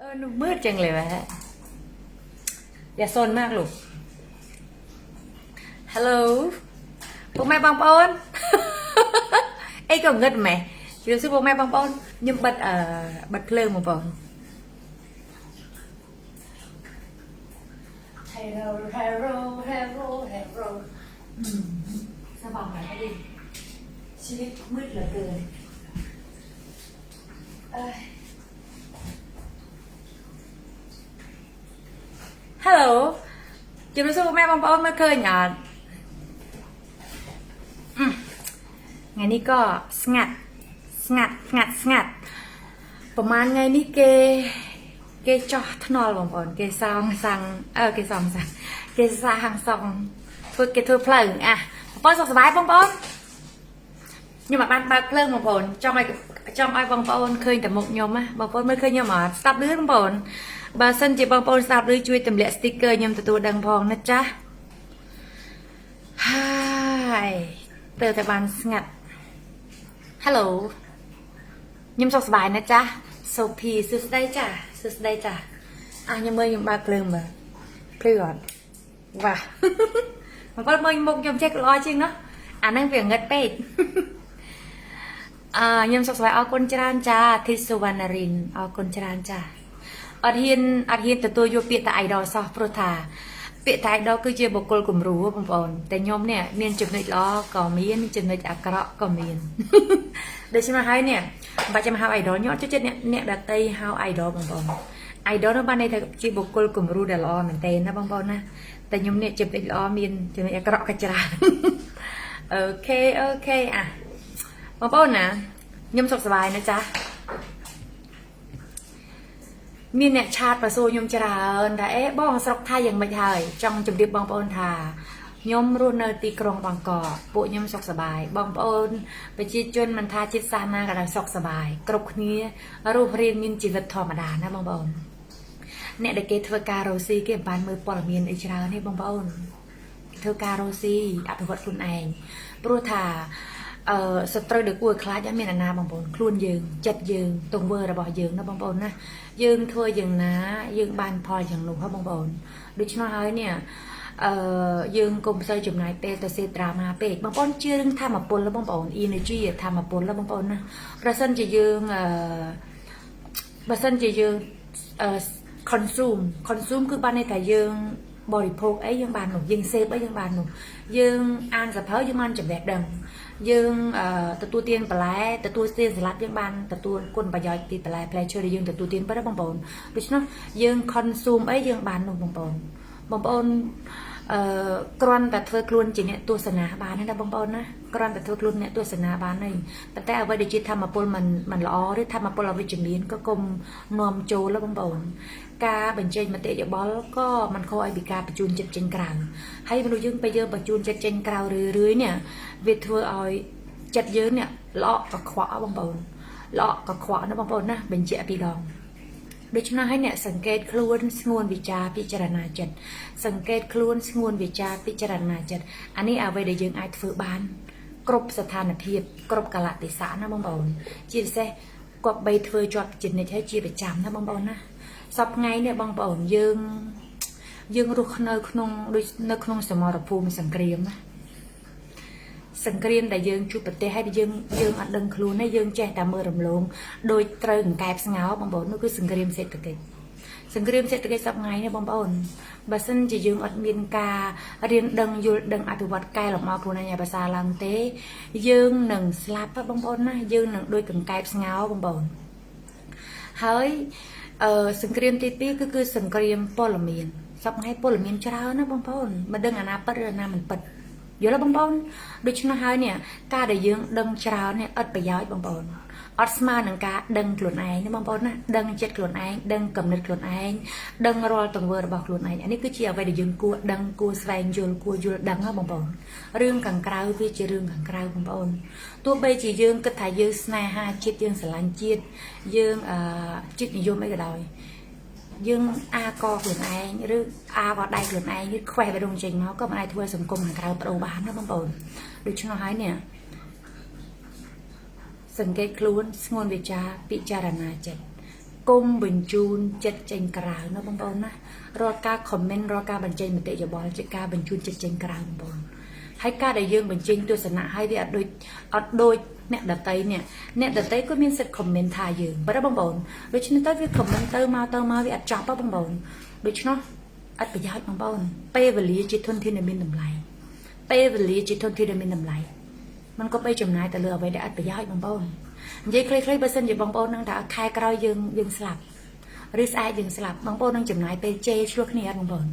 อหนูมืดจังเลยวะอย่าซนมากลูก ฮัลโหลពុកម៉ែបងប្អូន អីក៏ងឹតម៉េះជឿសួរពុកម៉ែបងប្អូនខ្ញុំបិទអឺបិទភ្លើងបងប្អូន Hello Hello Hello Hello สว่างหน่อยก็ดีชีวิตมืดเหลือเกินเอ้ย Hello ជម្រាបសួរពុកម៉ែបងប្អូនមើលឃើញអត់អឺថ្ងៃនេះក៏ស្ងាត់ស្ងាត់ស្ងាត់ស្ងាត់ប្រហែលថ្ងៃនេះគេគេចោះថ្នល់បងប្អូនគេសងសាំងអឺគេសងសាំងគេសាងសង់ធ្វើគេធ្វើផ្លូវអាបងប្អូនសុខសប្បាយបងប្អូនខ្ញុំអត់បានបើកភ្លើងបងប្អូនចង់ឲ្យចង់ឲ្យបងប្អូនឃើញតែមុខខ្ញុំណាបងប្អូនមើលឃើញខ្ញុំអត់ស្ដាប់លឺបងប្អូនបើសិនជាបងប្អូនស្ដាប់លឺជួយទម្លាក់ sticker ខ្ញុំទទួលដឹងផងណាចាស់ហើយទៅតែបានស្ងាត់ Hello ខ្ញុំសុខសប្បាយណាចាស់សូភីសួស្តីចាសួស្តីចាអាខ្ញុំមើលខ្ញុំបើកភ្លើងមើលភ្លឺអត់វ៉ា បងប្អូនមើលមុខខ្ញុំចេះល្អជាងណោះអាហ្នឹងវាងឹតពេក អឺខ្ញុំសុខសប្បាយអរគុណច្រើនចាធីសុវណ្ណរិនអរគុណច្រើនចាអត់ហ៊ានអត់ហ៊ានទទួលយកពាក្យថា idol សោះព្រោះថាពាក្យថា idol គឺជាបុគ្គលគំរូបងប្អូនតែខ្ញុំនេះមានចំណុចល្អក៏មានចំណុចអាក្រក់ក៏មាន ដូច្នេះហើយនេះមិនបាច់ចាំហៅ idol ខ្ញុំអត់ចូលចិត្តអ្នកអ្នកដតីហៅ idol បងប្អូន idol នោះបានន័យថាជាបុគ្គលគំរូដែលល្អមែនទែនណាបងប្អូនណាតែខ្ញុំនេះចំណុចល្អមានចំណុចអាក្រក់ក៏ច្រើន okay okay អាបងប្អូនណាខ្ញុំសុខសប្បាយណាចាស់មានអ្នក chat ប្រសួរខ្ញុំច្រើនថាអេបងស្រុកថៃយ៉ាងម៉េចហើយចង់ជម្រាបបងប្អូនថាខ្ញុំរស់នៅទីក្រុងបាងកកពួកខ្ញុំសុខសប្បាយបងប្អូនប្រជាជនមិនថាជាតិសាសន៍ណាក៏ដោយសុខសប្បាយគ្រប់គ្នារស់រានមានជីវិតធម្មតាណាបងប្អូនអ្នកដែលគេធ្វើការរកស៊ីគេមិនបានមើលព័ត៌មានអីច្រើនទេបងប្អូនគេធ្វើការរកស៊ីអភិវឌ្ឍខ្លួនឯងព្រោះថាអឺសត្រូវដែលគួរឲ្យខ្លាចអត់មានអាណាបងប្អូនខ្លួនយើងចិត្តយើងទង្វើរបស់យើងណាបងប្អូនណាយើងធ្វើយ៉ាងណាយើងបានផលយ៉ាងនោះហ៎បងប្អូនដូច្នោះហើយនេះអឺយើងកុំសូវចំណាយពេលទៅសេត្រាម៉ាពេកបងប្អូនជឿរឿងធម្មពលបងប្អូន energy ធម្មពលបងប្អូនណាប្រសិនជាយើងអឺបើសិនជាយើងអឺ consume consume គឺបានន័យថាយើងបរិភោគអីយើងបាននោះយើងសេពអីយើងបាននោះយើងអានសភៅយើងបានចំណេះដឹងយើងទទួលទានបន្លែទទួលទានសាឡាត់យើងបានទទួលគុណប្រយោជន៍ពីបន្លែផ្លែឈើដែលយើងទទួលទានប៉ុណ្ណាបងប្អូនដូច្នោះយើង consume អីយើងបាននោះបងប្អូនបងប្អូនអឺគ្រាន់តែធ្វើខ្លួនជាអ្នកទស្សនាបានណាបងប្អូនណាគ្រាន់តែធ្វើខ្លួនអ្នកទស្សនាបានហើយប៉ុន្តែអ្វីដែលជាធម្មពលមិនមិនល្អឬធម្មពលអវិជ្ជមានក៏កុំនាំចូលបងប្អូនការបញ្ចេញមតិយោបល់ក៏មិនខុសឲ្យពីការបញ្ជូនចិត្តចេញក្រៅហើយមនុស្សយើងពេលយើងបញ្ជូនចិត្តចេញក្រៅរឿយរឿយនេះវាធ្វើឲ្យចិត្តយើងនេះល្អកខ្វក់បងប្អូនល្អកខ្វក់ណាបងប្អូនណាបញ្ជាក់ពីរដងដូច្នោះហើយអ្នកសង្កេតខ្លួនស្ងួនវិចារពិចារណាចិត្តសង្កេតខ្លួនស្ងួនវិចារពិចារណាចិត្តអានេះអ្វីដែលយើងអាចធ្វើបានគ្រប់ស្ថានភាពគ្រប់កាលៈទេសៈណាបងប្អូនជាពិសេសគាត់បីធ្វើជាប់ជានិច្ចហើយជាប្រចាំណាបងប្អូនណាសប្ថ្ងៃនេះបងប្អូនយើងយើងរស់នៅក្នុងដូចនៅក្នុងសមរភូមិសង្គ្រាមណាសង្គ្រាមដែលយើងជួបប្រទេសហើយយើងយើងអត់ដឹងខ្លួនទេយើងចេះតែមើលរំលងដូចត្រូវកង្កែបស្ងោបងប្អូននោះគឺសង្គ្រាមសេដ្ឋកិច្ចសង្គ្រាមសេដ្ឋកិច្ចសប្ថ្ងៃនេះបងប្អូនបើសិនជាយើងអត់មានការរៀនដឹងយល់ដឹងអភិវឌ្ឍកែលម្អខ្លួនឯងឲ្យប្រសើរឡើងទេយើងនឹងស្លាប់បងប្អូនណាយើងនឹងដូចកង្កែបស្ងោបងប្អូនហើយអឺសង្គ្រាមទី2គឺគឺសង្គ្រាមព័ត៌មានសប្ថ្ងៃព័ត៌មានច្រើនណាបងប្អូនមិនដឹងអាណាពិតឬអាណាមិនពិតយល់ទេបងប្អូនដូច្នោះហើយនេះការដែលយើងដឹងច្រើននេះឥតប្រយោជន៍បងប្អូនអត់ស្មើនឹងការដឹងខ្លួនឯងណាបងប្អូនណាដឹងចិត្តខ្លួនឯងដឹងគំនិតខ្លួនឯងដឹងរាល់ទង្វើរបស់ខ្លួនឯងអានេះគឺជាអ្វីដែលយើងគួរដឹងគួរស្វែងយល់គួរយល់ដឹងណាបងប្អូនរឿងខាងក្រៅវាជារឿងខាងក្រៅបងប្អូនទោះបីជាយើងគិតថាយើងស្នេហាជាតិយើងស្រឡាញ់ជាតិយើងអឺជាតិនិយមអីក៏ដោយយើងអាកខ្លួនឯងឬអាវដៃខ្លួនឯងឬខ្វេះបេះដូងចេញមកក៏មិនអាចធ្វើសង្គមខាងក្រៅប្ដូរបានណាបងប្អូនដូច្នោះហើយនេះសង្កេតខ្លួនស្ងួនវិចារពិចារណាចិត្ត គុំបញ្ជូនចិត្តចេញក្រៅណាបងប្អូនណារាល់ការ comment រាល់ការបញ្ចេញមតិយោបល់ជាការបញ្ជូនចិត្តចេញក្រៅបងប្អូនហើយការដែលយើងបញ្ចេញទស្សនៈហើយវាអត់ដូចអ្នកដតីនេះអ្នកដតីក៏មានសិទ្ធិ comment ថាយើងបើបងប្អូនដូច្នេះទៅវា comment ទៅមកទៅមកវាអត់ចប់ហ៎បងប្អូនដូច្នោះអត់ប្រយោជន៍បងប្អូនពេលវេលាជាធនធានដែលមានតម្លៃពេលវេលាជាធនធានដែលមានតម្លៃมันក៏បីចំណាយទៅលើអ្វីដែលអត់ប្រយោជន៍បងប្អូននិយាយខ្លីៗបើសិនជាបងប្អូននឹងថាខែក្រោយយើងយើងស្លាប់ឬស្អែកយើងស្លាប់បងប្អូននឹងចំណាយពេលជេរឈ្លោះគ្នាអត់បងប្អូន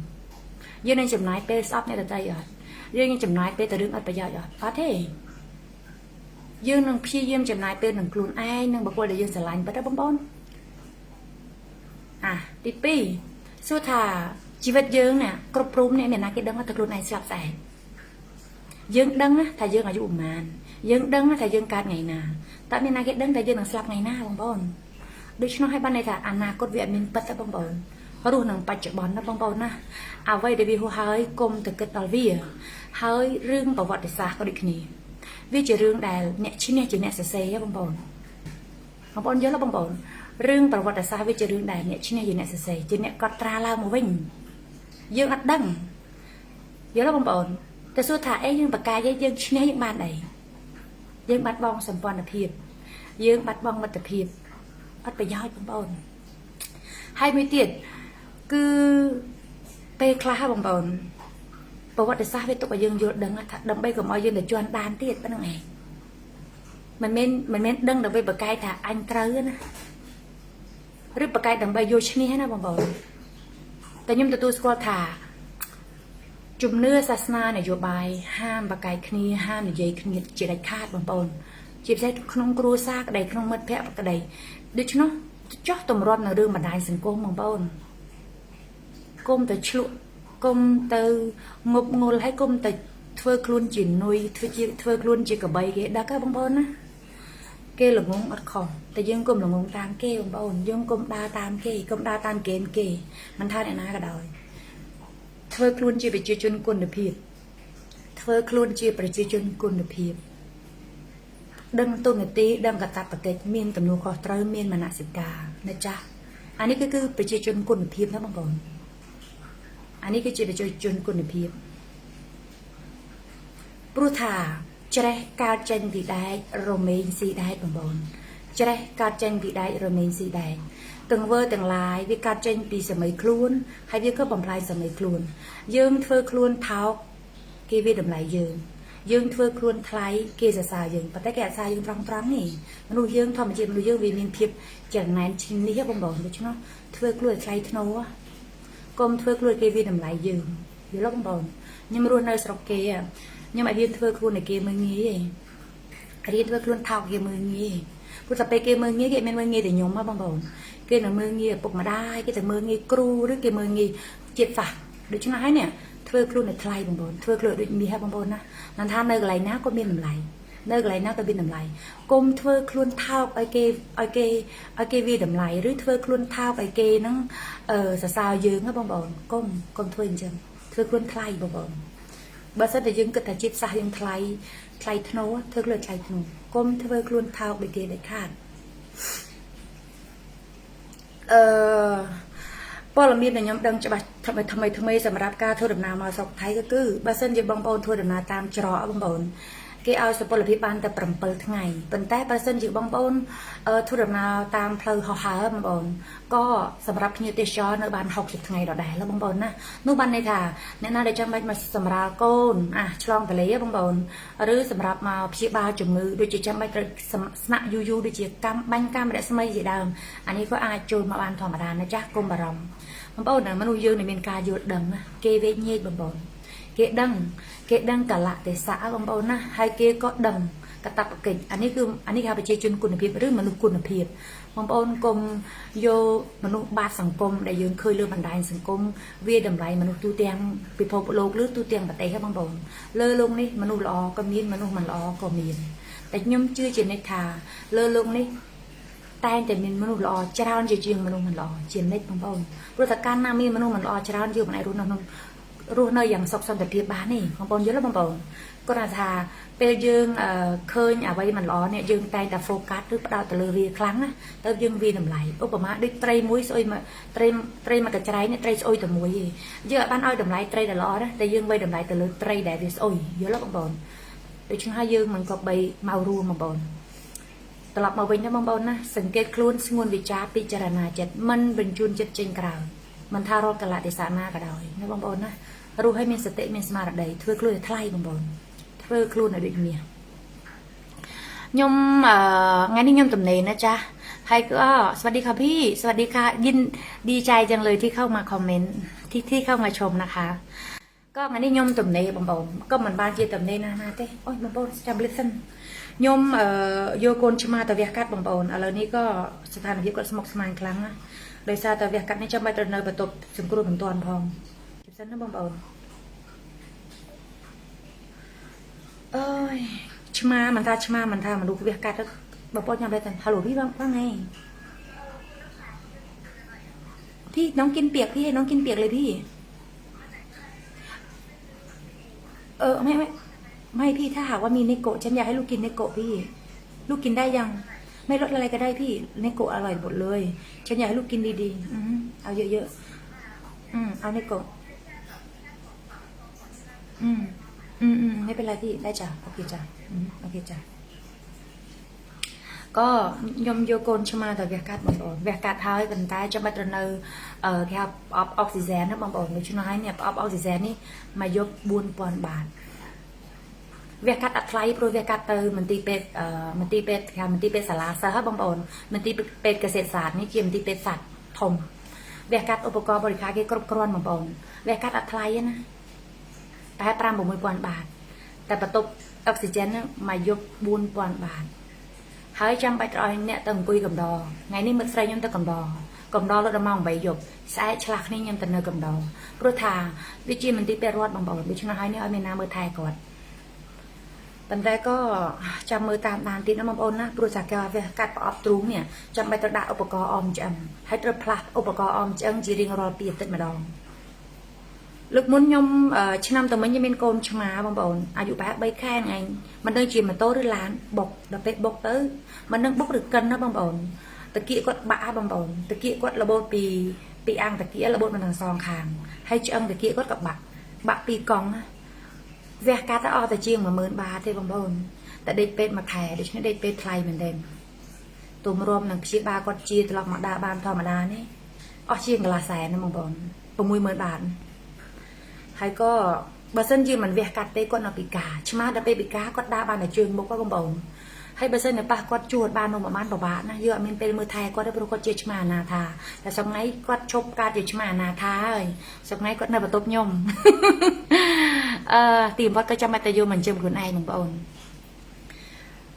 យើងនឹងចំណាយពេលស្អប់អ្នកដទៃអត់យើងនឹងចំណាយពេលទៅរឿងអត់ប្រយោជន៍អត់អត់ទេយើងនឹងព្យាយាមចំណាយពេលនឹងខ្លួនឯងនិងបុគ្គលដែលយើងស្រឡាញ់ប៉ុណ្ណាបងប្អូនអាទី2សួរថាជីវិតយើងនេះគ្រប់ព្រំនេះមានណាគេដឹងថាខ្លួនឯងស្លាប់ស្អែកយើងដឹងណាថាយើងអាយុប្រហែលយើងដឹងថាយើងកើតថ្ងៃណាតើមានណាគេដឹងថាយើងនឹងស្លាប់ថ្ងៃណាបងប្អូនដូច្នោះហើយបានន័យថាអនាគតវាអត់មានពិតទេបងប្អូនរស់នឹងបច្ចុប្បន្នណាបងប្អូនណាអ្វីដែលវាហួសហើយកុំទៅគិតដល់វាហើយរឿងប្រវត្តិសាស្ត្រក៏ដូចគ្នាវាជារឿងដែលអ្នកឈ្នះជាអ្នកសរសេរបងប្អូនបងប្អូនយល់ទេបងប្អូនរឿងប្រវត្តិសាស្ត្រវាជារឿងដែលអ្នកឈ្នះជាអ្នកសរសេរជាអ្នកកត់ត្រាឡើងមកវិញយើងអត់ដឹងយល់ទេបងប្អូនតែសួរថាអីយើងបកាយយើងឈ្នះយើងបានអីយើងបាត់បង់សម្ព័ន្ធភាពយើងបាត់បង់មិត្តភាពអត់ប្រយោជន៍បងប្អូនហើយមួយទៀតគឺពេលខ្លះបងប្អូនប្រវត្តិសាស្ត្រវាទុកឲ្យយើងយល់ដឹងថាដើម្បីកុំឲ្យយើងទៅជន់ដានទៀតប៉ុណ្្នឹងឯងមិនមែនដឹងដើម្បីបកាយថាអញត្រូវណាឬបកាយដើម្បីយកឈ្នះណាបងប្អូនតែខ្ញុំទទួលស្គាល់ថាជំនឿសាសនានយោបាយហាមបកាយគ្នាហាមនិយាយគ្នាជាដាច់ខាតបងប្អូនជាពិសេសក្នុងគ្រួសារក្តីក្នុងមិត្តភក្តិក្តីដូច្នោះចោះទម្រាំនៅរឿងបណ្ដាញសង្គមបងប្អូនកុំទៅឆ្លក់កុំទៅងប់ងល់ហើយកុំទៅធ្វើខ្លួនជានុយធ្វើខ្លួនជាកបីគេដឹកហ៎បងប្អូនណាគេល្ងងអត់ខុសតែយើងកុំល្ងងតាមគេបងប្អូនយើងកុំដើរតាមគេកុំដើរតាមហ្គេមគេមិនថាអ្នកណាក៏ដោយធ្វើខ្លួនជាប្រជាជនគុណភាពធ្វើខ្លួនជាប្រជាជនគុណភាពដឹងទូនាទីដឹងកតបកិច្ចមានទំនួលខុសត្រូវមានមនសិការណាចាស់អានេះគឺប្រជាជនគុណភាពណាបងប្អូនអានេះគឺជាប្រជាជនគុណភាពព្រោះថាច្រេះកើតចេញពីដែករមែងស៊ីដែកបងប្អូនច្រេះកើតចេញពីដែករមែងស៊ីដែកទង្វើទាំងឡាយវាកើតចេញពីសម័យខ្លួនហើយវាក៏បំផ្លាញសម័យខ្លួនយើងធ្វើខ្លួនថោកគេវាតម្លៃយើងយើងធ្វើខ្លួនថ្លៃគេសរសើរយើងប៉ុន្តែគេអត់សរសើរយើងត្រង់ត្រង់នេះមនុស្សយើងធម្មជាតិមនុស្សយើងវាមានភាពចំណែនឈ្នេះបងប្អូនដូច្នោះធ្វើខ្លួនឲ្យថ្លៃធ្នូកុំធ្វើខ្លួនគេវាតម្លៃយើងយល់ទេបងប្អូនខ្ញុំរស់នៅស្រុកគេខ្ញុំអត់រៀនធ្វើខ្លួនឲ្យគេមើលងាយទេរៀនធ្វើខ្លួនថោកគេមើលងាយព្រោះតែពេលគេមើលងាយគេមិនមើលងាយតែខ្ញុំហ៎បងប្អូនគេនឹងមើលងាយឪពុកម្ដាយគេទៅមើលងាយគ្រូឬគេមើលងាយជាតិសាសន៍ដូច្នោះហើយនេះធ្វើខ្លួនឲ្យថ្លៃបងប្អូនធ្វើខ្លួនដូចមាសហ៎បងប្អូនណាមិនថានៅកន្លែងណាក៏មានតម្លៃនៅកន្លែងណាក៏មានតម្លៃកុំធ្វើខ្លួនថោកឲ្យគេឲ្យគេឲ្យគេវាតម្លៃឬធ្វើខ្លួនថោកឲ្យគេហ្នឹងអឺសរសើរយើងហ៎បងប្អូនកុំកុំធ្វើអញ្ចឹងធ្វើខ្លួនថ្លៃបងប្អូនបើសិនតែយើងគិតថាជាតិសាសន៍យើងថ្លៃថ្លៃធ្នូធ្វើខ្លួនថ្លៃធ្នូកុំធ្វើខ្លួនថោកដូចគេដាច់ខាតអឺព័ត៌មានដែលខ្ញុំដឹងច្បាស់ថ្មីថ្មីថ្មីសម្រាប់ការធ្វើដំណើរមកស្រុកថៃក៏គឺបើសិនជាបងប្អូនធ្វើដំណើរតាមច្រកបងប្អូនគេឲ្យសុពលភាពបានតែ7ថ្ងៃប៉ុន្តែបើសិនជាបងប្អូនធ្វើដំណើរតាមផ្លូវហោះហើរបងប្អូនក៏សម្រាប់ភ្ញៀវទេសចរនៅបាន60ថ្ងៃដដែលបងប្អូនណានោះបានន័យថាអ្នកណាដែលចាំបាច់មកសម្រាលកូនអាឆ្លងទន្លេបងប្អូនឬសម្រាប់មកព្យាបាលជំងឺដូចជាចាំបាច់ត្រូវស្នាក់យូរយូរដូចជាកម្មបាញ់កម្មរស្មីជាដើមអានេះក៏អាចចូលមកបានធម្មតាណាចាស់កុំបារម្ភបងប្អូនណាមនុស្សយើងដែលមានការយល់ដឹងណាគេវេកញែកបងប្អូនគេដឹងគេដឹងកលៈទេសៈបងប្អូនណាហើយគេក៏ដឹងកតបកិច្ចអានេះគឺអានេះគេហៅប្រជាជនគុណភាពឬមនុស្សគុណភាពបងប្អូនកុំយកមនុស្សបាតសង្គមដែលយើងឃើញលើបណ្ដាញសង្គមវាតម្លៃមនុស្សទូទាំងពិភពលោកឬទូទាំងប្រទេសហ៎បងប្អូនលើលោកនេះមនុស្សល្អក៏មានមនុស្សមិនល្អក៏មានតែខ្ញុំជឿជានិច្ចថាលើលោកនេះតែងតែមានមនុស្សល្អច្រើនជាជាងមនុស្សមិនល្អជានិច្ចបងប្អូនព្រោះតែកាលណាមានមនុស្សមិនល្អច្រើនយើងមិនអាចរស់នៅក្នុង រស់នៅយ៉ាងសុខសន្តិភាពបានទេបងប្អូនយល់ទេបងប្អូនគាត់ថាពេលយើងឃើញអ្វីមិនល្អនេះយើងតែងតែ focus ឬផ្ដោតទៅលើវាខ្លាំងណាទៅយើងវាតម្លៃឧបមាដូចត្រីមួយស្អុយមកត្រីត្រីមកកញ្ច្រែងនេះត្រីស្អុយតែមួយទេយើងអត់បានឲ្យតម្លៃត្រីដែលល្អណាតែយើងវាតម្លៃទៅលើត្រីដែលវាស្អុយយល់ទេបងប្អូនដូច្នេះហើយយើងមិនគប្បីមករួមបងប្អូនត្រឡប់មកវិញណាបងប្អូនណាសង្កេតខ្លួនស្ងួនវិចារពិចារណាចិត្តមិនបញ្ជូនចិត្តចេញក្រៅមិនថារកកលៈទេសៈណាក៏ដោយណាបងប្អូនណារស់ឲ្យមានសតិមានស្មារតីធ្វើខ្លួនឲ្យថ្លៃបងប្អូនធ្វើខ្លួនឲ្យដូចមាសខ្ញុំអឺថ្ងៃនេះខ្ញុំទំនេរណាចាស់ហើយក៏สวัสดีค่ะพี่สวัสดีค่ะยินดีใจจังเลยที่เข้ามาคอมเมนต์ที่เข้ามาชมนะคะក៏ថ្ងៃនេះខ្ញុំទំនេរបងប្អូនក៏មិនបានជាទំនេរណាស់ណាទេអូយបងប្អូនចាំ listen ខ្ញុំអឺយកកូនឆ្មាទៅវះកាត់បងប្អូនឥឡូវនេះក៏ស្ថានភាពគាត់ស្មុគស្មាញខ្លាំងណាស់ដោយសារតែវះកាត់នេះចាំបាច់ត្រូវនៅបន្ទប់សង្គ្រោះបន្ទាន់ផងជិះសិនណាបងប្អូនអើយឆ្មាមិនថាឆ្មាមិនថាមនុស្សវះកាត់បងប្អូនញ៉ាំដែរតែហៅพี่ว่าไงพี่น้องกินเปียกพี่ให้น้องกินเปียกเลยพี่เออไม่ไม่ไม่พี่ถ้าหากว่ามีเนโกะฉันอยากให้ลูกกินเนโกะพี่ลูกกินได้ยังไม่ลดอะไรก็ได้พี่เนโกะอร่อยหมดเลยฉันอยากให้ลูกกินดีๆเอาเยอะๆเอาเนโกะอืมไม่เป็นไรพี่ได้จ้ะโอเคจ้ะโอเคจ้ะក៏ខ្ញុំយកកូនឆ្មាទៅវះកាត់បងប្អូនវះកាត់ហើយប៉ុន្តែចាំបាច់ត្រូវនៅគេហៅប្រអប់អុកស៊ីហ្សែនណាបងប្អូនដូច្នេះហើយនេះប្រអប់អុកស៊ីហ្សែននេះមកយក4000បាតវះកាត់អត់ថ្លៃព្រោះវះកាត់ទៅមន្ទីរពេទ្យមន្ទីរពេទ្យគេហៅមន្ទីរពេទ្យសាលាសិស្សហ៎បងប្អូនមន្ទីរពេទ្យកសិសាស្ត្រនេះជាមន្ទីរពេទ្យសត្វធំវះកាត់ឧបករណ៍បរិក្ខារគេគ្រប់គ្រាន់បងប្អូនវះកាត់អត់ថ្លៃទេណាតែ5 6000បាតតែបន្ទប់អុកស៊ីហ្សែនហ្នឹងមកយក4000បាតហើយចាំបាច់ត្រូវឲ្យអ្នកទៅអង្គុយកំដរថ្ងៃនេះមិត្តស្រីខ្ញុំទៅកំដរកំដរលុតដល់ម៉ោង8យប់ស្អែកឆ្លាស់គ្នាខ្ញុំទៅនៅកំដរព្រោះថាវាជាមន្ទីរពេទ្យរដ្ឋបងប្អូនដូច្នេះហើយនេះឲ្យមានណាមើលថែគាត់ប៉ុន្តែក៏ចាំមើលតាមដានទៀតណាបងប្អូនណាព្រោះថាគេវាកាត់ប្រអប់ទ្រូងនេះចាំបាច់ត្រូវដាក់ឧបករណ៍អមឆ្អឹងហើយត្រូវផ្លាស់ឧបករណ៍អមឆ្អឹងជារៀងរាល់2អាទិត្យម្ដងលើកមុនខ្ញុំឆ្នាំតមិញខ្ញុំមានកូនឆ្មាបងប្អូនអាយុប្រហែល3ខែហ្នឹងឯងមិនដឹងជាម៉ូតូឬឡានបុកដល់ពេលបុកទៅមិនដឹងបុកឬកិនណាបងប្អូនតាគៀកគាត់បាក់បងប្អូនតាគៀកគាត់របូតពីអាងតាគៀករបូតមកទាំងសងខាងហើយឆ្អឹងតាគៀកគាត់ក៏បាក់បាក់ពីរកង់ណាវះកាត់អស់តែជាង10000បាតទេបងប្អូនតែដេកពេទ្យមួយខែដូច្នេះដេកពេទ្យថ្លៃមែនទែនទុំរំនឹងព្យាបាលគាត់ជាត្រឡប់មកដើរបានធម្មតានេះអស់ជាងកន្លះសែនណាបងប្អូន60000បាតហើយក៏បើសិនជាមិនវះកាត់ទេគាត់នៅពិការឆ្មាដល់ពេលពិការគាត់ដើរបានតែជើងមុខបងប្អូនហើយបើសិនជាប៉ះគាត់ជួតបាននំបានពិបាកណាយើងអត់មានពេលមើលថែគាត់ទេព្រោះគាត់ជាឆ្មាអនាថាតែសប្ងៃគាត់ឈប់កើតជាឆ្មាអនាថាហើយសប្ងៃគាត់នៅបន្ទប់ខ្ញុំទីបំផុតក៏ចាំបាច់តែយកមកចិញ្ចឹមខ្លួនឯងបងប្អូន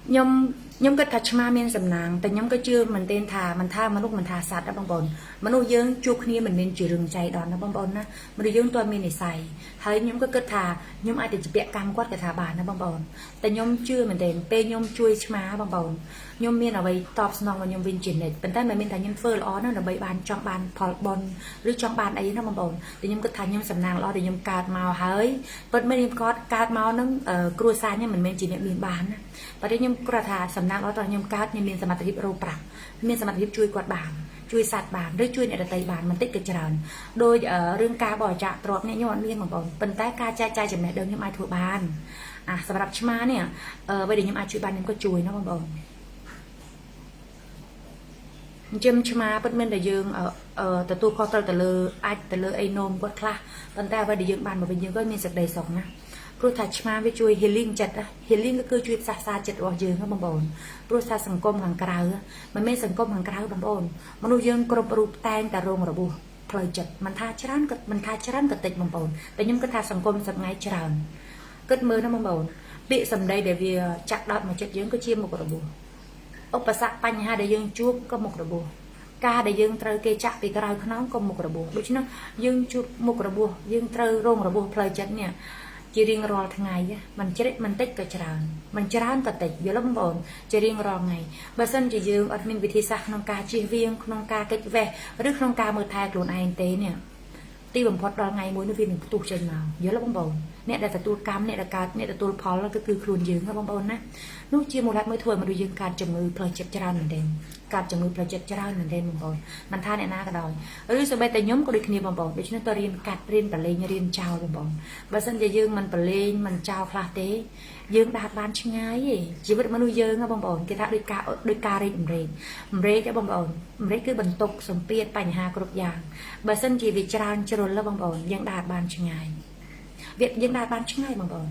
ខ្ញុំគិតថាឆ្មាមានសំណាងតែខ្ញុំក៏ជឿមែនទែនថាមិនថាមនុស្សមិនថាសត្វណាបងប្អូនមនុស្សយើងជួបគ្នាមិនមែនជារឿងចៃដន្យណាបងប្អូនណាមនុស្សយើងទាន់មាននិស័យហើយខ្ញុំក៏គិតថាខ្ញុំអាចទៅជាពាក់កម្មគាត់ក៏ថាបានណាបងប្អូនតែខ្ញុំជឿមែនទែនពេលខ្ញុំជួយឆ្មាបងប្អូនខ្ញុំមានអ្វីតបស្នងមកខ្ញុំវិញជានិច្ចប៉ុន្តែមិនមានថាខ្ញុំធ្វើល្អណាស់ដើម្បីបានចង់បានផលបុណ្យឬចង់បានអីណាបងប្អូនតែខ្ញុំគិតថាខ្ញុំសំណាងល្អដែលខ្ញុំកើតមកហើយពិតមែនខ្ញុំគាត់កើតមកនឹងគ្រួសារខ្ញុំមិនមែនជាអ្នកមានបានណាប៉ុន្តែខ្ញុំគ្រាន់ថាសំណាងល្អតោះខ្ញុំកើតខ្ញុំមានសមត្ថភាពរកប្រាក់មានសមត្ថភាពជួយគាត់បានជួយសត្វបានឬជួយអ្នកដទៃបានមិនតិចក៏ច្រើនដោយរឿងការបរិច្ចាគទ្រព្យនេះខ្ញុំអត់មានបងប្អូនប៉ុន្តែការចែកចាយចំណេះដឹងខ្ញុំអាចធ្វើបានអាសម្រាប់ឆ្មានេះអ្វីដែលខ្ញុំអាចជួយបានខ្ញុំក៏ជួយណាបងប្អូនចិញ្ចឹមឆ្មាពិតមែនតែយើងទទួលខុសត្រូវទៅលើអាចទៅលើអីនោមគាត់ខ្លះប៉ុន្តែអ្វីដែលយើងបានមកវិញយើងក៏មានសេចក្តីសុខណាព្រោះថាឆ្មាវាជួយ healing ចិត្ត healing ក៏គឺជួយផ្សះផ្សាចិត្តរបស់យើងណាបងប្អូនព្រោះថាសង្គមខាងក្រៅមិនមែនសង្គមខាងក្រៅបងប្អូនមនុស្សយើងគ្រប់រូបតែងតែរងរបួសផ្លូវចិត្តមិនថាច្រើនក៏មិនថាច្រើនក៏តិចបងប្អូនតែខ្ញុំគិតថាសង្គមសប្ងៃច្រើនគិតមើលណាបងប្អូនពាក្យសម្ដីដែលវាចាក់ដោតមកចិត្តយើងក៏ជាមុខរបួសឧបសគ្គបញ្ហាដែលយើងជួបក៏មុខរបួសការដែលយើងត្រូវគេចាក់ពីក្រៅខ្នងក៏មុខរបួសដូច្នេះយើងជួបមុខរបួសយើងត្រូវរងរបួសផ្លូវចិត្តនេះជារៀងរាល់ថ្ងៃមិនជ្រិតមិនតិចក៏ច្រើនមិនច្រើនក៏តិចយល់ទេបងប្អូនជារៀងរាល់ថ្ងៃបើសិនជាយើងអត់មានវិធីសាស្ត្រក្នុងការជៀសវាងក្នុងការគេចវេះឬក្នុងការមើលថែខ្លួនឯងទេនេះ ទីបំផុតដល់ថ្ងៃមួយនោះវានឹងផ្ទុះចេញមកយល់ទេបងប្អូនអ្នកដែលទទួលកម្មអ្នកដែលកើតអ្នកទទួលផលគឺគឺខ្លួនយើងណាបងប្អូនណានោះជាមូលហេតុមួយធ្វើឲ្យមនុស្សយើងកើតជំងឺផ្លូវចិត្តច្រើនមែនទែនកើតជំងឺផ្លូវចិត្តច្រើនមែនទែនបងប្អូនមិនថាអ្នកណាក៏ដោយឬសូម្បីតែខ្ញុំក៏ដូចគ្នាបងប្អូនដូច្នេះទៅរៀនកាត់រៀនប្រឡែងរៀនចោលបងប្អូនបើសិនជាយើងមិនប្រឡែងមិនចោលខ្លះទេយើងដើរបានឆ្ងាយទេជីវិតមនុស្សយើងណាបងប្អូនគេថាដូចការរែកម្រេកម្រេកទេបងប្អូនម្រេចគឺបន្ទុកសម្ពាធបញ្ហាគ្រប់យ៉ាងបើសិនជាវាច្រើនជ្រុលបងប្អូនយើងដើរបានឆ្ងាយវាយើងដើរបានឆ្ងាយបងប្អូន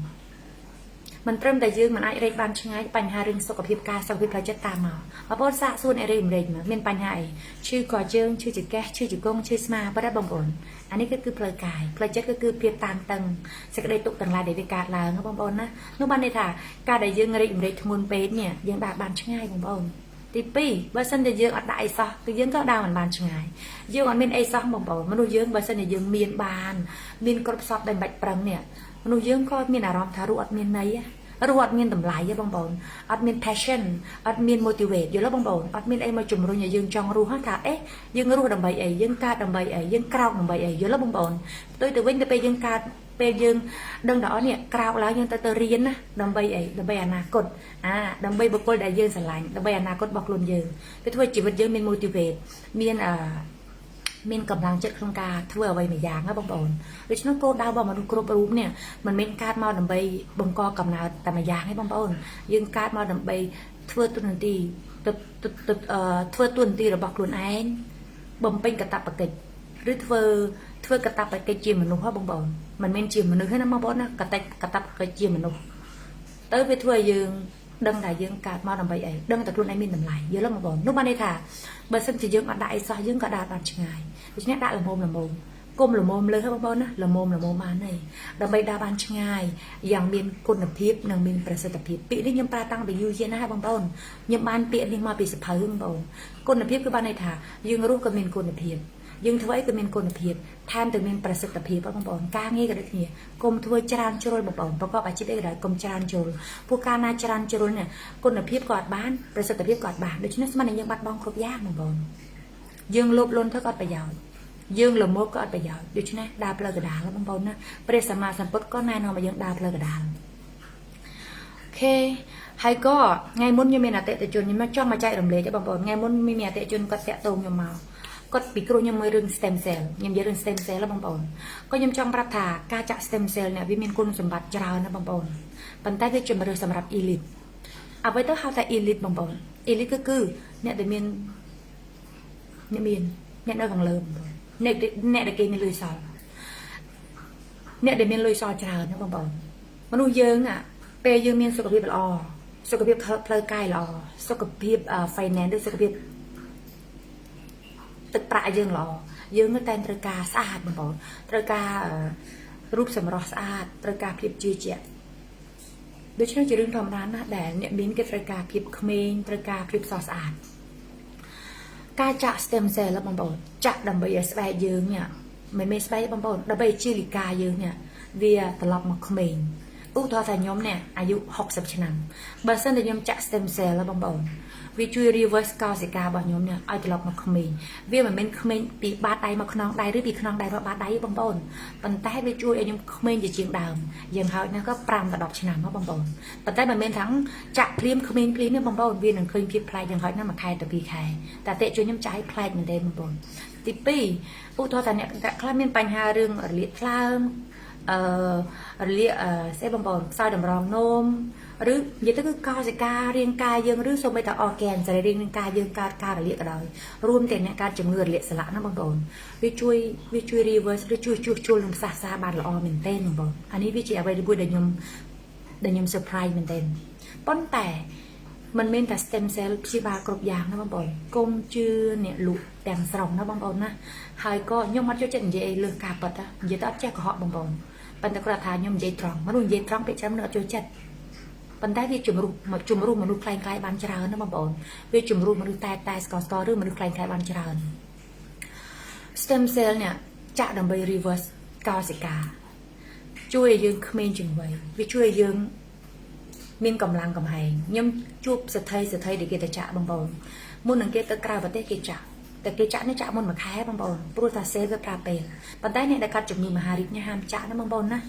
មិនត្រឹមតែយើងមិនអាចរែកបានឆ្ងាយបញ្ហារឿងសុខភាពកាយសុខភាពផ្លូវចិត្តតាមមកបងប្អូនសាកសួរអ្នករែកម្រេចមកមានបញ្ហាអីឈឺកជើងឈឺចង្កេះឈឺជង្គង់ឈឺស្មាប៉ុណ្ណាបងប្អូនអានេះគឺគឺផ្លូវកាយផ្លូវចិត្តគឺគឺភាពតានតឹងសេចក្តីទុក្ខទាំងឡាយដែលវាកើតឡើងបងប្អូនណានោះបានន័យថាការដែលយើងរែកម្រេចធ្ងន់ពេកនេះយើងដើរបានឆ្ងាយបងប្អូនទី2បើសិនជាយើងអត់ដាក់អីសោះគឺយើងក៏ដើរមិនបានឆ្ងាយយើងអត់មានអីសោះបងប្អូនមនុស្សយើងបើសិនជាយើងមានបានមានគ្រប់សពដែលមិនបាច់ប្រឹងនេះមនុស្សយើងក៏មានអារម្មណ៍ថារស់អត់មានន័យរស់អត់មានតម្លៃទេបងប្អូនអត់មាន passion អត់មាន motivate យល់ទេបងប្អូនអត់មានអីមកជំរុញឲ្យយើងចង់រស់ថាអេយើងរស់ដើម្បីអីយើងកើតដើម្បីអីយើងក្រោកដើម្បីអីយល់ទេបងប្អូនផ្ទុយទៅវិញទៅពេលយើងកើតពេលយើងដឹងថាអូនេះក្រោកឡើងយើងទៅទៅរៀនណាដើម្បីអីដើម្បីអនាគតអាដើម្បីបុគ្គលដែលយើងស្រឡាញ់ដើម្បីអនាគតរបស់ខ្លួនយើងវាធ្វើជីវិតយើងមាន motivate មានអឺមានកម្លាំងចិត្តក្នុងការធ្វើអ្វីមួយយ៉ាងណាបងប្អូនដូច្នោះគោលដៅរបស់មនុស្សគ្រប់រូបនេះមិនមែនកើតមកដើម្បីបង្កកំណើតតែមួយយ៉ាងទេបងប្អូនយើងកើតមកដើម្បីធ្វើទូនាទីទៅធ្វើទូនាទីរបស់ខ្លួនឯងបំពេញកាតព្វកិច្ចឬធ្វើធ្វើកាតព្វកិច្ចជាមនុស្សហ៎បងប្អូនមិនមែនជាមនុស្សទេណាបងប្អូនណាកតិកាតព្វកិច្ចជាមនុស្សទៅវាធ្វើឲ្យយើងដឹងថាយើងកើតមកដើម្បីអីដឹងតែខ្លួនឯងមានតម្លៃយល់ទេបងប្អូននោះបានន័យថាបើសិនជាយើងអត់ដាក់អីសោះយើងក៏ដើរបានឆ្ងាយដូច្នេះដាក់ល្មមល្មមគុំល្មមលើបងប្អូនណាល្មមល្មមបានហើយដើម្បីដើរបានឆ្ងាយយ៉ាងមានគុណភាពនិងមានប្រសិទ្ធភាពពាក្យនេះខ្ញុំប្រើតាំងពីយូរជាងណាស់បងប្អូនខ្ញុំបានពាក្យនេះមកពីសភៅបងប្អូនគុណភាពគឺបានន័យថាយើងរស់ក៏មានគុណភាពយើងធ្វើអីក៏មានគុណភាពថែមទាំងមានប្រសិទ្ធភាពបងប្អូនការងារក៏ដូចគ្នាកុំធ្វើច្រើនជ្រុលបងប្អូនប្រកបអាជីពអីក៏ដោយកុំច្រើនជ្រុលពួកកាលណាច្រើនជ្រុលនេះគុណភាពក៏អត់បានប្រសិទ្ធភាពក៏អត់បានដូច្នេះស្មានតែយើងបាត់បង់គ្រប់យ៉ាងបងប្អូនយើងលោភលន់ទៅក៏អត់ប្រយោជន៍យើងល្មោភក៏អត់ប្រយោជន៍ដូច្នេះដើរផ្លូវកដាលបងប្អូនណាព្រះសម្មាសម្ពុទ្ធក៏ណែនាំឲ្យយើងដើរផ្លូវកដាល OK ហើយក៏ថ្ងៃមុនខ្ញុំមានអតិថិជនខ្ញុំចង់មកចែករំលែកទេបងប្អូនថ្ងៃមុនមានអតិថិជនគាត់តាក់ទងខ្ញុំមកគាត់ពីគ្រោះខ្ញុំមើលរឿង stem cell ខ្ញុំនិយាយរឿង stem cell បងប្អូនក៏ខ្ញុំចង់ប្រាប់ថាការចាក់ stem cell នេះវាមានគុណសម្បត្តិច្រើនណាបងប្អូនប៉ុន្តែវាជំរឿសសម្រាប់ elite អ្វីទៅហៅថា elite បងប្អូន elite គឺគឺអ្នកដែលមានអ្នកមានអ្នកនៅខាងលើបងប្អូនអ្នកអ្នកដែលគេមានលុយសល់អ្នកដែលមានលុយសល់ច្រើនណាបងប្អូនមនុស្សយើងអាពេលយើងមានសុខភាពល្អសុខភាពផ្លូវកាយល្អសុខភាព finance ឬសុខភាពទឹកប្រាក់យើងល្អយើងនៅតែត្រូវការស្អាតបងប្អូនត្រូវការរូបសម្រស់ស្អាតត្រូវការភាពជឿជាក់ដូច្នេះជារឿងធម្មតាណាស់ដែលអ្នកមានគេត្រូវការភាពក្មេងត្រូវការភាពស្រស់ស្អាតការចាក់ stem cell បងប្អូនចាក់ដើម្បីឲ្យស្បែកយើងនេះមិនមែនស្បែកបងប្អូនដើម្បីជាលិកាយើងនេះវាត្រឡប់មកក្មេងឧទាហរណ៍ថាខ្ញុំនេះអាយុ60ឆ្នាំបើសិនតែខ្ញុំចាក់ stem cell បងប្អូនវាជួយ reverse កោសិការបស់ខ្ញុំនេះឲ្យត្រឡប់មកក្មេងវាមិនមែនក្មេងពីបាតដៃមកខ្នងដៃឬពីខ្នងដៃមកបាតដៃបងប្អូនប៉ុន្តែវាជួយឲ្យខ្ញុំក្មេងជាជាងដើមយ៉ាងហោចណាស់ក៏5ដល់10ឆ្នាំមកបងប្អូនប៉ុន្តែមិនមែនថាចាក់ភ្លាមក្មេងភ្លាមទេបងប្អូនវានឹងឃើញភាពប្លែកយ៉ាងហោចណាស់មួយខែទៅ2ខែតែតេជួយខ្ញុំចាយប្លែកមែនទេបងប្អូនទី2ឧទាហរណ៍ថាអ្នកខ្លះមានបញ្ហារឿងរលាកថ្លើមអឺរលាកស្អីបងប្អូនខ្សោយតម្រងនោមឬនិយាយទៅគឺកោសិការាងកាយយើងឬសូម្បីតែអរហ្គានសរីរាង្គកាយយើងកើតការរលាកក៏ដោយរួមទាំងអ្នកកើតជំងឺរលាកសន្លាក់ណាបងប្អូនវាជួយ reverse ឬជួយជួសជុលនឹងផ្សះផ្សាបានល្អមែនទែនបងប្អូនអានេះវាជាអ្វីមួយដែលខ្ញុំ surprise មែនទែនប៉ុន្តែមិនមែនតែ stem cell ព្យាបាលគ្រប់យ៉ាងណាបងប្អូនកុំជឿអ្នកលក់ទាំងស្រុងណាបងប្អូនណាហើយក៏ខ្ញុំអត់ចូលចិត្តនិយាយអីលើសការពិតនិយាយទៅអត់ចេះកុហកបងប្អូនប៉ុន្តែគាត់ថាខ្ញុំនិយាយត្រង់មនុស្សនិយាយត្រង់ពេលច្រើនមនុស្សអត់ចូលចិត្តប៉ុន្តែវាជំរុះមកជំរុះមនុស្សខ្លែងខ្លាយបានច្រើនណាបងប្អូនវាជំរុះមនុស្សតែតែស្កស្កឬមនុស្សខ្លែងខ្លាយបានច្រើន stem cell នេះចាក់ដើម្បី reverse កោសិកាជួយឲ្យយើងក្មេងជាងវ័យវាជួយឲ្យយើងមានកម្លាំងកំហែងខ្ញុំជួបសទ្ធិសទ្ធិដែលគេទៅចាក់បងប្អូនមុននឹងគេទៅក្រៅប្រទេសគេចាក់ តែគេចាក់នេះចាក់មុនមួយខែបងប្អូនព្រោះថា cell វាប្រើពេលប៉ុន្តែអ្នកដែលកាត់ជំងឺមហារីកនេះហាមចាក់ណាបងប្អូនណា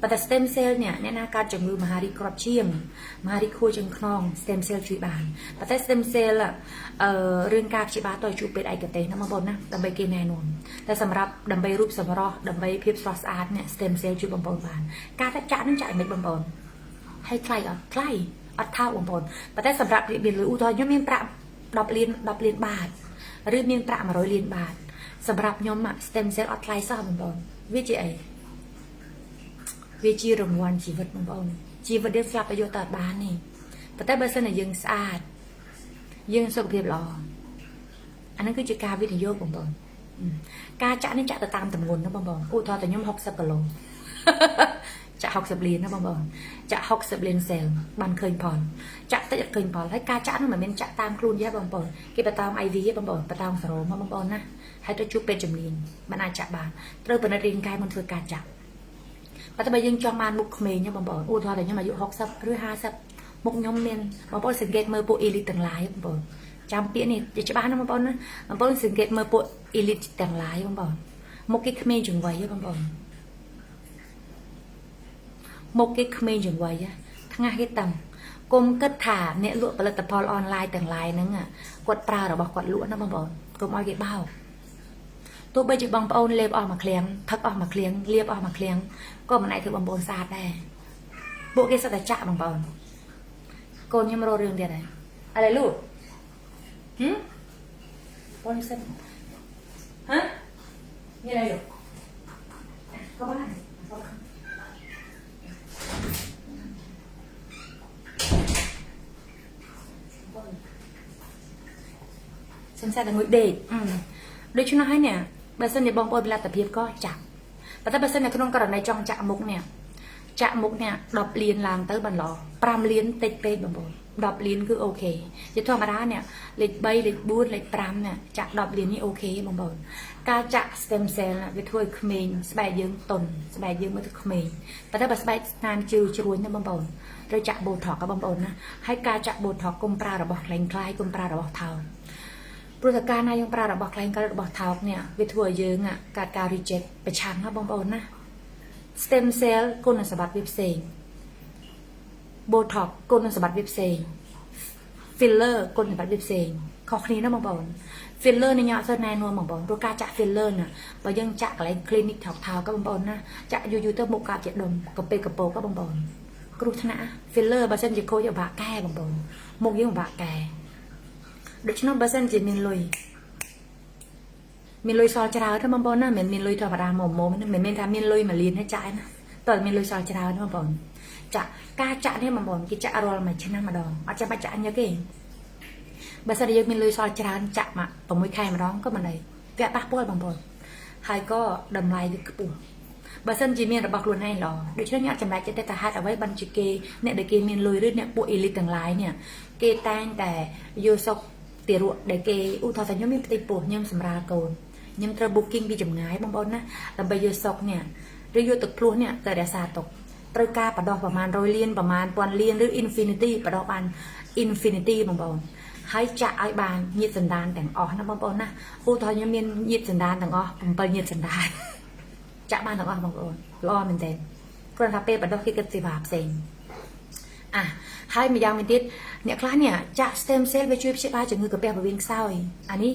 ប៉ុន្តែ stem cell នេះអ្នកណាកាត់ជំងឺមហារីកគ្រាប់ឈាមមហារីកខួរជើងខ្នង stem cell ជួយបានប៉ុន្តែ stem cell អឺរឿងការព្យាបាលតើជួបពេទ្យឯកទេសណាបងប្អូនណាដើម្បីគេណែនាំតែសម្រាប់ដើម្បីរូបសម្រស់ដើម្បីភាពស្រស់ស្អាតនេះ stem cell ជួយបងប្អូនបានការតែចាក់នឹងចាក់មិនបងប្អូនហើយថ្លៃអត់ថ្លៃអត់ថោកបងប្អូនប៉ុន្តែសម្រាប់មានលុយឧទាហរណ៍ខ្ញុំមានប្រាក់10លាន10លានបាតឬមានប្រាក់100លានបាតសម្រាប់ខ្ញុំ stem cell អត់ថ្លៃសោះបងប្អូនវាជាអីវាជារង្វាន់ជីវិតបងប្អូនជីវិតយើងស្លាប់ទៅយកទៅអត់បានទេប៉ុន្តែបើសិនជាយើងស្អាតយើងសុខភាពល្អអាហ្នឹងគឺជាការវិនិយោគបងប្អូនការចាក់នេះចាក់ទៅតាមទម្ងន់ណាបងប្អូនឧទាហរណ៍តែខ្ញុំ60គីឡូចាក់60លានណាបងប្អូនចាក់60លាន cell បានឃើញផលចាក់តិចអត់ឃើញផលហើយការចាក់នោះមិនមែនចាក់តាមខ្លួនទេបងប្អូនគេបតោង IV ទេបងប្អូនបតោងសេរ៉ូមបងប្អូនណាហើយទៅជួបពេទ្យជំនាញមិនអាចចាក់បានត្រូវពិនិត្យរាងកាយមុនធ្វើការចាក់ប៉ុន្តែបើយើងចង់បានមុខក្មេងបងប្អូនឧទាហរណ៍តែខ្ញុំអាយុ60ឬ50មុខខ្ញុំមានបងប្អូនសង្កេតមើលពួក elite ទាំងឡាយបងប្អូនចាំពាក្យនេះច្បាស់ណាបងប្អូនណាបងប្អូនសង្កេតមើលពួក elite ទាំងឡាយបងប្អូនមុខគេក្មេងជាងវ័យបងប្អូនមុខគេក្មេងជាងវ័យថ្ងាសគេតឹងគុំគិតថាអ្នកលក់ផលិតផលអនឡាញទាំងឡាយហ្នឹងគាត់ប្រើរបស់គាត់លក់ណាបងប្អូនកុំឲ្យគេបោកទោះបីជាបងប្អូនលេបអស់មួយឃ្លាំងផឹកអស់មួយឃ្លាំងលាបអស់មួយឃ្លាំងក៏មិនអាចធ្វើបងប្អូនស្អាតដែរពួកគេសិតតែចាក់បងប្អូនកូនខ្ញុំរករឿងទៀតហើយអីលូហឹមបងសិនហ៎មានអីលូក៏បានក៏បាន សង្ស័យតែងុយដេកដូច្នោះហើយនេះបើសិនជាបងប្អូនមានលទ្ធភាពក៏ចាក់ប៉ុន្តែបើសិនជាក្នុងករណីចង់ចាក់មុខនេះចាក់មុខនេះ10លានឡើងទៅបានល្អ5លានតិចពេកបងប្អូន10លានគឺ OK ជាធម្មតានេះលេខ3លេខ4លេខ5នេះចាក់10លាននេះ OK បងប្អូនការចាក់ stem cell វាធ្វើឲ្យក្មេងស្បែកយើងតុនស្បែកយើងមើលទៅក្មេងប៉ុន្តែបើស្បែកស្នាមជឿជ្រួញណាបងប្អូនត្រូវចាក់ Botox បងប្អូនណាហើយការចាក់ Botox កុំប្រើរបស់ក្លែងក្លាយកុំប្រើរបស់ថោកព្រោះតែកាលណាយើងប្រើរបស់ក្លែងក្លាយរបស់ថោកនេះវាធ្វើឲ្យយើងកើតការ reject ប្រឆាំងណាបងប្អូនណា stem cell គុណសម្បត្តិវាផ្សេង Botox គុណសម្បត្តិវាផ្សេង filler គុណសម្បត្តិវាផ្សេងខុសគ្នាណាបងប្អូន filler នេះញ៉ាំអត់សូវណែនាំបងប្អូនព្រោះការចាក់ filler ណាបើយើងចាក់កន្លែង clinic ថោកថោកក៏បងប្អូនណាចាក់យូរយូរទៅមុខកាត់ជាដុំកាពេកកពោក៏បងប្អូនគ្រោះថ្នាក់ filler បើសិនជាខូចពិបាកកែបងប្អូនមុខយើងពិបាកកែដូច្នោះបើសិនជាមានលុយមានលុយសល់ច្រើនណាបងប្អូនណាមិនមានលុយធម្មតាមកមកមិនមែនថាមានលុយមួយលានទេចាក់ណាតើមានលុយសល់ច្រើនណាបងប្អូនចាក់ការចាក់នេះបងប្អូនគេចាក់រាល់មួយឆ្នាំម្ដងអត់ចាំបាច់ចាក់ញឹកទេបើសិនជាយើងមានលុយសល់ច្រើនចាក់មក6ខែម្ដងក៏មិនអីវាប៉ះពាល់បងប្អូនហើយក៏តម្លៃវាខ្ពស់បើសិនជាមានរបស់ខ្លួនឯងល្អដូច្នេះខ្ញុំអត់ចម្លែកចិត្តទេថាហេតុអ្វីបានជាគេអ្នកដែលគេមានលុយឬអ្នកពួក elite ទាំងឡាយនេះគេតែងតែយកសុកទារកដែលគេឧទាហរណ៍ថាខ្ញុំមានផ្ទៃពោះខ្ញុំសម្រាលកូនខ្ញុំត្រូវ booking ពីចម្ងាយបងប្អូនណាដើម្បីយកសុកនេះឬយកទឹកភ្លោះនេះទៅរក្សាទុកត្រូវការបដោះប្រមាណ100លានប្រមាណ1000លានឬ infinity បដោះបាន infinity បងប្អូនហើយចាក់ឲ្យបានញាតសន្តានទាំងអស់ណាបងប្អូនណាឧទាហរណ៍ខ្ញុំមានញាតសន្តានទាំងអស់7ញាតសន្តានចាក់បានទាំងអស់បងប្អូនល្អមែនទែនគ្រាន់តែពេលបដោះគេគិតសេវាផ្សេងអាហើយម្យ៉ាងវិញទៀតអ្នកខ្លះនេះចាក់ stem cell វាជួយព្យាបាលជំងឺកាពះពោះវៀនខ្សោយអានេះ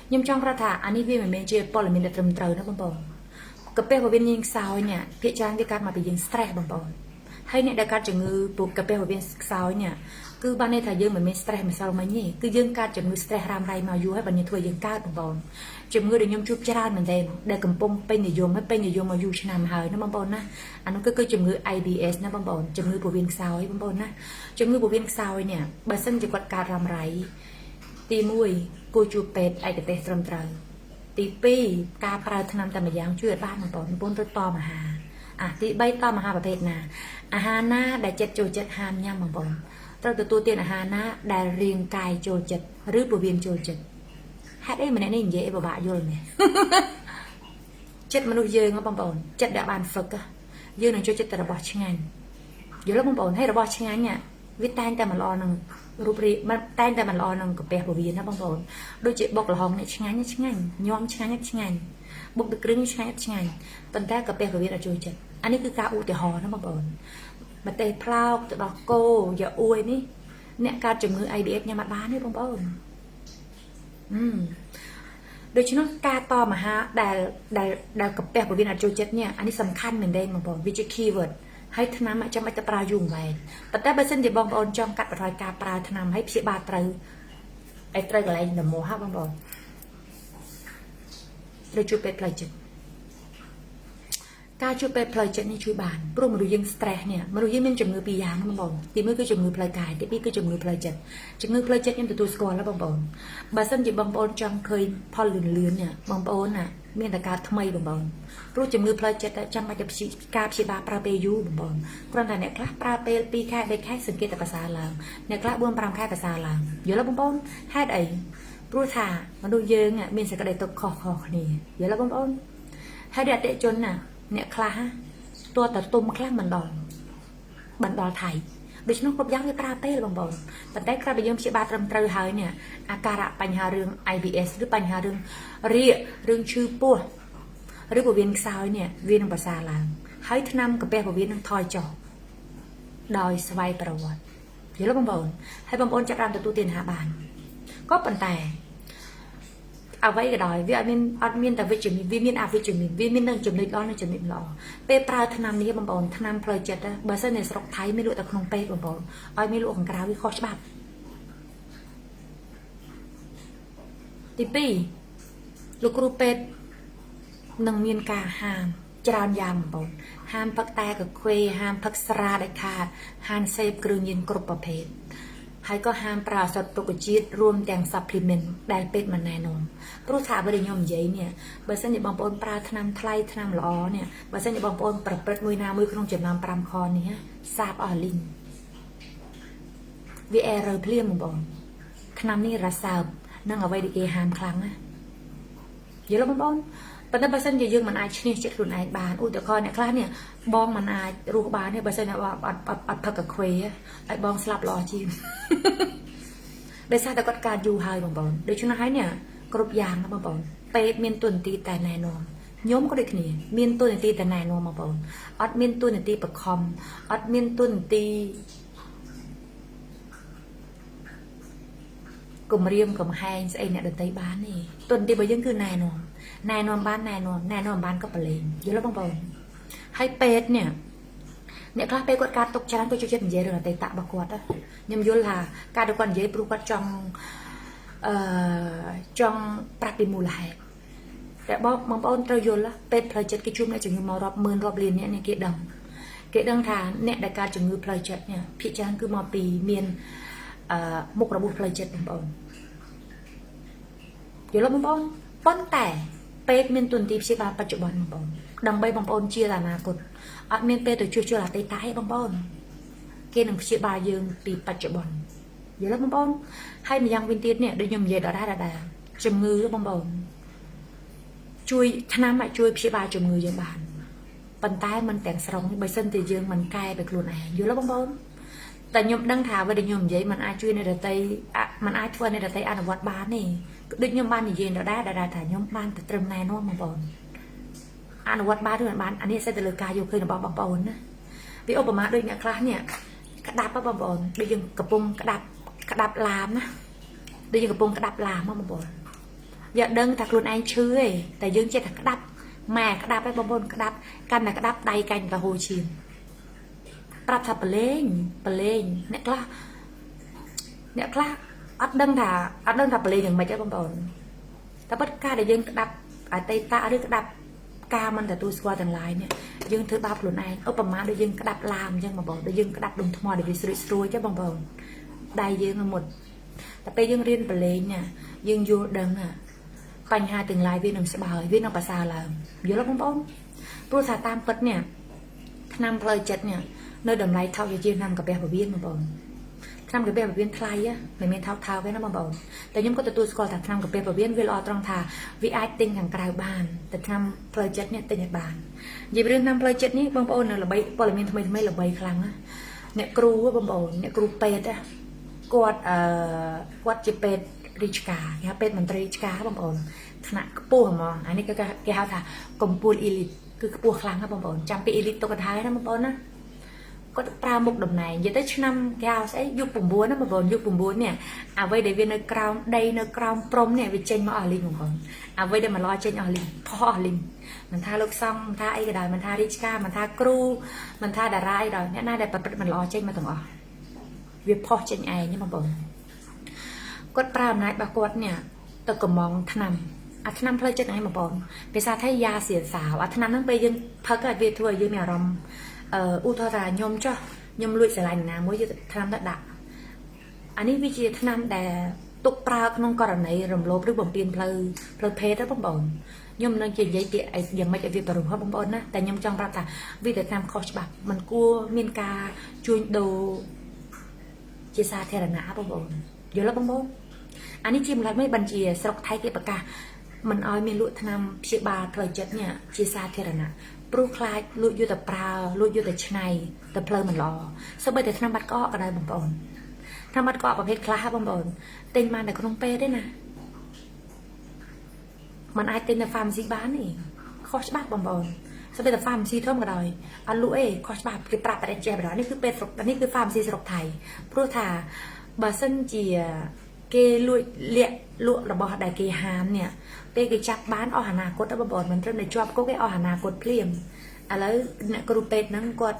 ខ្ញុំចង់ប្រាប់ថាអានេះវាមិនមែនជាព័ត៌មានដែលត្រឹមត្រូវណាបងប្អូនកាពះពោះវៀនញីខ្សោយនេះភាគច្រើនវាកើតមកពីយើង stress បងប្អូនហើយអ្នកដែលកើតជំងឺពុកកាពះពោះវៀនខ្សោយនេះគឺបានន័យថាយើងមិនមែន stress ម្សិលមិញទេគឺយើងកើតជំងឺ stress រ៉ាំរ៉ៃមកយូរហើយបើយើងធ្វើយើងកើតបងប្អូនជំងឺដែលខ្ញុំជួបច្រើនមែនទែនដែលកំពុងពេញនិយមហើយពេញនិយមមកយូរឆ្នាំហើយណាបងប្អូនណាអានោះគឺជំងឺ IBS ណាបងប្អូនជំងឺពោះវៀនខ្សោយបងប្អូនណាជំងឺពោះវៀនខ្សោយនេះបើសិនជាគាត់កើតរ៉ាំរ៉ៃទី1គួរជួបពេទ្យឯកទេសត្រឹមត្រូវទី2ការប្រើថ្នាំតែម្យ៉ាងជួយឲ្យបានបងប្អូនបងប្អូនត្រូវតមអាហារអាទី3តមអាហារប្រភេទណាអាហារណាដែលចិត្តចូលចិត្តហាមញ៉ាំបងប្អូនត្រូវទទួលទានអាហារណាដែលរាងកាយចូលចិត្តឬពោះវៀនចូលចិត្តហេតុអីម្នាក់នេះនិយាយអីពិបាកយល់មែនចិត្តមនុស្សយើងបងប្អូនចិត្តដែលបានហ្វឹកយើងនឹងចូលចិត្តតែរបស់ឆ្ងាញ់យល់ទេបងប្អូនហើយរបស់ឆ្ងាញ់ វាតែងតែមិនល្អនឹងរូបរាងមិនតែងតែមិនល្អនឹងកាពះពោះវៀនណាបងប្អូនដូចជាបុកល្ហុងនេះឆ្ងាញ់ឆ្ងាញ់ញ៉ាំឆ្ងាញ់ឆ្ងាញ់បុកទឹកគ្រឿងឆ្ងាញ់ឆ្ងាញ់ប៉ុន្តែកាពះពោះវៀនអត់ចូលចិត្តអានេះគឺការឧទាហរណ៍ណាបងប្អូនម្ទេសផ្លោកទៅដល់គោយ៉ាអួយនេះអ្នកកើតជំងឺ IBS ញ៉ាំអត់បានទេបងប្អូនអឺដូច្នោះការតមហាដែលដែលដែលកាពះពោះវៀនអត់ចូលចិត្តនេះអានេះសំខាន់មែនទេបងប្អូនវាជា keyword ហើយថ្នាំចាំបាច់ទៅប្រើយូរអង្វែងប៉ុន្តែបើសិនជាបងប្អូនចង់កាត់បន្ថយការប្រើថ្នាំហើយព្យាបាលត្រូវឲ្យត្រូវកន្លែងល្មមហ่ะបងប្អូនត្រូវជួយពេទ្យផ្លូវចិត្តការជួយពេទ្យផ្លូវចិត្តនេះជួយបានព្រោះមនុស្សយើង stress នេះមនុស្សយើងមានជំងឺពីរយ៉ាងណាបងប្អូនទីមួយគឺជំងឺផ្លូវកាយទីពីរគឺជំងឺផ្លូវចិត្តជំងឺផ្លូវចិត្តខ្ញុំទទួលស្គាល់แล้วបងប្អូនបើសិនជាបងប្អូនចង់ឃើញផលលឿនលឿននេះបងប្អូនណាមានតែការថ្មីបងប្អូនព្រោះជំងឺផ្លូវចិត្តចាំបាច់តែព្យាការព្យាបាលប្រើពេលយូរបងប្អូនគ្រាន់តែអ្នកខ្លះប្រើពេល2ខែ3ខែសង្កេតតែប្រសើរឡើងអ្នកខ្លះ4 5ខែប្រសើរឡើងយល់ទេបងប្អូនហេតុអីព្រោះថាមនុស្សយើងមានសេចក្តីទុក្ខខុសៗគ្នាយល់ទេបងប្អូនហើយអតិជនណាអ្នកខ្លះទោះតែទុំខ្លះមិនដល់បណ្ដល់ថៃដូច្នោះគ្រប់យ៉ាងវាប្រើពេលបងប្អូនប៉ុន្តែក្រោយពីយើងព្យាបាលត្រឹមត្រូវហើយនេះអាការៈបញ្ហារឿង IBS ឬបញ្ហារឿងរាករឿងឈឺពោះឬពោះវៀនខ្សោយនេះវានឹងប្រសើរឡើងហើយថ្នាំកាពះពោះវៀននឹងថយចុះដោយស្វ័យប្រវត្តិយល់បងប្អូនហើយបងប្អូនចាប់ដើមទទួលទានអាហារបានក៏ប៉ុន្តែអ្វីក៏ដោយវាអត់មានអត់មានតែវិជ្ជមានវាមានអវិជ្ជមានវាមាននឹងចំណុចល្អនិងចំណុចមិនល្អពេលប្រើថ្នាំនេះបងប្អូនថ្នាំផ្លូវចិត្តបើសិននៅស្រុកថៃមានលក់តែក្នុងពេទ្យបងប្អូនឲ្យមានលក់ខាងក្រៅវាខុសច្បាប់ទី2លោកគ្រូពេទ្យនឹងមានការហាមច្រើនយ៉ាងបងប្អូនហាមផឹកតែកាខ្វេហាមផឹកស្រាដាច់ខាតហាមសេពគ្រឿងញៀនគ្រប់ប្រភេទហើយក៏ហាមប្រើឱសថរុក្ខជាតិរួមទាំង supplement ដែលពេទ្យមិនណែនាំព្រោះថាអ្វីដែលខ្ញុំនិយាយនេះបើសិនជាបងប្អូនប្រើថ្នាំថ្លៃថ្នាំល្អនេះបើសិនជាបងប្អូនប្រព្រឹត្តមួយណាមួយក្នុងចំណោម5ខនេះសាបអស់លីងវា error ភ្លាមបងប្អូនថ្នាំនេះរសើបនឹងអ្វីដែលគេហាមខ្លាំងណាយល់បងប្អូនប៉ុន្តែបើសិនជាយើងមិនអាចឈ្នះចិត្តខ្លួនឯងបានឧទាហរណ៍អ្នកខ្លះនេះបងមិនអាចរស់បានទេបើសិនជាអត់អត់អត់ផឹកកាខ្វេឲ្យបងស្លាប់ល្អជាងដោយសារតែគាត់ការយូរហើយបងប្អូនដូច្នោះហើយនេះគ្រប់យ៉ាងណាបងប្អូនពេទ្យមានទួនាទីតែណែនាំខ្ញុំក៏ដូចគ្នាមានទួនាទីតែណែនាំបងប្អូនអត់មានទួនាទីបខំអត់មានទួនាទីគំរាមកំហែងស្អីអ្នកដទៃបានទេទួនាទីរបស់យើងគឺណែនាំណែនាំបានណែនាំណែនាំបានក៏ប្រឡែងយល់បងប្អូនហើយពេទ្យនេះអ្នកខ្លះពេលគាត់ការទុកច្រើនគាត់ចូលចិត្តនិយាយរឿងអតីតរបស់គាត់ខ្ញុំយល់ថាការដែលគាត់និយាយព្រោះគាត់ចង់អឺចង់ប្រាប់ពីមូលហេតុតែបងប្អូនត្រូវយល់ពេទ្យផ្លូវចិត្តគេជួបអ្នកជំងឺមករាប់ម៉ឺនរាប់លានអ្នកនេះគេដឹងថាអ្នកដែលកើតជំងឺផ្លូវចិត្តនេះភាគច្រើនគឺមកពីមានអឺមុខរបួសផ្លូវចិត្តបងប្អូនយល់បងប្អូនប៉ុន្តែពេទ្យមានទុនទីព្យាបាលបច្ចុប្បន្នបងប្អូនដើម្បីបងប្អូនជាអនាគតអត់មានពេលទៅជួសជុលអតីតទេបងប្អូនគេនឹងព្យាបាលយើងពីបច្ចុប្បន្នយល់បងប្អូនហើយម្យ៉ាងវិញទៀតនេះដូចខ្ញុំនិយាយដដែលជំងឺបងប្អូនជួយថ្នាំជួយព្យាបាលជំងឺយើងបានប៉ុន្តែមិនទាំងស្រុងបើសិនជាយើងមិនកែไปខ្លួនឯងយល់បងប្អូនតែខ្ញុំដឹងថាអ្វីដែលខ្ញុំនិយាយมันអាចជួយអ្នកដទៃมันអាចធ្វើអ្នកដទៃអនុវត្តបានទេដូចខ្ញុំបាននិយាយដដែលថាខ្ញុំបានតែត្រឹមណែនាំបងប្អូនអនុវត្តបានឬមិនបានអានេះសិតទៅលើការយកឃើញរបស់បងប្អូនណាវាឧបមាដូចអ្នកខ្លះនេះក្តាប់បងប្អូនដូចយើងកំពុងក្តាប់ឡាមណាដូចយើងកំពុងក្តាប់ឡាមបងប្អូនយកដឹងថាខ្លួនឯងឈឺឯងតែយើងចេះតែក្តាប់ម៉ែក្តាប់ឯងបងប្អូនក្តាប់កាន់តែក្តាប់ដៃកាញ់ទៅហូរឈាមប្រាប់ថាប្រឡែងអ្នកខ្លះអត់ដឹងថាប្រឡែងយ៉ាងម៉េចទេបងប្អូនតែពិតការដែលយើងក្តាប់អតីតឬក្តាប់ការមិនទទួលស្គាល់ទាំងឡាយនេះយើងធ្វើបាបខ្លួនឯងឧបមាដូចយើងក្តាប់ឡាមអញ្ចឹងបងប្អូនដូចយើងក្តាប់ដុំថ្មដែលវាស្រួយៗចឹងបងប្អូនដៃយើងមុតតែពេលយើងរៀនប្រឡែងណាយើងយល់ដឹងណាបញ្ហាទាំងឡាយវានឹងស្បើយវានឹងប្រសើរឡើងយល់ទេបងប្អូនព្រោះថាតាមពិតនេះថ្នាំផ្លូវចិត្តនេះនៅតម្លៃថោកជាងថ្នាំកាពះពោះវៀនបងប្អូនថ្នាំកាពះពោះវៀនថ្លៃមិនមែនថោកទេណាបងប្អូនតែខ្ញុំក៏ទទួលស្គាល់ថាថ្នាំកាពះពោះវៀនវាល្អត្រង់ថាវាអាចទិញខាងក្រៅបានតែថ្នាំផ្លូវចិត្តនេះទិញអត់បាននិយាយរឿងថ្នាំផ្លូវចិត្តនេះបងប្អូននៅល្បីព័ត៌មានថ្មីល្បីខ្លាំងណា អ្នកគ្រូបងប្អូនអ្នកគ្រូពេទ្យគាត់អឺគាត់ជាពេទ្យរាជការគេហៅពេទ្យមន្ត្រីរាជការបងប្អូនថ្នាក់ខ្ពស់ហ្មងអានេះគេហៅថាកម្ពូល elite គឺខ្ពស់ខ្លាំងណាស់បងប្អូនចាំពី elite ទុកកថាណាបងប្អូនណាគាត់ប្រើមុខតំណែងនិយាយទៅឆ្នាំគេហៅស្អីយុគ9ណាបងប្អូនយុគ9នេះអ្វីដែលវានៅក្រោមដីនៅក្រោមព្រំនេះវាចេញមកអស់លីងបងប្អូនអ្វីដែលមកឡចេញអស់លីងផុសអស់លីងមិនថាលោកសង្ឃមិនថាអីក៏ដោយមិនថារាជការមិនថាគ្រូមិនថាតារាអីដោយអ្នកណាដែលប្រព្រឹត្តមិនល្អចេញមកទាំងអស់វាផុសចេញឯងណាបងប្អូនគាត់ប្រើអំណាចរបស់គាត់នេះទៅកំងថ្នាំអាថ្នាំផ្លូវចិត្តហ្នឹងឯងបងប្អូនភាសាថៃយ៉ាសៀនសាវអាថ្នាំហ្នឹងពេលយើងផឹកវាធ្វើឲ្យយើងមានអារម្មណ៍អឺឧទាហរណ៍ថាខ្ញុំចុះខ្ញុំលួចស្រឡាញ់ណាមួយយកថ្នាំទៅដាក់អានេះវាជាថ្នាំដែលទុកប្រើក្នុងករណីរំលោភឬបំពេញផ្លូវផ្លូវភេទទៅបងប្អូនខ្ញុំនឹងជានិយាយពាក្យយ៉ាងម៉េចឲ្យវាបរិសុទ្ធបងប្អូនណាតែខ្ញុំចង់ប្រាប់ថាវាទៅតាមខុសច្បាប់มันគួរមានការជួញដូរជាសាធារណៈបងប្អូនយល់ទេបងប្អូនអានេះជាម្ល៉េះមិនបានជាស្រុកថៃគេប្រកាសមិនឲ្យមានលក់ថ្នាំព្យាបាលផ្លូវចិត្តនេះជាសាធារណៈព្រោះខ្លាចលួចយកទៅប្រើលួចយកទៅឆ្នៃទៅផ្លូវមិនល្អសូម្បីតែថ្នាំបាត់ក្អកក៏ដោយបងប្អូនថ្នាំបាត់ក្អកប្រភេទខ្លះបងប្អូនទិញបានតែក្នុងពេទ្យទេណាมันអាចទិញនៅ pharmacy បានទេខុសច្បាប់បងប្អូនសូម្បីតែ pharmacy ធំក៏ដោយអត់លក់ទេខុសច្បាប់គេប្រាប់តែចេះបណ្ដោយនេះគឺពេទ្យស្រុកនេះគឺ pharmacy ស្រុកថៃព្រោះថាបើសិនជាគេលួចលាក់លក់របស់ដែលគេហាមនេះពេលគេចាប់បានអស់អនាគតបងប្អូនមិនត្រឹមតែជាប់គុកទេអស់អនាគតភ្លាមឥឡូវអ្នកគ្រូពេទ្យហ្នឹងគាត់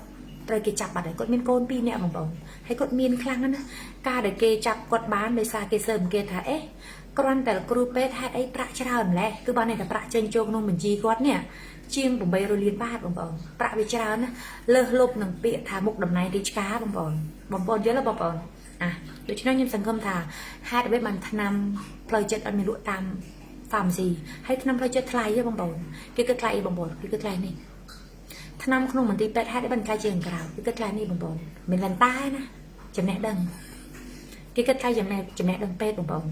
ត្រូវគេចាប់បាត់ហើយគាត់មានកូន2នាក់បងប្អូនហើយគាត់មានខ្លាំងណាស់ការដែលគេចាប់គាត់បានដោយសារគេសើមគេថាអេគ្រាន់តែគ្រូពេទ្យហេតុអីប្រាក់ច្រើនម្ល៉េះគឺបានន័យថាប្រាក់ចេញចូលក្នុងបញ្ជីគាត់នេះជាង800លានបាតបងប្អូនប្រាក់វាច្រើនណាលើសលប់នឹងពាក្យថាមុខតំណែងរាជការបងប្អូនបងប្អូនយល់ទេបងប្អូនអាដូច្នេះខ្ញុំសង្ឃឹមថាហេតុអ្វីបានថ្នាំផ្លូវចិត្តអត់មានលក់តាម pharmacy ហើយថ្នាំផ្លូវចិត្តថ្លៃទេបងប្អូនគេគិតថ្លៃអីបងប្អូនគេគិតថ្លៃនេះថ្នាំក្នុងមន្ទីរពេទ្យហេតុអីបានថ្លៃជាងក្រៅគេគិតថ្លៃនេះបងប្អូនមិនមែនតែណាចំណេះដឹងគេគិតថ្លៃចំណេះចំណេះដឹងពេទ្យបងប្អូន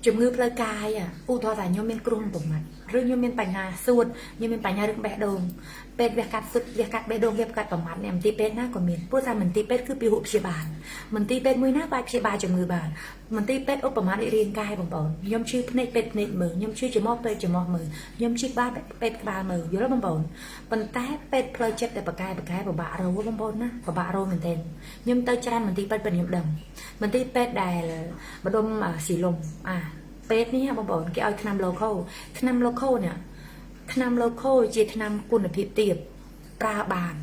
ជំងឺផ្លូវកាយឧទាហរណ៍ថាខ្ញុំមានគ្រោះប្រមាត់ឬខ្ញុំមានបញ្ហាសួតខ្ញុំមានបញ្ហារឿងបេះដូងពេទ្យវះកាត់សុទ្ធវះកាត់បេះដូងវះកាត់ប្រមាត់នេះមន្ទីរពេទ្យណាក៏មានព្រោះថាមន្ទីរពេទ្យគឺពហុព្យាបាលមន្ទីរពេទ្យមួយណាបាយព្យាបាលជំងឺបានមន្ទីរពេទ្យឧបមាដូចរាងកាយបងប្អូនខ្ញុំឈឺភ្នែកពេទ្យភ្នែកមើលខ្ញុំឈឺច្រមុះពេទ្យច្រមុះមើលខ្ញុំឈឺក្បាលពេទ្យក្បាលមើលយល់ទេបងប្អូនប៉ុន្តែពេទ្យផ្លូវចិត្តតែបកែបកែពិបាករកបងប្អូនណាពិបាករកមែនទែនខ្ញុំទៅច្រើនមន្ទីរពេទ្យប៉ុន្តែខ្ញុំដឹងមន្ទីរពេទ្យដែលម្ដុំស៊ីលុំអាពេទ្យនេះបងប្អូនគេឲ្យថ្នាំ local ថ្នាំ local នេះថ្នាំ local ជាថ្នាំគុណភាពទាបប្រើបាន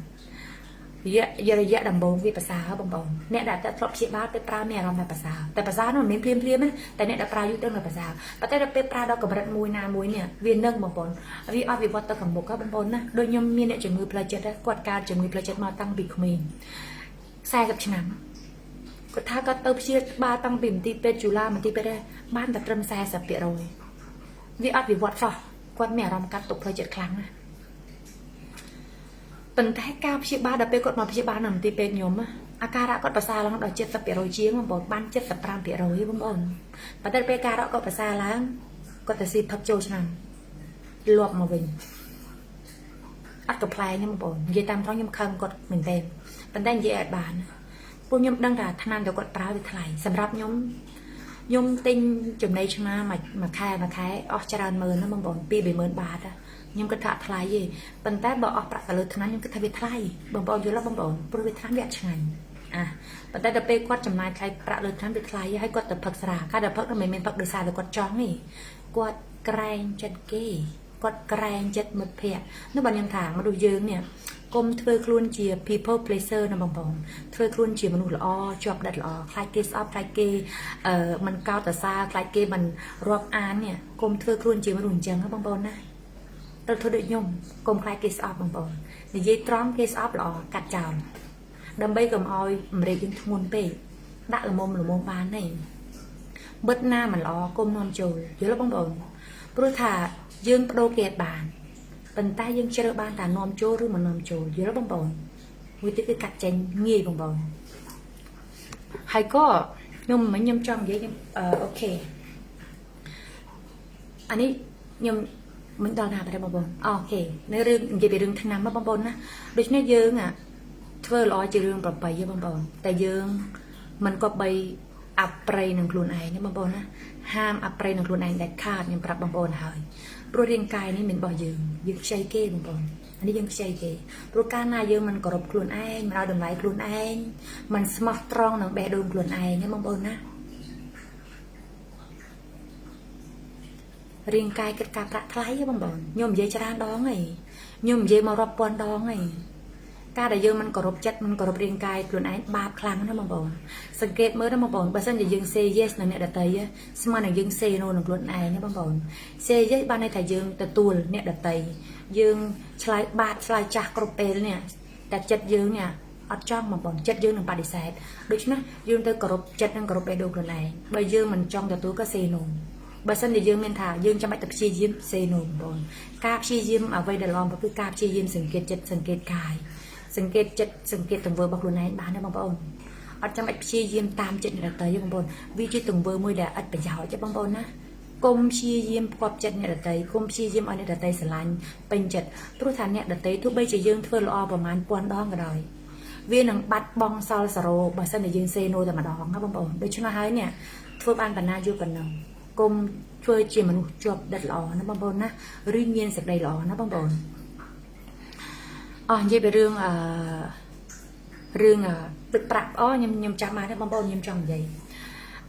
រយៈរយៈដំបូងវាប្រសើរបងប្អូនអ្នកដែលតែធ្លាប់ព្យាបាលពេលប្រើមានអារម្មណ៍ថាប្រសើរតែប្រសើរនោះមិនមែនភ្លាមភ្លាមទេតែអ្នកដែលប្រើយូរទៅនឹងប្រសើរប៉ុន្តែដល់ពេលប្រើដល់កម្រិតមួយណាមួយនេះវានឹងបងប្អូនវាអត់វិវត្តទៅខាងមុខហ៎បងប្អូនណាដូចខ្ញុំមានអ្នកជំងឺផ្លូវចិត្តគាត់កើតជំងឺផ្លូវចិត្តមកតាំងពីក្មេង40ឆ្នាំគាត់ថាគាត់ទៅព្យាបាលតាំងពីមន្ទីរពេទ្យជូឡាមន្ទីរពេទ្យបានតែត្រឹម40%វាអត់វិវត្តសោះគាត់មានអារម្មណ៍កាត់ទុកផ្លូវចិត្តខ្លាំងណាស់ប៉ុន្តែការព្យាបាលដល់ពេលគាត់មកព្យាបាលនៅមន្ទីរពេទ្យខ្ញុំអាការៈគាត់ប្រសើរឡើងដល់70%ជាងបងប្អូនបាន75%បងប្អូនប៉ុន្តែពេលការៈគាត់ប្រសើរឡើងគាត់ទៅស៊ីផឹកចូលឆ្នាំលាប់មកវិញអត់កំ pl ែងទេបងប្អូននិយាយតាមត្រង់ខ្ញុំខឹងគាត់មែនទែនប៉ុន្តែនិយាយអត់បានពួកខ្ញុំដឹងថាថ្នាំដែលគាត់ប្រើវាថ្លៃសម្រាប់ខ្ញុំខ្ញុំទិញចំណីឆ្មាមួយមួយខែមួយខែអស់ច្រើនម៉ឺនណាបងប្អូន2 30000បាតខ្ញុំគិតថាថ្លៃទេប៉ុន្តែបើអស់ប្រាក់ទៅលើថ្នាំខ្ញុំគិតថាវាថ្លៃបងប្អូនយល់ទេបងប្អូនព្រោះវាថ្នាំវាអត់ឆ្ងាញ់អាប៉ុន្តែដល់ពេលគាត់ចំណាយថ្លៃប្រាក់លើថ្នាំវាថ្លៃហើយគាត់ទៅផឹកស្រាការដែលផឹកនោះមិនមែនផឹកដោយសារតែគាត់ចង់ទេគាត់ក្រែងចិត្តគេគាត់ក្រែងចិត្តមិត្តភ័ក្តិនោះបើខ្ញុំថាមនុស្សយើងនេះកុំធ្វើខ្លួនជា people pleaser ណាបងប្អូនធ្វើខ្លួនជាមនុស្សល្អជាប់ដិតល្អខ្លាចគេស្អប់ខ្លាចគេអឺមិនកោតសរសើរខ្លាចគេមិនរាប់អាននេះកុំធ្វើខ្លួនជាមនុស្សអញ្ចឹងណាបងប្អូនណាត្រូវធ្វើដូចខ្ញុំកុំខ្លាចគេស្អប់បងប្អូននិយាយត្រង់គេស្អប់ល្អកាត់ចោលដើម្បីកុំឲ្យម្រេចយើងធ្ងន់ពេកដាក់ល្មមល្មមបានទេបិទណាមិនល្អកុំនាំចូលយល់ទេបងប្អូនព្រោះថាយើងបដូរគេអត់បានប៉ុន្តែយើងជ្រើសបានថានាំចូលឬមិននាំចូលយល់បងប្អូនមួយទៀតគឺកាត់ចេញងាយបងប្អូនហើយក៏ខ្ញុំមិញខ្ញុំចង់និយាយខ្ញុំ OK អានេះខ្ញុំមិនដល់ណាបាទបងប្អូន OK នៅរឿងនិយាយពីរឿងថ្នាំបងប្អូនណាដូច្នេះយើងអា ធ្វើល្អជារឿងប្រពៃទេបងប្អូនតែយើងមិនគប្បីអប្រិយនឹងខ្លួនឯងណាបងប្អូនណាហាមអប្រិយនឹងខ្លួនឯងដាច់ខាតខ្ញុំប្រាប់បងប្អូនហើយព្រោះរាងកាយនេះមិនរបស់យើងយើងខ្ចីគេបងប្អូនអានេះយើងខ្ចីគេព្រោះកាលណាយើងមិនគោរពខ្លួនឯងមិនឲ្យតម្លៃខ្លួនឯងមិនស្មោះត្រង់នឹងបេះដូងខ្លួនឯងណាបងប្អូនណារាងកាយគិតការប្រាក់ថ្លៃហ៎បងប្អូនខ្ញុំនិយាយច្រើនដងហីខ្ញុំនិយាយមករាប់ពាន់ដងហីការដែលយើងមិនគោរពចិត្តមិនគោរពរាងកាយខ្លួនឯងបាបខ្លាំងណាស់បងប្អូនសង្កេតមើលណាបងប្អូនបើសិនជាយើង say yes នឹងអ្នកដទៃស្មើនឹងយើង say no នឹងខ្លួនឯងណាបងប្អូន say yes បានន័យថាយើងទទួលអ្នកដទៃយើងឆ្លើយបាតឆ្លើយចាស់គ្រប់ពេលនេះតែចិត្តយើងនេះអត់ចង់បងប្អូនចិត្តយើងនឹងបដិសេធដូច្នេះយើងទៅគោរពចិត្តនិងគោរពបេះដូងខ្លួនឯងបើយើងមិនចង់ទទួលក៏ say no បើសិនជាយើងមានថាយើងចាំបាច់ទៅព្យាយាម say no បងប្អូនការព្យាយាមអ្វីដែលល្អគឺការព្យាយាមសង្កេតចិត្តសង្កេតកាយសង្កេតចិត្តសង្កេតទង្វើរបស់ខ្លួនឯងបានណាបងប្អូនអត់ចាំបាច់ព្យាយាមតាមចិត្តអ្នកដទៃទេបងប្អូនវាជាទង្វើមួយដែលឥតប្រយោជន៍ទេបងប្អូនណាកុំព្យាយាមផ្គប់ចិត្តអ្នកដទៃកុំព្យាយាមឲ្យអ្នកដទៃស្រឡាញ់ពេញចិត្តព្រោះថាអ្នកដទៃទោះបីជាយើងធ្វើល្អប្រមាណពាន់ដងក៏ដោយវានឹងបាត់បង់សល់សារ៉ូបើសិនជាយើង say no តែម្ដងណាបងប្អូនដូច្នោះហើយនេះធ្វើបានបណ្ណាយូរប៉ុណ្ណឹងកុំធ្វើជាមនុស្សជាប់ដិតល្អណាបងប្អូនណាឬមានសេចក្តីល្អណាបងប្អូនអស់និយាយពីរឿងអឺរឿងទឹកប្រាក់អូខ្ញុំចាំបានទេបងប្អូនខ្ញុំចង់និយាយ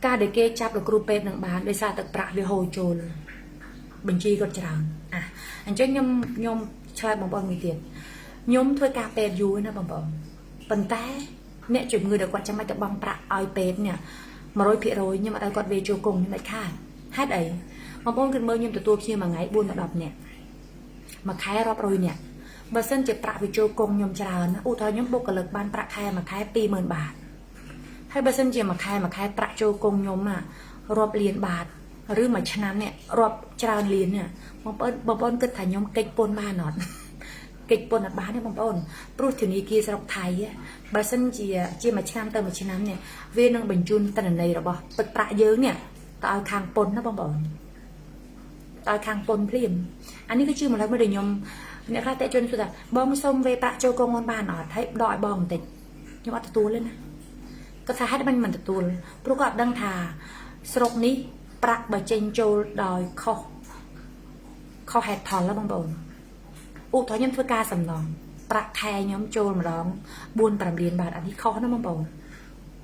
ការដែលគេចាប់លោកគ្រូពេទ្យនឹងបានដោយសារទឹកប្រាក់វាហូរចូលបញ្ជីគាត់ច្រើនអាអញ្ចឹងខ្ញុំឆ្លើយបងប្អូនមួយទៀតខ្ញុំធ្វើការពេទ្យយូរណាបងប្អូនប៉ុន្តែអ្នកជំងឺដែលគាត់ចាំបាច់ទៅបង់ប្រាក់ឲ្យពេទ្យនេះ100%ខ្ញុំអត់ឲ្យគាត់វេចូលគង់ខ្ញុំមិនខាតហេតុអីបងប្អូនគិតមើលខ្ញុំទទួលភ្ញៀវមួយថ្ងៃ4ដល់10នាក់មួយខែរាប់រយនាក់បើសិនជាប្រាក់វាចូលគង់ខ្ញុំច្រើនឧទាហរណ៍ខ្ញុំបុគ្គលិកបានប្រាក់ខែមួយខែ20000បាតហើយបើសិនជាមួយខែមួយខែប្រាក់ចូលគង់ខ្ញុំរាប់លានបាតឬមួយឆ្នាំនេះរាប់ច្រើនលាននេះបងប្អូនបងប្អូនគិតថាខ្ញុំកិច្ចពន្ធបានអត់កិច្ចពន្ធអត់បានទេបងប្អូនព្រោះធនាគារស្រុកថៃបើសិនជាមួយឆ្នាំទៅមួយឆ្នាំនេះវានឹងបញ្ជូនតនន័យរបស់ទឹកប្រាក់យើងនេះទៅឲ្យខាងពន្ធណាបងប្អូនទៅឲ្យខាងពន្ធភ្លាមអានេះគឺជាម្ល៉េះមួយដែលខ្ញុំអ្នកខ្លះតេជនសួរថាបងសុំវេប្រាក់ចូលកងអូនបានអត់ហើយដកឲ្យបងបន្តិចខ្ញុំអត់ទទួលទេណាគាត់ថាហេតុមិនទទួលព្រោះគាត់អត់ដឹងថាស្រុកនេះប្រាក់បើចេញចូលដោយខុសហេតុផលណាបងប្អូនឧទាហរណ៍ខ្ញុំធ្វើការសំណងប្រាក់ខែខ្ញុំចូលម្ដង4 5លានបាតអានេះខុសណាបងប្អូន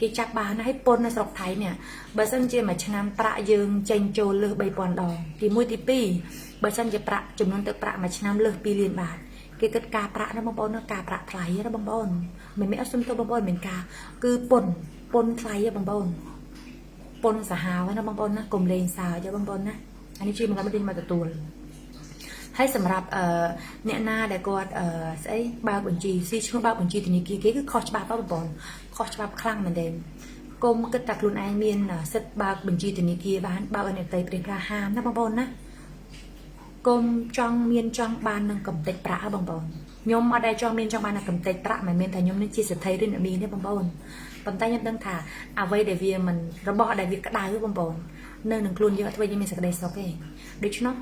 គេចាប់បានហើយពន្ធនៅស្រុកថៃនេះបើសិនជាមួយឆ្នាំប្រាក់យើងចេញចូលលើស3000ដងទី1ទី2បើសិនជាប្រាក់ចំនួនទឹកប្រាក់មួយឆ្នាំលើស2លានបាតគេគិតការប្រាក់ណាបងប្អូនណាការប្រាក់ថ្លៃណាបងប្អូនមិនមែនអត់សុំទោសបងប្អូនមិនការគឺពន្ធថ្លៃណាបងប្អូនពន្ធសាហាវណាបងប្អូនណាកុំលេងសើចបងប្អូនណាអានេះជាមកមកមកទទួលហើយសម្រាប់អ្នកណាដែលគាត់ស្អីបើកបញ្ជីស៊ីឈ្មោះបើកបញ្ជីធនាគារគេគឺខុសច្បាប់បងប្អូនខុសច្បាប់ខ្លាំងមែនទែនកុំគិតថាខ្លួនឯងមានសិទ្ធិបើកបញ្ជីធនាគារបានបើកឲ្យអ្នកដទៃព្រាក្លាហានណាបងប្អូនណាកុំចង់មានចង់បាននឹងកំតិចប្រាក់បងប្អូនខ្ញុំអត់ដែលចង់មានចង់បាននឹងកំតិចប្រាក់មិនមែនថាខ្ញុំនឹងជាសេដ្ឋីឬអ្នកមានទេបងប្អូនប៉ុន្តែខ្ញុំដឹងថាអ្វីដែលវាមិនរបស់ដែលវាក្តៅបងប្អូននៅនឹងខ្លួនយើងអត់ធ្វើយើងមានសេចក្តីសុខទេដូច្នោះ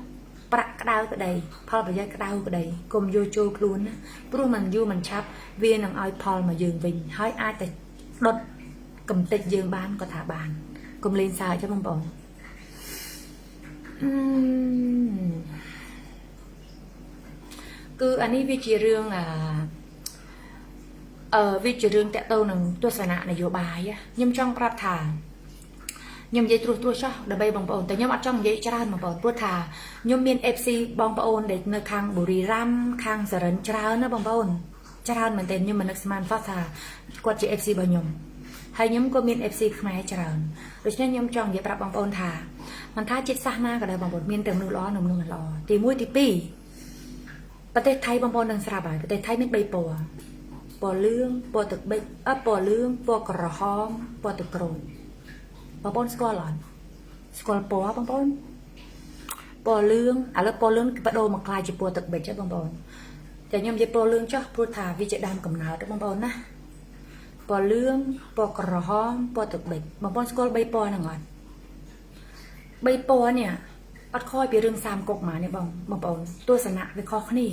ប្រាក់ក្តៅក្តីផលប្រយោជន៍ក្តៅក្តីកុំយកចូលខ្លួនណាព្រោះមិនយូរមិនឆាប់វានឹងឲ្យផលមកយើងវិញហើយអាចតែដុតកំតិចយើងបានក៏ថាបានកុំលេងសើចទេបងប្អូនគឺអានេះវាជារឿងវាជារឿងតាក់ទងនឹងទស្សនៈនយោបាយខ្ញុំចង់ប្រាប់ថាខ្ញុំនិយាយត្រួសត្រាសចោះដើម្បីបងប្អូនតែខ្ញុំអត់ចង់និយាយច្រើនបងប្អូនព្រោះថាខ្ញុំមាន FC បងប្អូនដែលនៅខាងបុរីរ៉ាំខាងសរិនច្រើនណាបងប្អូនច្រើនមែនទែនខ្ញុំមិននឹកស្មានសោះថាគាត់ជា FC របស់ខ្ញុំហើយខ្ញុំក៏មាន FC ខ្មែរច្រើនដូច្នេះខ្ញុំចង់និយាយប្រាប់បងប្អូនថាមិនថាជាតិសាសន៍ណាក៏ដោយបងប្អូនមានទាំងមនុស្សល្អនិងមនុស្សមិនល្អទី1ទី2ប្រទេសថៃបងប្អូននឹងស្រាប់ហើយប្រទេសថៃមាន3ពណ៌ពណ៌លឿងពណ៌ទឹកប៊ិចពណ៌លឿងពណ៌ក្រហមពណ៌ទឹកក្រូចបងប្អូនស្គាល់អត់ស្គាល់ពណ៌បងប្អូនពណ៌លឿងឥឡូវពណ៌លឿងគឺបដូរមកក្លាយជាពណ៌ទឹកប៊ិចហ៎បងប្អូនតែខ្ញុំនិយាយពណ៌លឿងចុះព្រោះថាវាជាដើមកំណើតបងប្អូនណាពណ៌លឿងពណ៌ក្រហមពណ៌ទឹកប៊ិចបងប្អូនស្គាល់3ពណ៌ហ្នឹងអត់3ពណ៌នេះអត់ខ້ອຍពីរឿងសាមកុកមកនេះបងប្អូនទស្សនៈវាខុសគ្នា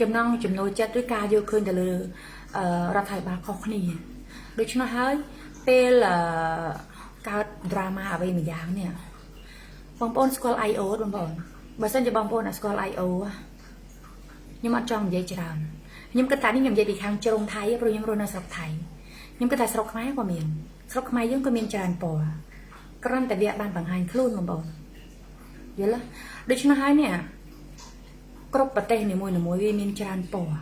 ចំណង់ចំណូលចិត្តឬការយល់ឃើញទៅលើរដ្ឋាភិបាលខុសគ្នាដូច្នោះហើយពេលកើត drama អ្វីមួយយ៉ាងនេះបងប្អូនស្គាល់ IO បងប្អូនបើសិនជាបងប្អូនអត់ស្គាល់ IO ខ្ញុំអត់ចង់និយាយច្រើនខ្ញុំគិតថានេះខ្ញុំនិយាយពីខាងជ្រុងថៃព្រោះខ្ញុំរស់នៅស្រុកថៃខ្ញុំគិតថាស្រុកខ្មែរក៏មានស្រុកខ្មែរយើងក៏មានច្រើនពណ៌គ្រាន់តែវាបានបង្ហាញខ្លួនបងប្អូនយល់ទេដូច្នោះហើយនេះគ្រប់ប្រទេសនីមួយៗវាមានច្រើនពណ៌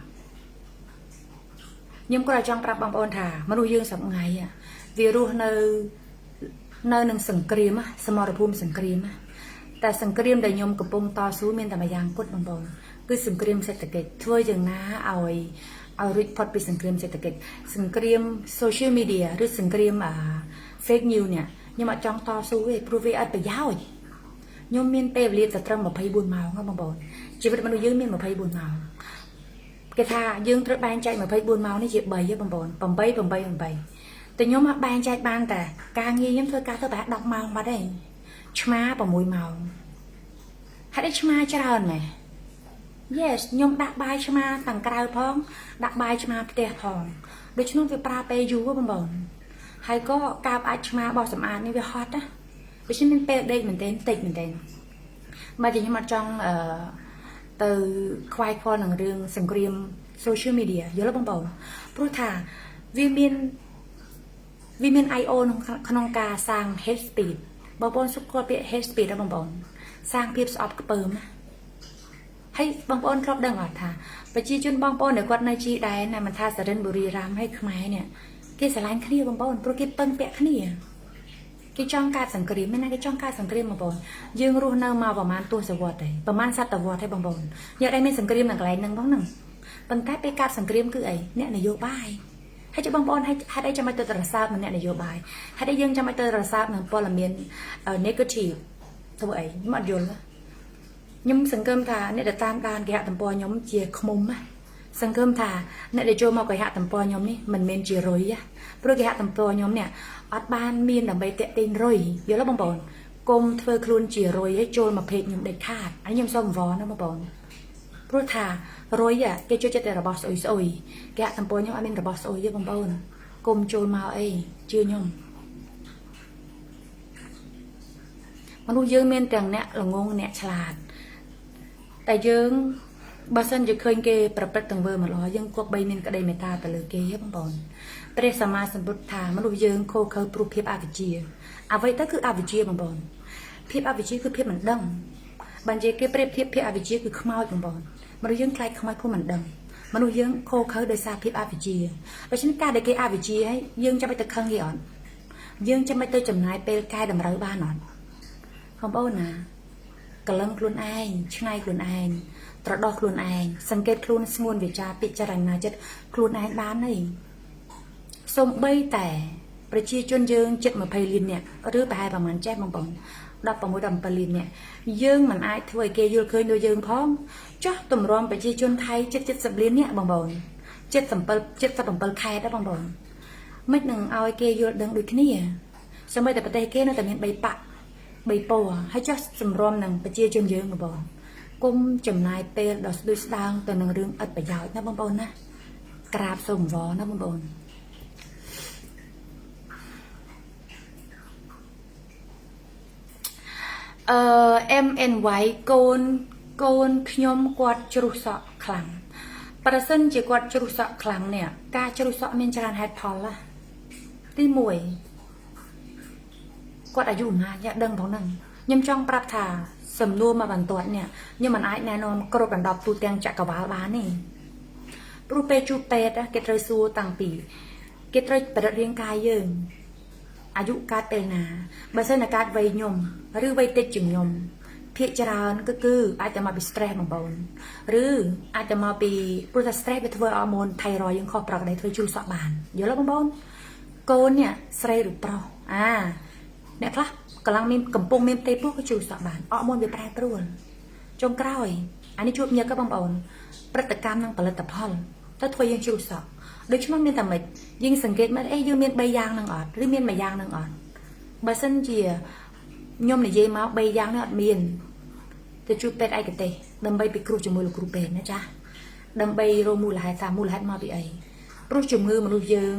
ខ្ញុំក៏ចង់ប្រាប់បងប្អូនថាមនុស្សយើងសប្ងៃវារស់នៅនៅនឹងសង្គ្រាមសមរភូមិសង្គ្រាមតែសង្គ្រាមដែលខ្ញុំកំពុងតស៊ូមានតែមួយយ៉ាងគត់បងប្អូនគឺសង្គ្រាមសេដ្ឋកិច្ចធ្វើយ៉ាងណាឲ្យឲ្យរួចផុតពីសង្គ្រាមសេដ្ឋកិច្ចសង្គ្រាម social media ឬសង្គ្រាម fake news នេះខ្ញុំអត់ចង់តស៊ូទេព្រោះវាអត់ប្រយោជន៍ខ្ញុំមានពេលវេលាតែត្រឹម24ម៉ោងបងប្អូនជីវិតមនុស្សយើងមាន24ម៉ោងគេថាយើងត្រូវបែងចែក24ម៉ោងនេះជា3ហ៎បងប្អូន8 8 8តែខ្ញុំអត់បែងចែកបានតែការងារខ្ញុំធ្វើការទៅប្រហែល10ម៉ោងបាត់ហើយឆ្មា6ម៉ោងហេតុអីឆ្មាច្រើនម៉េះ Yes ខ្ញុំដាក់បាយឆ្មាទាំងក្រៅផងដាក់បាយឆ្មាផ្ទះផងដូច្នោះវាប្រើពេលយូរបងប្អូនហើយក៏កើបអាចឆ្មាបោះសម្អាតនេះវាហត់ណាដូច្នេះមានពេលដេកមែនទែនតិចមែនទែនបើជាខ្ញុំអត់ចង់អឺទៅខ្វាយខ្វល់នឹងរឿងសង្គ្រាម social media យល់ទេបងប្អូនព្រោះថាវាមានវាមាន IO ក្នុងការសាង hate speech បងប្អូនស្គាល់ពាក្យ hate speech ទេបងប្អូនសាងភាពស្អប់ខ្ពើមណាហើយបងប្អូនធ្លាប់ដឹងអត់ថាប្រជាជនបងប្អូនដែលគាត់នៅជីដែនណាមិនថាសរិនបុរីរ៉ាមហើយខ្មែរនេះគេស្រឡាញ់គ្នាបងប្អូនព្រោះគេពឹងពាក់គ្នាគេចង់កើតសង្គ្រាមមែនណាគេចង់កើតសង្គ្រាមបងប្អូនយើងរស់នៅមកប្រហែលទសវត្សរ៍ទេប្រហែលសតវត្សរ៍ទេបងប្អូនយកតែមានសង្គ្រាមនៅកន្លែងហ្នឹងផងហ្នឹងប៉ុន្តែពេលកើតសង្គ្រាមគឺអីអ្នកនយោបាយហើយចុះបងប្អូនហេតុអីចាំបាច់ទៅរសើបនឹងអ្នកនយោបាយហេតុអីយើងចាំបាច់ទៅរសើបនឹងព័ត៌មាន negative ធ្វើអីខ្ញុំអត់យល់ខ្ញុំសង្ឃឹមថាអ្នកដែលតាមដានគេហទំព័រខ្ញុំជាខ្មុំណាសង្ឃឹមថាអ្នកដែលចូលមកគេហទំព័រខ្ញុំនេះមិនមែនជារុយណាព្រោះគេហទំព័រខ្ញុំនេះអត់បានមានដើម្បីតាក់ទាញរុយយល់ទេបងប្អូនកុំធ្វើខ្លួនជារុយឲ្យចូលមក page ខ្ញុំដាច់ខាតអានេះខ្ញុំសូមអង្វរណាបងប្អូនព្រោះថារុយគេចូលចិត្តតែរបស់ស្អុយស្អុយគេហទំព័រខ្ញុំអត់មានរបស់ស្អុយទេបងប្អូនកុំចូលមកអីជឿខ្ញុំមនុស្សយើងមានទាំងអ្នកល្ងងអ្នកឆ្លាតតែយើងបើសិនជាឃើញគេប្រព្រឹត្តទង្វើមិនល្អយើងគប្បីមានក្តីមេត្តាទៅលើគេហ៎បងប្អូនព្រះសម្មាសម្ពុទ្ធថាមនុស្សយើងខូខើព្រោះភាពអវិជ្ជាអ្វីទៅគឺអវិជ្ជាបងប្អូនភាពអវិជ្ជាគឺភាពមិនដឹងបានជាគេប្រៀបធៀបភាពអវិជ្ជាគឺខ្មោចបងប្អូនមនុស្សយើងខ្លាចខ្មោចព្រោះមិនដឹងមនុស្សយើងខូខើដោយសារភាពអវិជ្ជាដូច្នេះការដែលគេអវិជ្ជាហើយយើងចាំបាច់ទៅខឹងគេអត់យើងចាំបាច់ទៅចំណាយពេលកែតម្រូវបានអត់បងប្អូនណាកលឹងខ្លួនឯងឆ្នៃខ្លួនឯងត្រដោះខ្លួនឯងសង្កេតខ្លួនស្ងួនវិចារពិចារណាចិត្តខ្លួនឯងបានទេសំបីតែប្រជាជនយើងជិត20លាននាក់ឬប្រហែលប្រហែលចេះបងប្អូន16 17លាននាក់យើងមិនអាចធ្វើឲ្យគេយល់ឃើញដូចយើងផងចោះតម្រាំប្រជាជនថៃជិត70លាននាក់បងប្អូន77 77ខេត្តបងប្អូនមិននឹងឲ្យគេយល់ដឹងដូចគ្នាសម្បីតែប្រទេសគេនៅតែមាន3បក3ពណ៌ហើយចោះសម្រុំនឹងប្រជាជនយើងបងប្អូនគុំចំណាយពេលដ៏ស្ដួយស្ដើងទៅនឹងរឿងឥតប្រយោជន៍ណាបងប្អូនណាក្រាបសូមអង្វរណាបងប្អូនអឺ MNY កូនកូនខ្ញុំគាត់ជ្រុះសក់ខ្លាំងប្រសិនជាគាត់ជ្រុះសក់ខ្លាំងនេះការជ្រុះសក់មានច្រើនហេតុផលណាទី1គាត់អាយុប៉ុន្មានយ៉ាដឹងផងហ្នឹងខ្ញុំចង់ប្រាប់ថាសំណួរមកបន្ទាត់នេះខ្ញុំមិនអាចណែនាំគ្រប់ដណ្ដប់ទូទាំងចក្រវាលបានទេព្រោះពេលជួបពេទ្យគេត្រូវសួរតាំងពីគេត្រូវប្រឌិតរាងកាយយើងអាយុកើតពេលណាបើសិនតែកើតវ័យខ្ញុំឬវ័យតិចជាងខ្ញុំភាគច្រើនគឺគឺអាចតែមកពី stress បងប្អូនឬអាចតែមកពីព្រោះតែ stress វាធ្វើឲ្យអរម៉ូន thyroid យើងខុសប្រក្រតីធ្វើជ្រុះសក់បានយល់ទេបងប្អូនកូននេះស្រីឬប្រុសអាអ្នកខ្លះកម្លាំងមានកំពុងមានផ្ទៃពោះក៏ជ្រុះសក់បានអរម៉ូនវាប្រែប្រួលចុងក្រោយអានេះជួបញឹកក៏បងប្អូនព្រឹត្តិកម្មនិងផលិតផលទៅធ្វើយើងជ្រុះសក់ដូច្នោះមានតែម៉េចយើងសង្កេតមើលអេយើងមាន3យ៉ាងនឹងអត់ឬមាន1យ៉ាងនឹងអត់បើសិនជាខ្ញុំនិយាយមក3យ៉ាងនេះអត់មានទៅជួបពេទ្យឯកទេសដើម្បីពិគ្រោះជាមួយលោកគ្រូពេទ្យណាចា ដើម្បីរកមូលហេតុថាមូលហេតុមកពីអីព្រោះជំងឺមនុស្សយើង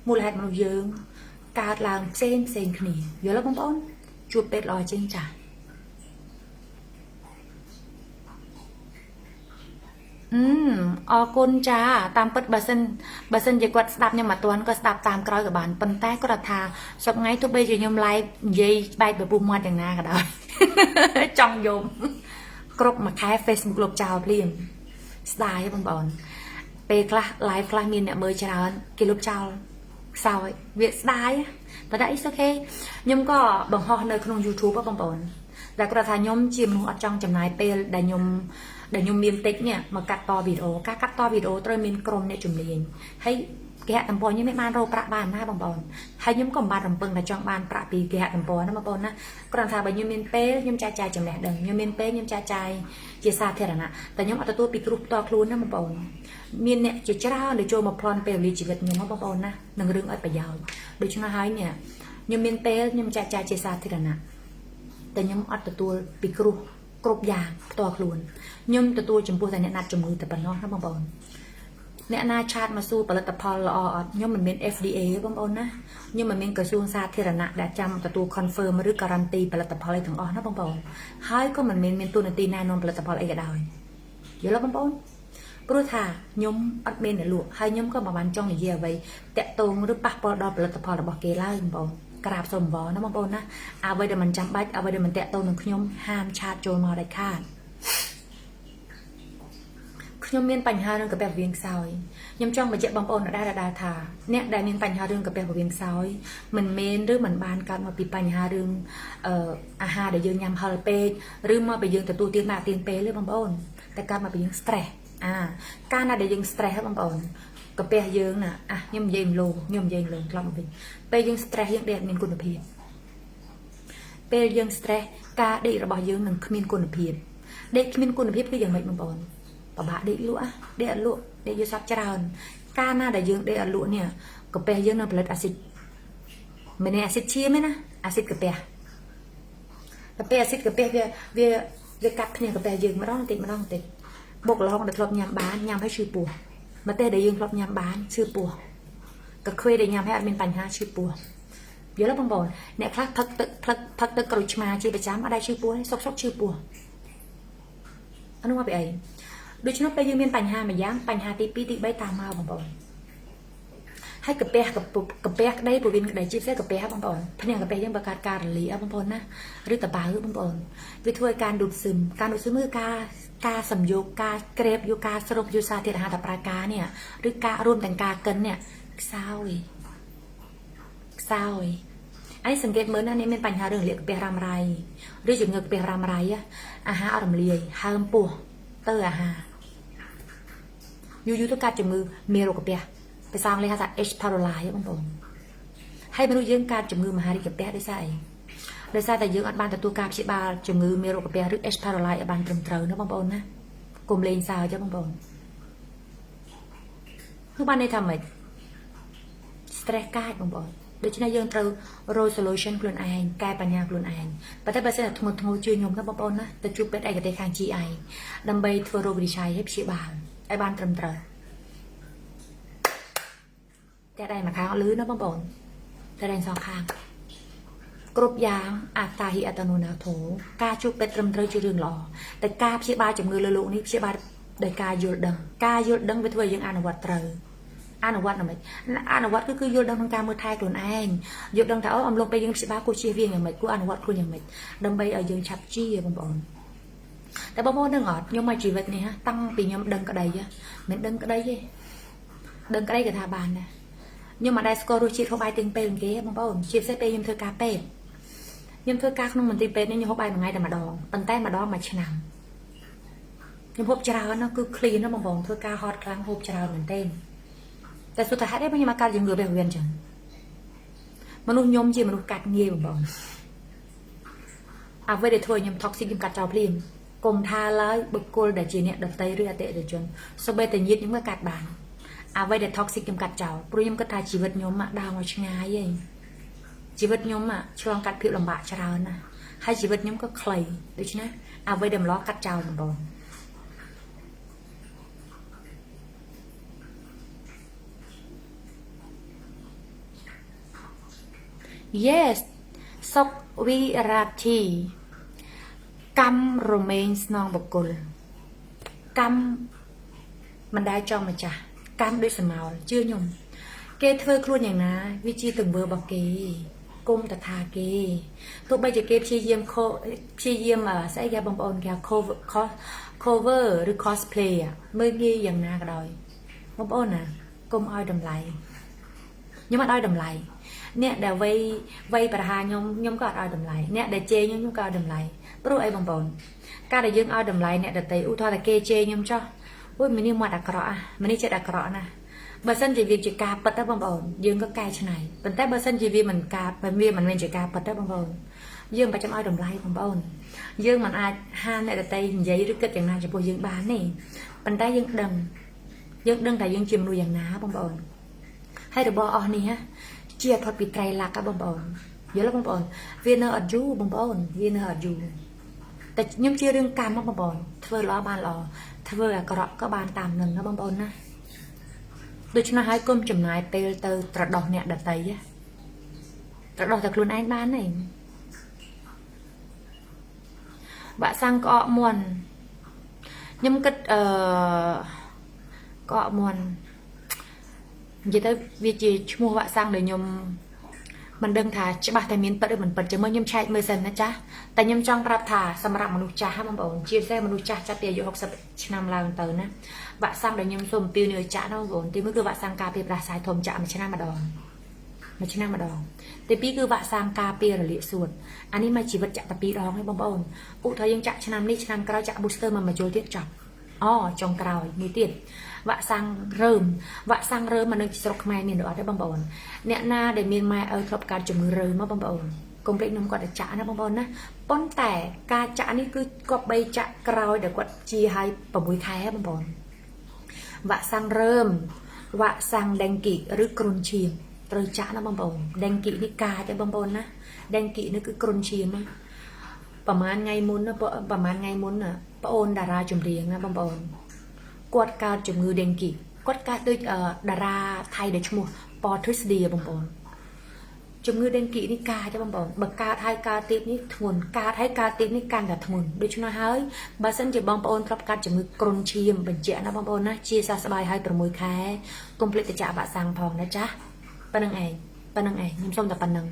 មូលហេតុមនុស្សយើងកើតឡើងផ្សេងផ្សេងគ្នាយល់ទេបងប្អូនជួបពេទ្យល្អជាងចាស់អឺអរគុណចាតាមពិតបើសិនជាគាត់ស្ដាប់ខ្ញុំអត់ទាន់ក៏ស្ដាប់តាមក្រោយក៏បានប៉ុន្តែគាត់ថាសប្ងៃទោះបីជាខ្ញុំ live និយាយបែកពពុះមាត់យ៉ាងណាក៏ដោយចង់យំគ្រប់មួយខែ Facebook លុបចោលភ្លាមស្ដាយបងប្អូនពេលខ្លះ live ខ្លះមានអ្នកមើលច្រើនគេលុបចោលខ្សោយវាស្ដាយប៉ុន្តែ it's okay ខ្ញុំក៏បង្ហោះនៅក្នុង YouTube ហ៎បងប្អូនតែគាត់ថាខ្ញុំជាមនុស្សអត់ចង់ចំណាយពេលដែលខ្ញុំមានតិចនេះមកកាត់តវីដេអូការកាត់តវីដេអូត្រូវមានក្រុមអ្នកជំនាញហើយគេហទំព័រខ្ញុំមិនបានរកប្រាក់បានណាបងប្អូនហើយខ្ញុំក៏មិនបានរំពឹងថាចង់បានប្រាក់ពីគេហទំព័រណាបងប្អូនណាគ្រាន់តែថាបើខ្ញុំមានពេលខ្ញុំចែកចាយចំណេះដឹងខ្ញុំមានពេលខ្ញុំចែកចាយជាសាធារណៈតែខ្ញុំអត់ទទួលពីគ្រោះផ្ទាល់ខ្លួនណាបងប្អូនមានអ្នកជាច្រើនដែលចូលមកប្លន់ពេលវេលាជីវិតខ្ញុំបងប្អូនណានឹងរឿងអត់ប្រយោជន៍ដូច្នោះហើយនេះខ្ញុំមានពេលខ្ញុំចែកចាយជាសាធារណៈតែខ្ញុំអត់ទទួលពីគ្រោះគ្រប់យ៉ាងផ្ទាល់ខ្លួនខ្ញុំទទួលចំពោះតែអ្នកណាត់ជំងឺតែប៉ុណ្ណោះណាបងប្អូនអ្នកណា chat មកសួរផលិតផលល្អអត់ខ្ញុំមិនមាន FDA បងប្អូនណាខ្ញុំមិនមានក្រសួងសាធារណៈដែលចាំទទួល confirm ឬការ៉ាន់ទីផលិតផលអីទាំងអស់ណាបងប្អូនហើយក៏មិនមានមានតួនាទីណែនាំផលិតផលអីក៏ដោយយល់ទេបងប្អូនព្រោះថាខ្ញុំអត់មានអ្នកលក់ហើយខ្ញុំក៏មិនបានចង់និយាយអ្វីតាក់ទងឬប៉ះពាល់ដល់ផលិតផលរបស់គេឡើយបងប្អូនក្រាបសូមវណាបងប្អូនណាអ្វីដែលមិនចាំបាច់អ្វីដែលមិនតាក់ទងនឹងខ្ញុំហាម chat ចូលមកដាច់ខាតខ្ញុំមានបញ្ហារឿងកាពះពោះវៀនខ្សោយខ្ញុំចង់បញ្ជាក់បងប្អូនដដែលដដែលថាអ្នកដែលមានបញ្ហារឿងកាពះពោះវៀនខ្សោយមិនមែនឬមិនបានកើតមកពីបញ្ហារឿងអឺអាហារដែលយើងញ៉ាំហឹរពេកឬមកពីយើងទទួលទានមកទៀនពេលទេបងប្អូនតែកើតមកពីយើង stress អាកាលណាដែលយើង stress ហ៎បងប្អូនកាពះយើងណាអាខ្ញុំនិយាយមលោខ្ញុំនិយាយលើត្រឡប់មកវិញពេលយើង stress យើងដេកអត់មានគុណភាពពេលយើង stress ការដេករបស់យើងនឹងគ្មានគុណភាពដេកគ្មានគុណភាពគឺយ៉ាងម៉េចបងប្អូនពិបាកដេកលក់ដេកអត់លក់ដេកយល់សពច្រើនកាលណាដែលយើងដេកអត់លក់នេះកាពះយើងនឹងផលិតអាស៊ីតមិនមែនអាស៊ីតឈាមទេណាអាស៊ីតកាពះតែពេលអាស៊ីតកាពះវាវាវាកាត់គ្នាកាពះយើងម្ដងតិចម្ដងតិចបុកល្ហុងដែលធ្លាប់ញ៉ាំបានញ៉ាំឲ្យឈឺពោះម្ទេសដែលយើងធ្លាប់ញ៉ាំបានឈឺពោះកាខ្វេដែលញ៉ាំឲ្យអត់មានបញ្ហាឈឺពោះយល់ទេបងប្អូនអ្នកខ្លះផឹកទឹកផឹកផឹកទឹកក្រូចឆ្មាជាប្រចាំអត់ដែលឈឺពោះទេសុកសុកឈឺពោះអានោះមកពីអីដូច្នោះពេលយើងមានបញ្ហាមួយយ៉ាងបញ្ហាទី2ទី3តាមមកបងប្អូនហើយកាពះកាពះក្តីពោះវៀនក្តីជាពិសេសកាពះបងប្អូនភ្នាក់កាពះយើងបង្កើតការរលាកបងប្អូនណាឬតបៅបងប្អូនវាធ្វើឲ្យការដូតស៊ឹមការដូតស៊ឹមគឺការសំយោគការក្រេបយកការស្រូបយកសារធាតុអាហារតប្រាការនេះឬការរួមទាំងការកិននេះខ្សោយខ្សោយអានេះសង្កេតមើលណានេះមានបញ្ហារឿងលាកកាពះរ៉ាំរ៉ៃឬជំងឺកាពះរ៉ាំរ៉ៃអាហារអត់រំលាយហើមពោះទៅអាហារយូរយូរទៅកាត់ជំងឺមេរោគកាពះភាសាអង់គ្លេសហៅថា H. pylori បងប្អូនហើយមនុស្សយើងកើតជំងឺមហារីកកាពះដោយសារអីដោយសារតែយើងអត់បានទទួលការព្យាបាលជំងឺមេរោគកាពះឬ H. pylori ឲ្យបានត្រឹមត្រូវណាបងប្អូនណាកុំលេងសើចទេបងប្អូនគឺបានន័យថាម៉េច stress កាចបងប្អូនដូច្នេះយើងត្រូវរក solution ខ្លួនឯងកែបញ្ហាខ្លួនឯងប៉ុន្តែបើសិនតែធ្ងន់ធ្ងរជឿខ្ញុំណាបងប្អូនណាទៅជួបពេទ្យឯកទេសខាង GI ដើម្បីធ្វើរោគវិនិច្ឆ័យឲ្យព្យាបាលឲ្យបានត្រឹមត្រូវតែដៃមួយខាងអត់លឺណាបងប្អូនតែដៃសងខាងគ្រប់យ៉ាងអត្តាហិអត្តនោណាធោការជួបពេទ្យត្រឹមត្រូវជារឿងល្អតែការព្យាបាលជំងឺលើលោកនេះព្យាបាលដោយការយល់ដឹងការយល់ដឹងវាធ្វើឲ្យយើងអនុវត្តត្រូវអនុវត្តណាម៉េចអនុវត្តគឺយល់ដឹងក្នុងការមើលថែខ្លួនឯងយល់ដឹងថាអូអំឡុងពេលយើងព្យាបាលគួរជៀសវាងយ៉ាងម៉េចគួរអនុវត្តខ្លួនយ៉ាងម៉េចដើម្បីឲ្យយើងឆាប់ជាបងប្អូនតែបងប្អូនដឹងអត់ខ្ញុំមកជីវិតនេះតាំងពីខ្ញុំដឹងក្តីមិនដឹងក្តីទេដឹងក្តីក៏ថាបានដែរខ្ញុំមិនដែលស្គាល់រសជាតិហូបបាយទៀងពេលគេបងប្អូនជាពិសេសពេលខ្ញុំធ្វើការពេទ្យខ្ញុំធ្វើការក្នុងមន្ទីរពេទ្យនេះខ្ញុំហូបបាយមួយថ្ងៃតែម្ដងប៉ុន្តែម្ដងមួយឆ្នាំខ្ញុំហូបច្រើនណាស់គឺឃ្លានណាបងប្អូនធ្វើការហត់ខ្លាំងហូបច្រើនមែនទែនតែសុទ្ធតែហេតុអីខ្ញុំមកកើតជំងឺបេះវៀនចឹងមនុស្សខ្ញុំជាមនុស្សកាត់ងាយបងប្អូនអ្វីដែលធ្វើឲ្យខ្ញុំ toxic ខ្ញុំកាត់ចោលភ្លាមកុំថាឡើយបុគ្គលដែលជាអ្នកដតីឬអតិថិជនសូម្បីតែញាតិខ្ញុំក៏កាត់បានអ្វីដែល toxic ខ្ញុំកាត់ចោលព្រោះខ្ញុំគិតថាជីវិតខ្ញុំដើរមកឆ្ងាយឯងជីវិតខ្ញុំឆ្លងកាត់ភាពលំបាកច្រើនណាស់ហើយជីវិតខ្ញុំក៏ខ្លីដូច្នេះអ្វីដែលម្លោះកាត់ចោលបងប្អូន Yes សុកវិរាធីកម្មរមែងស្នងបកុលកម្មមិនដែលចង់ម្ចាស់កម្មដូចសមោលជឿខ្ញុំគេធ្វើខ្លួនយ៉ាងណាវាជាទង្វើរបស់គេគុំតថាគេទោះបីជាគេព្យាយាមខព្យាយាមស្អីគេបងប្អូនគេ cover cover ឬ cosplay មើលងាយយ៉ាងណាក៏ដោយបងប្អូនណាគុំឲ្យតម្លៃខ្ញុំអត់ឲ្យតម្លៃអ្នកដែលវ័យវ័យប្រហាខ្ញុំខ្ញុំក៏អត់ឲ្យតម្លៃអ្នកដែលជេរខ្ញុំខ្ញុំក៏ឲ្យតម្លៃព្រោះអីបងប្អូនការដែលយើងឲ្យតម្លៃអ្នកដតីឧទាហរណ៍តែគេជេរខ្ញុំចោះអូយម្នេះមាត់អាក្រក់អាម្នេះចិត្តអាក្រក់ណាស់បើសិនជាវាជាការពិតទៅបងប្អូនយើងក៏កែច្នៃប៉ុន្តែបើសិនជាវាមិនការវាមិនមែនជាការពិតទេបងប្អូនយើងមិនចាំឲ្យតម្លៃបងប្អូនយើងមិនអាចហាមអ្នកដតីនិយាយឬគិតយ៉ាងណាចំពោះយើងបានទេប៉ុន្តែយើងដឹងយើងដឹងថាយើងជាមនុស្សយ៉ាងណាបងប្អូនហើយរបស់អស់នេះជាអត់ផុតពីត្រៃលក្ខបងប្អូនយល់ទេបងប្អូនវានៅអត់យូរបងប្អូនវានៅអត់យូរតែខ្ញុំជារឿងកម្មបងប្អូនធ្វើល្អបានល្អធ្វើអាក្រក់ក៏បានតាមនឹងណាបងប្អូនណាដូច្នេះហើយគុំចំណាយពេលទៅត្រដោះអ្នកដតីត្រដោះតែខ្លួនឯងបានទេបាក់សាំងក្អកមន់ខ្ញុំគិតអឺក្អកមន់និយាយទៅវាជាឈ្មោះវ៉ាក់សាំងដែលខ្ញុំមិនដឹងថាច្បាស់តែមានពិតឬមិនពិតចាំមើលខ្ញុំឆែកមើលសិនណាចាស់តែខ្ញុំចង់ប្រាប់ថាសម្រាប់មនុស្សចាស់បងប្អូនជាពិសេសមនុស្សចាស់ចាប់ពីអាយុ60ឆ្នាំឡើងទៅណាវ៉ាក់សាំងដែលខ្ញុំសូមអំពាវនាវចាក់ណាបងប្អូនទីមួយគឺវ៉ាក់សាំងការពារផ្ដាសាយធំចាក់មួយឆ្នាំម្ដងមួយឆ្នាំម្ដងទីពីរគឺវ៉ាក់សាំងការពាររលាកសួតអានេះមកជីវិតចាក់តែពីរដងឯងបងប្អូនឧទាហរណ៍យើងចាក់ឆ្នាំនេះឆ្នាំក្រោយចាក់ booster មកមួយជុលទៀតចប់អូចុងក្រោយមួយទៀតវ៉ាក់សាំងរើមវ៉ាក់សាំងរើមមកនៅស្រុកខ្មែរមានឬអត់ទេបងប្អូនអ្នកណាដែលមានម៉ែឪធ្លាប់កើតជំងឺរើមមកបងប្អូនកុំភ្លេចនំគាត់ទៅចាក់ណាបងប្អូនណាប៉ុន្តែការចាក់នេះគឺគាត់បីចាក់ក្រោយដែលគាត់ជាឲ្យ6ខែបងប្អូនវ៉ាក់សាំងរើមវ៉ាក់សាំងដេងគីឬគ្រុនឈាមត្រូវចាក់ណាបងប្អូនដេងគីនេះកាចទេបងប្អូនណាដេងគីនេះគឺគ្រុនឈាមណាប្រហែលថ្ងៃមុនណាប្រហែលថ្ងៃមុនណាប្អូនតារាចម្រៀងណាបងប្អូនគាត់កើតជំងឺដេងគីគាត់កើតដូចតារាថៃដែលឈ្មោះប៉ទ្រីស្ឌីបងប្អូនជំងឺដេងគីនេះកាចបងប្អូនបើកើតហើយកើតទៀតនេះធ្ងន់កើតហើយកើតទៀតនេះកាន់តែធ្ងន់ដូច្នោះហើយបើសិនជាបងប្អូនធ្លាប់កើតជំងឺគ្រុនឈាមបញ្ជាក់ណាបងប្អូនណាជាសះស្បើយហើយ6ខែកុំភ្លេចទៅចាក់វ៉ាក់សាំងផងណាចាស់ប៉ុណ្្នឹងឯងប៉ុណ្្នឹងឯងខ្ញុំសុំតែប៉ុណ្្នឹង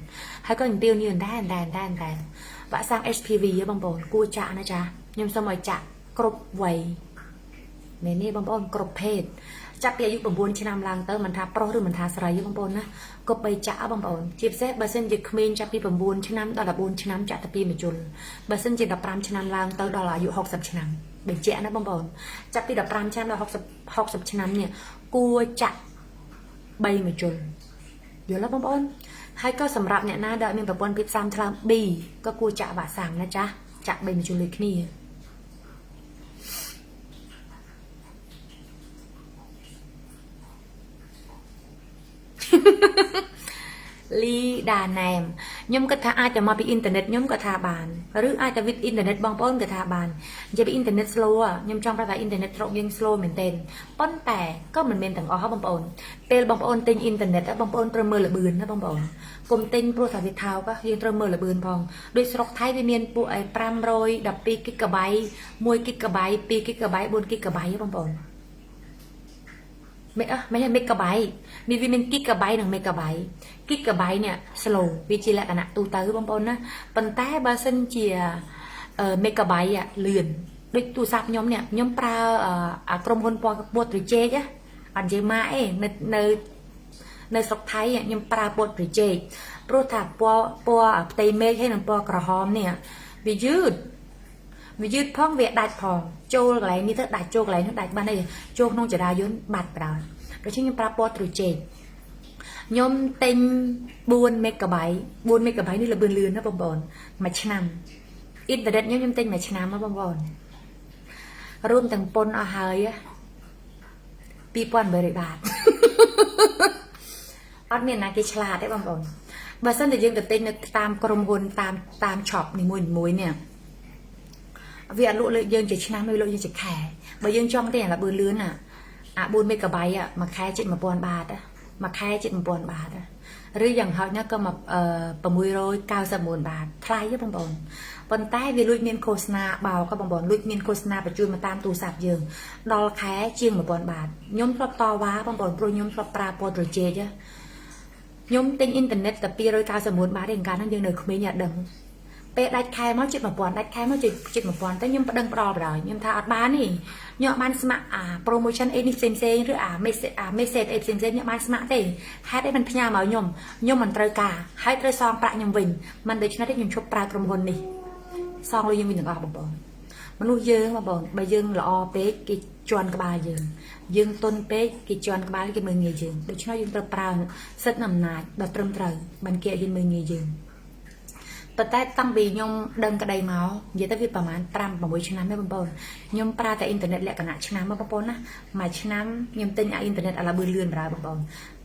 ហើយក៏អំពាវនាវដែរដែរដែរដែរវ៉ាក់សាំង HPV បងប្អូនគួរចាក់ណាចាស់ខ្ញុំសុំឲ្យចាក់គ្រប់វ័យមែនទេបងប្អូនគ្រប់ភេទចាប់ពីអាយុ9ឆ្នាំឡើងទៅមិនថាប្រុសឬមិនថាស្រីទេបងប្អូនណាគប្បីចាក់បងប្អូនជាពិសេសបើសិនជាក្មេងចាប់ពី9ឆ្នាំដល់14ឆ្នាំចាក់តែពីមជុលបើសិនជា15ឆ្នាំឡើងទៅដល់អាយុ60ឆ្នាំបញ្ជាក់ណាបងប្អូនចាប់ពី15ឆ្នាំដល់60ឆ្នាំនេះគួរចាក់3មជុលយល់ទេបងប្អូនហើយក៏សម្រាប់អ្នកណាដែលមានប្រព័ន្ធភាពស៊ាំថ្លើម B ក៏គួរចាក់វ៉ាក់សាំងណាចាស់ចាក់3មជុលដូចគ្នាលីដាណែមខ្ញុំគិតថាអាចតែមកពីអ៊ីនធឺណិតខ្ញុំក៏ថាបានឬអាចតែវិតអ៊ីនធឺណិតបងប្អូនក៏ថាបាននិយាយពីអ៊ីនធឺណិត slow ខ្ញុំចង់ប្រាប់ថាអ៊ីនធឺណិតស្រុកយើង slow មែនទែនប៉ុន្តែក៏មិនមែនទាំងអស់បងប្អូនពេលបងប្អូនទិញអ៊ីនធឺណិតបងប្អូនត្រូវមើលល្បឿនណាបងប្អូនកុំទិញព្រោះថាវាថោកយើងត្រូវមើលល្បឿនផងដូចស្រុកថៃវាមានពួកឯ512 GB 1 GB 2 GB 4 GB បងប្អូនមេអឺមិនមេកាបៃមានវាមានគីកាបៃនិងមេកាបៃគីកាបៃនេះ slow វាជាលក្ខណៈទូទៅបងប្អូនណាប៉ុន្តែបើសិនជាមេកាបៃលឿនដូចទូរស័ព្ទខ្ញុំនេះខ្ញុំប្រើអាក្រុមហ៊ុនពណ៌ពណ៌ត្រជែកអត់និយាយម៉ាក់ឯងនៅនៅនៅស្រុកថៃខ្ញុំប្រើពណ៌ត្រជែកព្រោះថាពណ៌ពណ៌ផ្ទៃមេឃហើយនិងពណ៌ក្រហមនេះវាយឺតវាយឺតផងវាដាច់ផងចូលកន្លែងនេះទៅដាច់ចូលកន្លែងនោះដាច់បានអីចូលក្នុងចរាយន្តបាត់ប្រោយដូច្នេះខ្ញុំប្រើពណ៌ត្រជែកខ្ញុំទិញ4 MB 4 MB នេះលឿនលឿនណាបងប្អូនមួយឆ្នាំអ៊ីនធឺណិតខ្ញុំទិញមួយឆ្នាំណាបងប្អូនរួមទាំងប៉ុនអស់ហើយ2800បាតអត់មានណាគេឆ្លាតទេបងប្អូនបើសិនតែយើងទៅទិញនៅតាមក្រុមហ៊ុនតាមតាម shop នីមួយៗនេះវាអត់លក់លើយើងជាឆ្នាំទេលក់យើងជាខែបើយើងចង់ទេអាលបឿនលឿនអា4 MB មួយខែជិត1000បាតមួយខែជិត1000បាត ឬយ៉ាងហោចណាស់ក៏មក699បាតថ្លៃទេបងប្អូនប៉ុន្តែវាលួចមានឃោសនាបោកបងប្អូនលួចមានឃោសនាបញ្ជូនមកតាមទូរស័ព្ទយើងដល់ខែជាង1000បាតខ្ញុំធ្លាប់តវ៉ាបងប្អូនព្រោះខ្ញុំធ្លាប់ប្រើពណ៌ត្រជេកខ្ញុំទិញអ៊ីនធឺណិតតែ299បាតទេកាលហ្នឹងយើងនៅក្មេងអត់ដឹងពេលដាច់ខែមកជិត1000ដាច់ខែមកជិត1000តែខ្ញុំប្តឹងផ្ដល់បណ្ដោយខ្ញុំថាអត់បានទេខ្ញុំអត់បានស្ម័គ្រអា promotion អីនេះផ្សេងផ្សេងឬអា message អា message អីផ្សេងផ្សេងខ្ញុំបានស្ម័គ្រទេហេតុអីមិនផ្ញើមកខ្ញុំខ្ញុំមិនត្រូវការហើយត្រូវសងប្រាក់ខ្ញុំវិញមិនដូច្នេះទេខ្ញុំឈប់ប្រើក្រុមហ៊ុននេះសងលុយខ្ញុំវិញទាំងអស់បងប្អូនមនុស្សយើងបងប្អូនបើយើងល្អពេកគេជន់ក្បាលយើងយើងទុនពេកគេជន់ក្បាលគេមើលងាយយើងដូច្នេះយើងត្រូវប្រើសិទ្ធិអំណាចដ៏ត្រឹមត្រូវមិនគេឲ្យមើលងាយយើងប៉ុន្តែតាំងពីខ្ញុំដឹងក្តីមកនិយាយទៅវាប្រហែល5 6ឆ្នាំទេបងប្អូនខ្ញុំប្រើតែអ៊ីនធឺណិតលក្ខណៈឆ្នាំបងប្អូនណាមួយឆ្នាំខ្ញុំទិញអាអ៊ីនធឺណិតអាឡាបឿលឿនប្រើបងប្អូន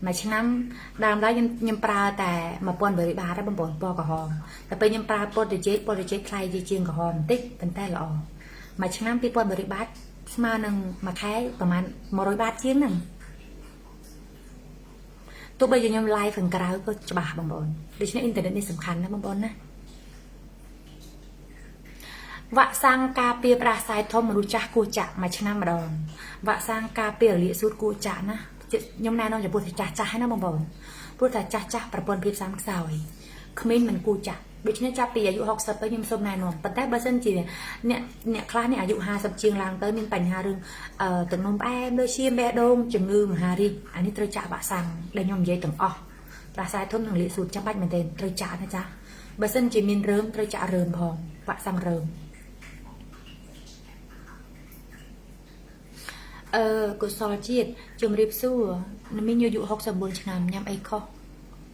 មួយឆ្នាំដើមឡើយខ្ញុំខ្ញុំប្រើតែ1100បាតទេបងប្អូនពណ៌ក្រហមតែពេលខ្ញុំប្រើពណ៌ត្រជេកពណ៌ត្រជេកថ្លៃជាជាងក្រហមបន្តិចប៉ុន្តែល្អមួយឆ្នាំ2100បាតស្មើនឹងមួយខែប្រហែល100បាតជាងហ្នឹងទោះបីជាខ្ញុំ live ខាងក្រៅក៏ច្បាស់បងប្អូនដូច្នេះអ៊ីនធឺណិតនេះសំខាន់ណាស់បងប្អូនណាវ៉ាក់សាំងការពារផ្ដាសាយធំមនុស្សចាស់គួរចាក់មួយឆ្នាំម្ដងវ៉ាក់សាំងការពាររលាកសួតគួរចាក់ណាខ្ញុំណែនាំចំពោះចាស់ចាស់ណាបងប្អូនព្រោះថាចាស់ចាស់ប្រព័ន្ធភាពស៊ាំខ្សោយក្មេងមិនគួរចាក់ដូច្នេះចាប់ពីអាយុ60ទៅខ្ញុំសូមណែនាំប៉ុន្តែបើសិនជាអ្នកអ្នកខ្លះនេះអាយុ50ជាងឡើងទៅមានបញ្ហារឿងអឺទឹកនោមផ្អែមដូចជាបេះដូងជំងឺមហារីកអានេះត្រូវចាក់វ៉ាក់សាំងដែលខ្ញុំនិយាយទាំងអស់ផ្ដាសាយធំនិងលាកសួតចាំបាច់មែនទែនត្រូវចាក់ណាចាបើសិនជាមានរើមត្រូវចាក់រើមផងវ៉ាក់សាំងរើមអឺកុសលជាតិជំរាបសួរមីងអាយុ64ឆ្នាំញ៉ាំអីខុស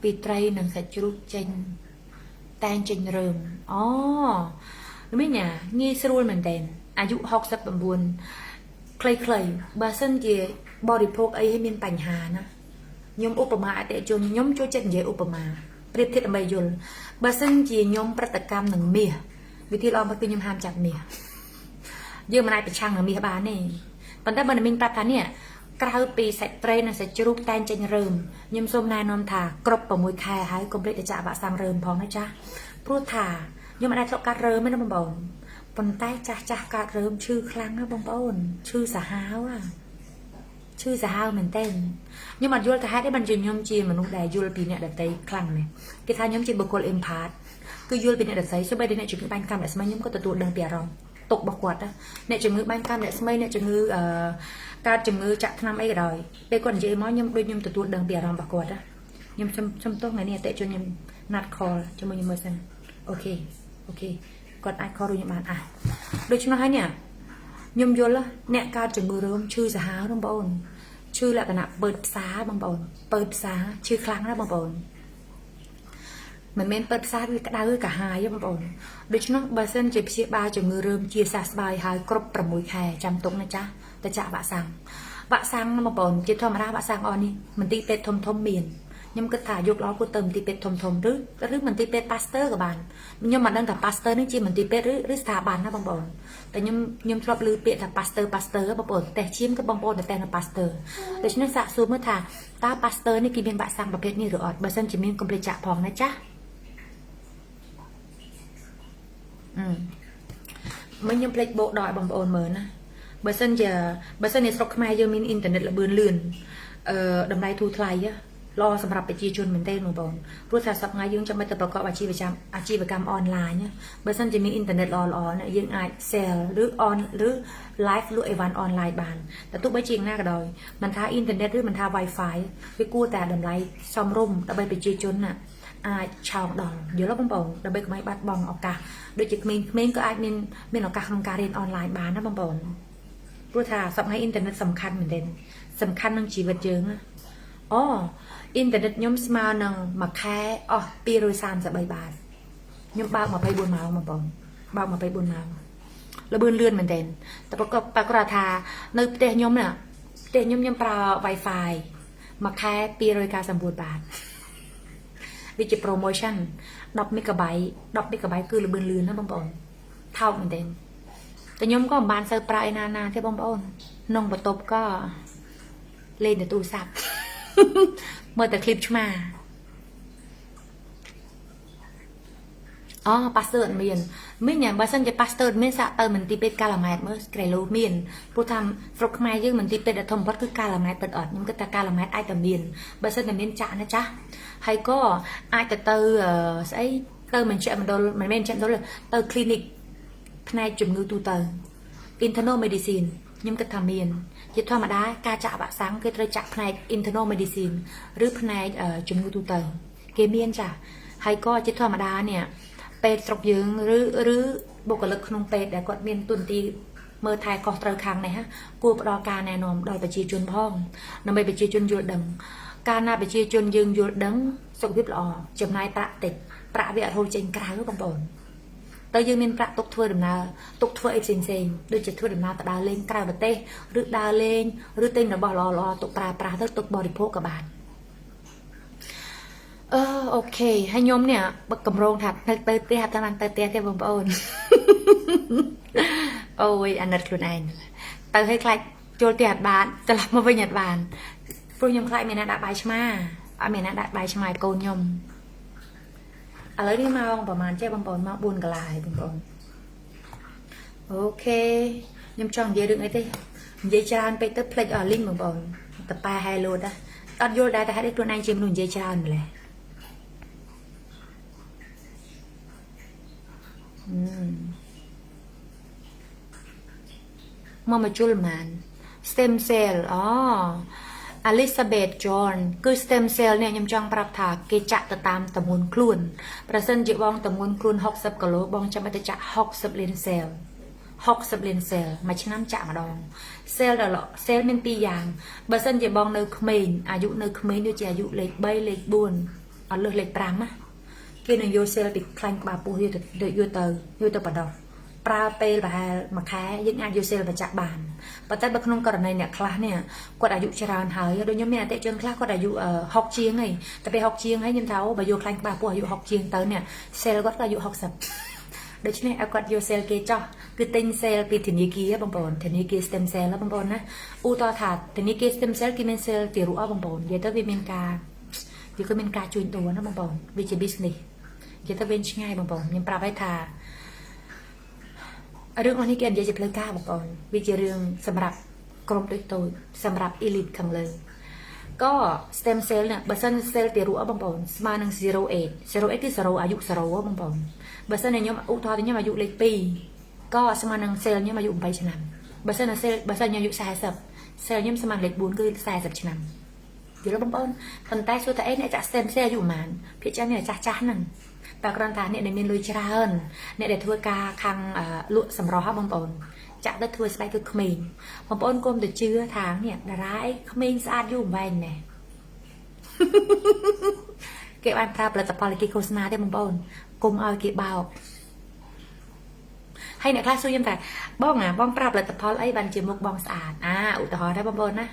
ពីត្រីនិងសាច់ជ្រូកចេញតែងចេញរើមអូមីងណាងាយស្រួលមែនតើអាយុ69ខ្លីៗបើសិនជាបរិភោគអីឲ្យមានបញ្ហាណាខ្ញុំឧបមាអតិជនខ្ញុំចូលចិត្តនិយាយឧបមាប្រៀបធៀបដើម្បីយល់បើសិនជាខ្ញុំប្រតិកម្មនឹងមាសវិធីល្អមកគឺខ្ញុំហាមចាប់មាសយើងមិនអាចប្រឆាំងនឹងមាសបានទេប៉ុន្តែបើមីងប្រាប់ថានេះក្រៅពីសាច់ត្រីនិងសាច់ជ្រូកតែងចេញរើមខ្ញុំសូមណែនាំថាគ្រប់6ខែហើយកុំភ្លេចទៅចាក់វ៉ាក់សាំងរើមផងណាចាស់ព្រោះថាខ្ញុំមិនអាចធ្លាប់កាត់រើមទេណាបងប្អូនប៉ុន្តែចាស់ចាស់កាត់រើមឈឺខ្លាំងណាបងប្អូនឈឺសាហាវអាឈឺសាហាវមែនទែនខ្ញុំអត់យល់ថាហេតុអីបានជាខ្ញុំជាមនុស្សដែលយល់ពីអ្នកដទៃខ្លាំងណាស់គេថាខ្ញុំជាបុគ្គល empath គឺយល់ពីអ្នកដទៃសូម្បីតែអ្នកជំងឺបាញ់កម្មរស្មីខ្ញុំក៏ទទួលដឹងពីអារម្មណ៍ទុករបស់គាត់ណាអ្នកជំងឺបាញ់កម្មរស្មីអ្នកជំងឺអឺកើតជំងឺចាក់ថ្នាំអីក៏ដោយពេលគាត់និយាយមកខ្ញុំដូចខ្ញុំទទួលដឹងពីអារម្មណ៍របស់គាត់ណាខ្ញុំសុំសុំទោសថ្ងៃនេះអតិជនខ្ញុំណាត់ call ជាមួយខ្ញុំមើលសិន OK OK គាត់អាច call រួចខ្ញុំបានអះដូច្នោះហើយនេះខ្ញុំយល់អ្នកកើតជំងឺរើមឈឺសាហាវបងប្អូនឈឺលក្ខណៈពើតផ្សារបងប្អូនពើតផ្សារឈឺខ្លាំងណាស់បងប្អូនមិនមែនពើតផ្សារវាក្តៅកាហាយទេបងប្អូនដូច្នោះបើសិនជាព្យាបាលជំងឺរើមជាសះស្បើយហើយគ្រប់6ខែចាំទុកណាចាស់ទៅចាក់វ៉ាក់សាំងវ៉ាក់សាំងបងប្អូនជាធម្មតាវ៉ាក់សាំងអស់នេះមន្ទីរពេទ្យធំធំមានខ្ញុំគិតថាយកល្អគួរទៅមន្ទីរពេទ្យធំធំឬឬមន្ទីរពេទ្យប៉ាស្ទ័រក៏បានខ្ញុំមិនដឹងថាប៉ាស្ទ័រនេះជាមន្ទីរពេទ្យឬឬស្ថាប័នណាបងប្អូនតែខ្ញុំខ្ញុំធ្លាប់ឮពាក្យថាប៉ាស្ទ័រប៉ាស្ទ័របងប្អូនតេស្តឈាមក៏បងប្អូនទៅតេស្តនៅប៉ាស្ទ័រដូច្នេះសាកសួរមើលថាតើប៉ាស្ទ័រនេះគេមានវ៉ាក់សាំងប្រភេទនេះឬអត់បើសិនជាមានកុំភ្លេចចាក់ផងណាចាស់អឺមិញខ្ញុំភ្លេចបោកដល់បងប្អូនមើលណាបើសិនជាបើសិនជាស្រុកខ្មែរយើងមានអ៊ីនធឺណិតល្បឿនលឿនអឺតម្លៃធូរថ្លៃល្អសម្រាប់ប្រជាជនមែនទេបងប្អូនព្រោះថាសប្តាហ៍ថ្ងៃយើងចាំបាច់ទៅប្រកបអាជីវកម្មអាជីវកម្មអនឡាញបើសិនជាមានអ៊ីនធឺណិតល្អល្អយើងអាច sell ឬ on ឬ live លក់អីវ៉ាន់អនឡាញបានតែទោះបីជាយ៉ាងណាក៏ដោយមិនថាអ៊ីនធឺណិតឬមិនថា Wi-Fi វាគួរតែតម្លៃសមរម្យដើម្បីប្រជាជនណាអាចឆោងដល់យល់ទេបងប្អូនដើម្បីកុំឲ្យបាត់បង់ឱកាសដូចជាក្មេងៗក៏អាចមានមានឱកាសក្នុងការរៀនអនឡាញបានណាបងប្អូនព្រោះថាសប្តាហ៍ថ្ងៃអ៊ីនធឺណិតសំខាន់មែនទែនសំខាន់នឹងជីវិតយើងណាអូអ៊ីនធឺណិតខ្ញុំស្មើនឹងមួយខែអស់233បាតខ្ញុំបើក24ម៉ោងបងប្អូនបើក24ម៉ោងល្បឿនលឿនមែនទែនតែប្រកបប្រកបថានៅផ្ទះខ្ញុំណាផ្ទះខ្ញុំខ្ញុំប្រើ Wi-Fi មួយខែ299បាតវាជា promotion 10 MB 10 MB គឺល្បឿនលឿនណាបងប្អូនថោកមែនទែនតែខ្ញុំក៏មិនបានសូវប្រើឯណាណាទេបងប្អូនក្នុងបន្ទប់ក៏លេងតែទូរស័ព្ទមើលតែคลิปឆ្មា អូប៉ាស្ទ័រអត់មានមីងបើសិនជាប៉ាស្ទ័រអត់មានសាកទៅមន្ទីរពេទ្យកាឡាម៉ែតមើលក្រែឡូមានព្រោះថាស្រុកខ្មែរយើងមន្ទីរពេទ្យដែលធំបំផុតគឺកាឡាម៉ែតពិតអត់ខ្ញុំគិតថាកាឡាម៉ែតអាចតែមានបើសិនតែមានចាក់ណាចាស់ហើយក៏អាចទៅទៅស្អីទៅមជ្ឈមណ្ឌលមិនមែនមជ្ឈមណ្ឌលទៅ clinic ផ្នែកជំងឺទូទៅ internal medicine ខ្ញុំគិតថាមានជាធម្មតាការចាក់វ៉ាក់សាំងគេត្រូវចាក់ផ្នែក internal medicine ឬផ្នែកជំងឺទូទៅគេមានចាហើយក៏ជាធម្មតានេះពេទ្យស្រុកយើងឬឬបុគ្គលិកក្នុងពេទ្យដែលគាត់មានទុនទីមើលថែខុសត្រូវខាងនេះគួរផ្ដល់ការណែនាំដល់ប្រជាជនផងដើម្បីប្រជាជនយល់ដឹងកាលណាប្រជាជនយើងយល់ដឹងសុខភាពល្អចំណាយប្រាក់តិចប្រាក់វាអត់ហូរចេញក្រៅបងប្អូនទៅយើងមានប្រាក់ទុកធ្វើដំណើរទុកធ្វើអីផ្សេងផ្សេងដូចជាធ្វើដំណើរទៅដើរលេងក្រៅប្រទេសឬដើរលេងឬទិញរបស់ល្អល្អទុកប្រើប្រាស់ទៅទុកបរិភោគក៏បានអឺ OK ហើយខ្ញុំនេះបឹកកម្រងថាទៅទៅផ្ទះអត់បានទៅផ្ទះទេបងប្អូនអូយអាណិតខ្លួនឯងទៅឲ្យខ្លាចចូលផ្ទះអត់បានត្រឡប់មកវិញអត់បានព្រោះខ្ញុំខ្លាចមានអ្នកដាក់បាយឆ្មាអត់មានអ្នកដាក់បាយឆ្មាឲ្យកូនខ្ញុំឥឡូវនេះម៉ោងប្រហែលចេះបងប្អូនម៉ោង4កន្លះហើយបងប្អូន OK ខ្ញុំចង់និយាយរឿងអីទេនិយាយច្រើនពេកទៅភ្លេចអស់លីងបងប្អូនតប៉ែហែលូតអត់យល់ដែរតែហេតុអីខ្លួនឯងជាមនុស្សនិយាយច្រើនម្ល៉េះមកមកជុលម៉ាន stem cell អូ Elizabeth John គឺ stem cell នេះខ្ញុំចង់ប្រាប់ថាគេចាក់ទៅតាមទម្ងន់ខ្លួនប្រសិនជាបងទម្ងន់ខ្លួន60គីឡូបងចាំបាច់ទៅចាក់60លាន cell 60លាន cell មួយឆ្នាំចាក់ម្ដង cell ដល់ cell មានពីរយ៉ាងបើសិនជាបងនៅក្មេងអាយុនៅក្មេងដូចជាអាយុលេខ3លេខ4អត់លើសលេខ5ណាគេនឹងយក cell ពីខ្លាញ់ក្បាលពោះយកទៅយកទៅយកទៅបដោះប្រើពេលប្រហែលមួយខែយើងអាចយក cell បញ្ចាក់បានប៉ុន្តែបើក្នុងករណីអ្នកខ្លះនេះគាត់អាយុច្រើនហើយដូចខ្ញុំមានអតិជនខ្លះគាត់អាយុ60ជាងហើយតែពេល60ជាងហើយខ្ញុំថាអូបើយកខ្លាញ់ក្បាលពោះអាយុ60ជាងទៅនេះ cell គាត់ក៏អាយុ60ដូច្នេះឲ្យគាត់យក cell គេចោះគឺទិញ cell ពីធនាគារបងប្អូនធនាគារ stem cell បងប្អូនណាឧទាហរណ៍ថាធនាគារ stem cell គេមាន cell ទារកបងប្អូននិយាយទៅវាមានការវាក៏មានការជួញដូរណាបងប្អូនវាជា business និយាយទៅវិញឆ្ងាយបងប្អូនខ្ញុំប្រាប់ឲ្យថារឿងអស់នេះគេនិយាយជាផ្លូវការបងប្អូនវាជារឿងសម្រាប់ក្រុមតូចតូចសម្រាប់ elite ខាងលើក៏ stem cell នេះបើសិន cell ទារកបងប្អូនស្មើនឹង08 08គឺ0អាយុ0បងប្អូនបើសិនខ្ញុំឧទាហរណ៍ខ្ញុំអាយុលេខ2ក៏ស្មើនឹង cell ខ្ញុំអាយុ8ឆ្នាំបើសិន cell បើសិនខ្ញុំអាយុ40 cell ខ្ញុំស្មើលេខ4គឺ40ឆ្នាំយល់បងប្អូនប៉ុន្តែសួរថាអីអ្នកចាក់ stem cell អាយុប៉ុន្មានភាគច្រើនអ្នកចាស់ចាស់ហ្នឹងតែគ្រាន់តែអ្នកដែលមានលុយច្រើនអ្នកដែលធ្វើការខាងលក់សម្រស់បងប្អូនចាក់ទៅធ្វើស្បែកគឺក្មេងបងប្អូនគុំទៅជឿថានេះតារាអីក្មេងស្អាតយូរអង្វែងណែគេបានប្រើផលិតផលគេឃោសនាទេបងប្អូនគុំឲ្យគេបោកហើយអ្នកខ្លះសួរខ្ញុំថាបងអាបងប្រើផលិតផលអីបានជាមុខបងស្អាតអាឧទាហរណ៍ដែរបងប្អូនណា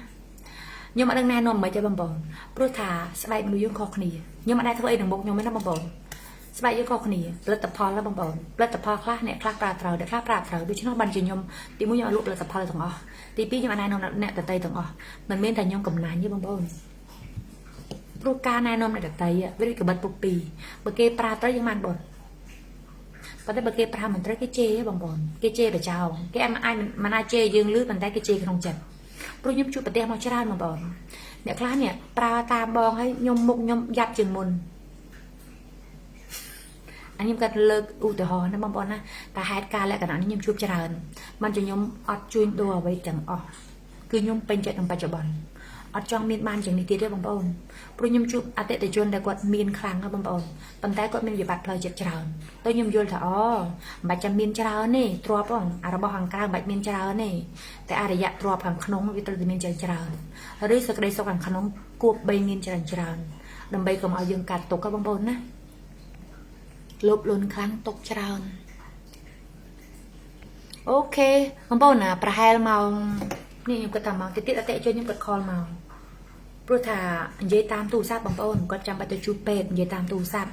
ខ្ញុំអត់ដឹងណែនាំមិនទេបងប្អូនព្រោះថាស្បែកមនុស្សយើងខុសគ្នាខ្ញុំអត់ដែរធ្វើអីនឹងមុខខ្ញុំទេណាបងប្អូនស្បែកយើងខុសគ្នាផលិតផលណាបងប្អូនផលិតផលខ្លះអ្នកខ្លះប្រើត្រូវអ្នកខ្លះប្រើត្រូវដូច្នោះបានជាខ្ញុំទីមួយខ្ញុំអត់លក់ផលិតផលទាំងអស់ទីពីរខ្ញុំអត់ណែនាំអ្នកដទៃទាំងអស់មិនមែនតែខ្ញុំកំណាញ់ទេបងប្អូនព្រោះការណែនាំអ្នកដទៃវាដូចកបិតពុកពីរបើគេប្រើត្រូវយើងបានបុណ្យប៉ុន្តែបើគេប្រើមិនត្រូវគេជេរបងប្អូនគេជេរបចោងគេអាចមិនអាចជេរយើងលឺប៉ុន្តែគេជេរក្នុងចិត្តព្រោះខ្ញុំជួបប្រទេសមកច្រើនបងប្អូនអ្នកខ្លះនេះប្រើតាមបងហើយខ្ញុំមុខខ្ញុំយ៉ាប់ជាងមុនអញខ្ញុំគាត់លើកឧទាហរណ៍ណាបងប្អូនណាតែហេតុការណ៍លក្ខណៈនេះខ្ញុំជួបច្រើនមិនជាខ្ញុំអត់ជួញដូរអ្វីទាំងអស់គឺខ្ញុំពេញចិត្តនឹងបច្ចុប្បន្នអត់ចង់មានបានជាងនេះទៀតទេបងប្អូនព្រោះខ្ញុំជួបអតិថិជនដែលគាត់មានខ្លាំងណាបងប្អូនប៉ុន្តែគាត់មានវិបត្តិផ្លូវចិត្តច្រើនទៅខ្ញុំយល់ថាអូមិនបាច់ចាំមានច្រើនទេទ្រព្យហ្នឹងអារបស់ខាងក្រៅមិនបាច់មានច្រើនទេតែអរិយទ្រព្យខាងក្នុងវាត្រូវតែមានច្រើនច្រើនឬសេចក្តីសុខខាងក្នុងគួបបីមានច្រើនច្រើនដើម្បីកុំឲ្យយើងកាត់ទុកបងប្អូនណាលោភលន់ខ្លាំងទុកច្រើន OK បងប្អូនណាប្រហែលម៉ោងនេះខ្ញុំគិតថាម៉ោងតិចទៀតអតិថិជនខ្ញុំគាត់ call មកព្រោះថានិយាយតាមទូរស័ព្ទបងប្អូនគាត់ចាំបាច់ទៅជួបពេទ្យនិយាយតាមទូរស័ព្ទ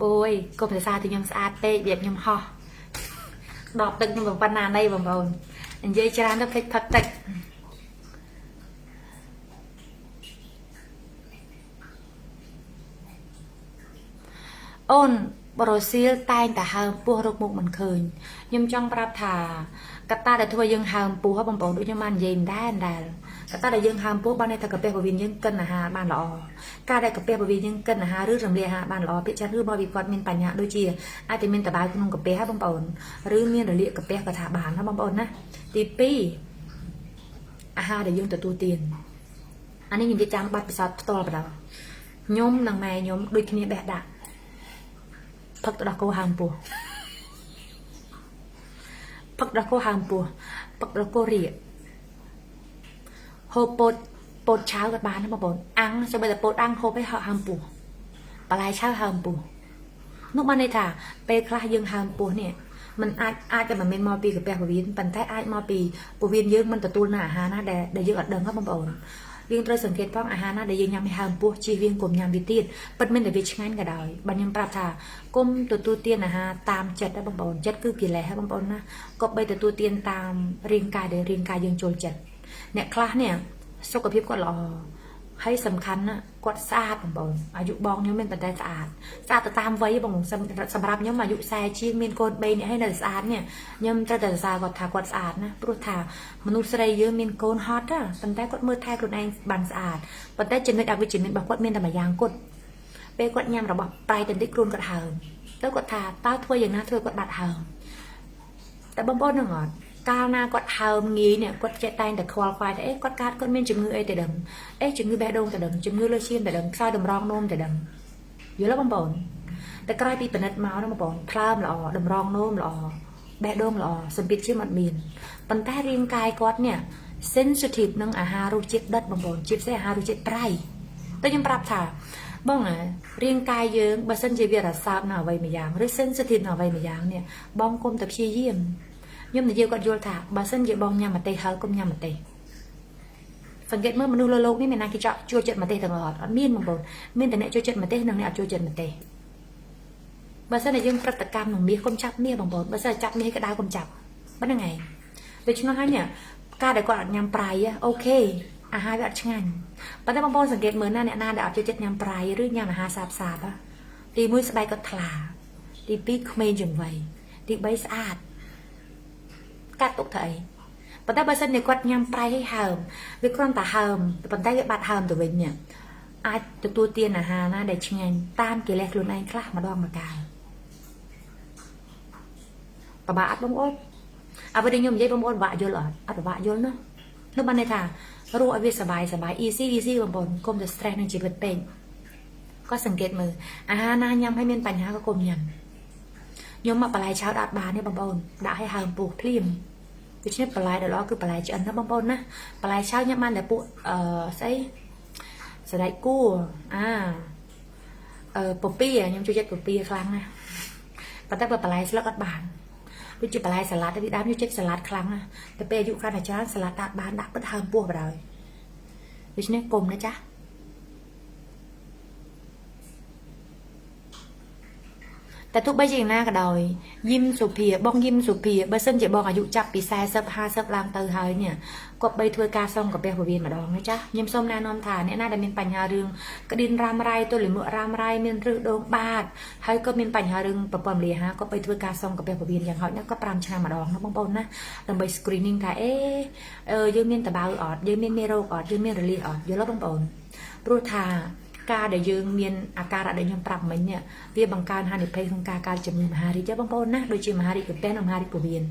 អូយកុំសរសើរទៅខ្ញុំស្អាតពេកវាខ្ញុំហោះដបទឹកខ្ញុំប៉ុណ្ណាណីបងប្អូននិយាយច្រើនទៅភ្លេចផឹកទឹក អូនបរសៀលតែងតែហើមពោះរកមុខមិនឃើញខ្ញុំចង់ប្រាប់ថាកត្តាដែលធ្វើយើងហើមពោះហ៎បងប្អូនដូចខ្ញុំបាននិយាយមិនដែរដែលកត្តាដែលយើងហើមពោះបានន័យថាកាពះពោះវៀនយើងកិនអាហារបានល្អការដែលកាពះពោះវៀនយើងកិនអាហារឬរំលាយអាហារបានល្អភាគច្រើនគឺមកពីគាត់មានបញ្ហាដូចជាអាចតែមានតបៅក្នុងកាពះហ៎បងប្អូនឬមានរលាកកាពះក៏ថាបានណាបងប្អូនណាទី2អាហារដែលយើងទទួលទានអានេះខ្ញុំនិយាយចាំបាត់ពិសោធន៍ផ្ទាល់បណ្ដោយខ្ញុំនិងម៉ែខ្ញុំដូចគ្នាបេះដាក់ផឹកទៅដល់គោហើមពោះផឹកដល់គោហើមពោះផឹកដល់គោរៀកហូបពោតពោតឆៅក៏បានដែរបងប្អូនអាំងសូម្បីតែពោតអាំងហូបឲ្យហើមពោះបន្លែឆៅហើមពោះនោះបានន័យថាពេលខ្លះយើងហើមពោះនេះมันអាចអាចតែមិនមែនមកពីកាពះពោះវៀនប៉ុន្តែអាចមកពីពោះវៀនយើងមិនទទួលនៅអាហារណាដែលយើងអត់ដឹងហ៎បងប្អូនយើងត្រូវសង្កេតផងអាហារណាដែលយើងញ៉ាំឲ្យហើមពោះជៀសវាងកុំញ៉ាំវាទៀតពិតមែនតែវាឆ្ងាញ់ក៏ដោយបើខ្ញុំប្រាប់ថាកុំទទួលទានអាហារតាមចិត្តណាបងប្អូនចិត្តគឺកិលេសហ៎បងប្អូនណាក៏បីទទួលទានតាមរាងកាយដែលរាងកាយយើងចូលចិត្តអ្នកខ្លះនេះសុខភាពគាត់ល្អហើយសំខាន់ណាគាត់ស្អាតបងប្អូនអាយុបងខ្ញុំមានប៉ុន្តែស្អាតស្អាតទៅតាមវ័យបងសម្រាប់ខ្ញុំអាយុ40ជាងមានកូន3នាក់ហើយនៅស្អាតនេះខ្ញុំត្រូវតែសរសើរគាត់ថាគាត់ស្អាតណាព្រោះថាមនុស្សស្រីយើងមានកូនហត់ណាប៉ុន្តែគាត់មើលថែខ្លួនឯងបានស្អាតប៉ុន្តែចំណុចអវិជ្ជមានរបស់គាត់មានតែមួយយ៉ាងគត់ពេលគាត់ញ៉ាំរបស់ប្រៃទៅតិចខ្លួនគាត់ហើមទៅគាត់ថាតើធ្វើយ៉ាងណាធ្វើគាត់បាត់ហើមតែបងប្អូននឹងអត់កាលណាគាត់ហើមងាយនេះគាត់ចេះតែងតែខ្វល់ខ្វាយថាអេគាត់កើតគាត់មានជំងឺអីទៅដឹងអេជំងឺបេះដូងទៅដឹងជំងឺលើឈាមទៅដឹងខ្សោយតម្រងនោមទៅដឹងយល់ទេបងប្អូនតែក្រោយពីពិនិត្យមកហ្នឹងបងប្អូនថ្លើមល្អតម្រងនោមល្អបេះដូងល្អសម្ពាធឈាមអត់មានប៉ុន្តែរាងកាយគាត់នេះ sensitive នឹងអាហាររសជាតិដិតបងប្អូនជាពិសេសអាហាររសជាតិប្រៃតែខ្ញុំប្រាប់ថាបងរាងកាយយើងបើសិនជាវារសើបនៅអ្វីមួយយ៉ាងឬ sensitive នៅអ្វីមួយយ៉ាងនេះបងគុំតែព្យាយាមខ្ញុំនិយាយគាត់យល់ថាបើសិនជាបងញ៉ាំម្ទេសហើយកុំញ៉ាំម្ទេសសង្កេតមើលមនុស្សលើលោកនេះមានណាគេចောက်ចូលចិត្តម្ទេសទាំងអត់អត់មានបងប្អូនមានតែអ្នកចូលចិត្តម្ទេសនិងអ្នកអត់ចូលចិត្តម្ទេសបើសិនជាយើងប្រតិកម្មនឹងមាសកុំចាប់មាសបងប្អូនបើសិនជាចាប់មាសក្តៅកុំចាប់ប៉ុណ្្នឹងឯងដូច្នោះហើយនេះការដែលគាត់អត់ញ៉ាំប្រៃអូខេអាហារវាអត់ឆ្ងាញ់ប៉ុន្តែបងប្អូនសង្កេតមើលណាអ្នកណាដែលអត់ចូលចិត្តញ៉ាំប្រៃឬញ៉ាំអាហារសាបសាបទី1ស្បែកគាត់ថ្លាទី2ក្មេងជាងវ័យទី3ស្អាតកាត់ទុកទៅអីប៉ុន្តែបើសិនជាគាត់ញ៉ាំប្រៃឲ្យហើមវាគ្រាន់តែហើមប៉ុន្តែវាបាត់ហើមទៅវិញនេះអាចទទួលទានអាហារណាដែលឆ្ងាញ់តាមកិលេសខ្លួនឯងខ្លះម្ដងម្កាលពិបាកអត់បងប្អូនអ្វីដែលខ្ញុំនិយាយបងប្អូនពិបាកយល់អត់អត់ពិបាកយល់ណានោះបានន័យថារស់ឲ្យវាសบายសบาย easy easy បងប្អូនកុំទៅ stress នឹងជីវិតពេកក៏សង្កេតមើលអាហារណាញ៉ាំឲ្យមានបញ្ហាក៏កុំញ៉ាំខ្ញុំមកបន្លែឆៅដាក់បានទេបងប្អូនដាក់ឲ្យហើមពោះភ្លាមដូច្នេះបន្លែដែលល្អគឺបន្លែឆ្អិនណាបងប្អូនណាបន្លែឆៅញ៉ាំបានតែពួកអឺស្អីសណ្តែកគួរអាអឺពពៀខ្ញុំចូលចិត្តពពៀខ្លាំងណាស់ប៉ុន្តែបើបន្លែស្លឹកអត់បានដូចជាបន្លែសាឡាត់ពីដើមខ្ញុំចិត្តសាឡាត់ខ្លាំងណាតែពេលអាយុកាន់តែច្រើនសាឡាត់ដាក់បានដាក់ពិតហើមពោះបណ្ដោយដូច្នេះកុំណាចាស់តែទោះបីជាយ៉ាងណាក៏ដោយយឹមសុភាបងយឹមសុភាបើសិនជាបងអាយុចាប់ពី40 50ឡើងទៅហើយនេះគាត់បីធ្វើការសុំកាពះពោះវៀនម្ដងណាចាស់ខ្ញុំសូមណែនាំថាអ្នកណាដែលមានបញ្ហារឿងក្តៀនរ៉ាំរ៉ៃទល់លាមករ៉ាំរ៉ៃមានរឹសដូងបាតហើយក៏មានបញ្ហារឿងប្រព័ន្ធរំលាយអាហារក៏បីធ្វើការសុំកាពះពោះវៀនយ៉ាងហោចណាស់ក៏5ឆ្នាំម្ដងណាបងប្អូនណាដើម្បី screening ថាអេយើងមានតបៅអត់យើងមានមេរោគអត់យើងមានរលាកអត់យល់ទេបងប្អូនព្រោះថាការដែលយើងមានអាការៈដែលខ្ញុំប្រាប់មិញនេះវាបង្កើនហានិភ័យក្នុងការកើតជំងឺមហារីកបងប្អូនណាដូចជាមហារីកកាពះនិងមហារីកពោះវៀន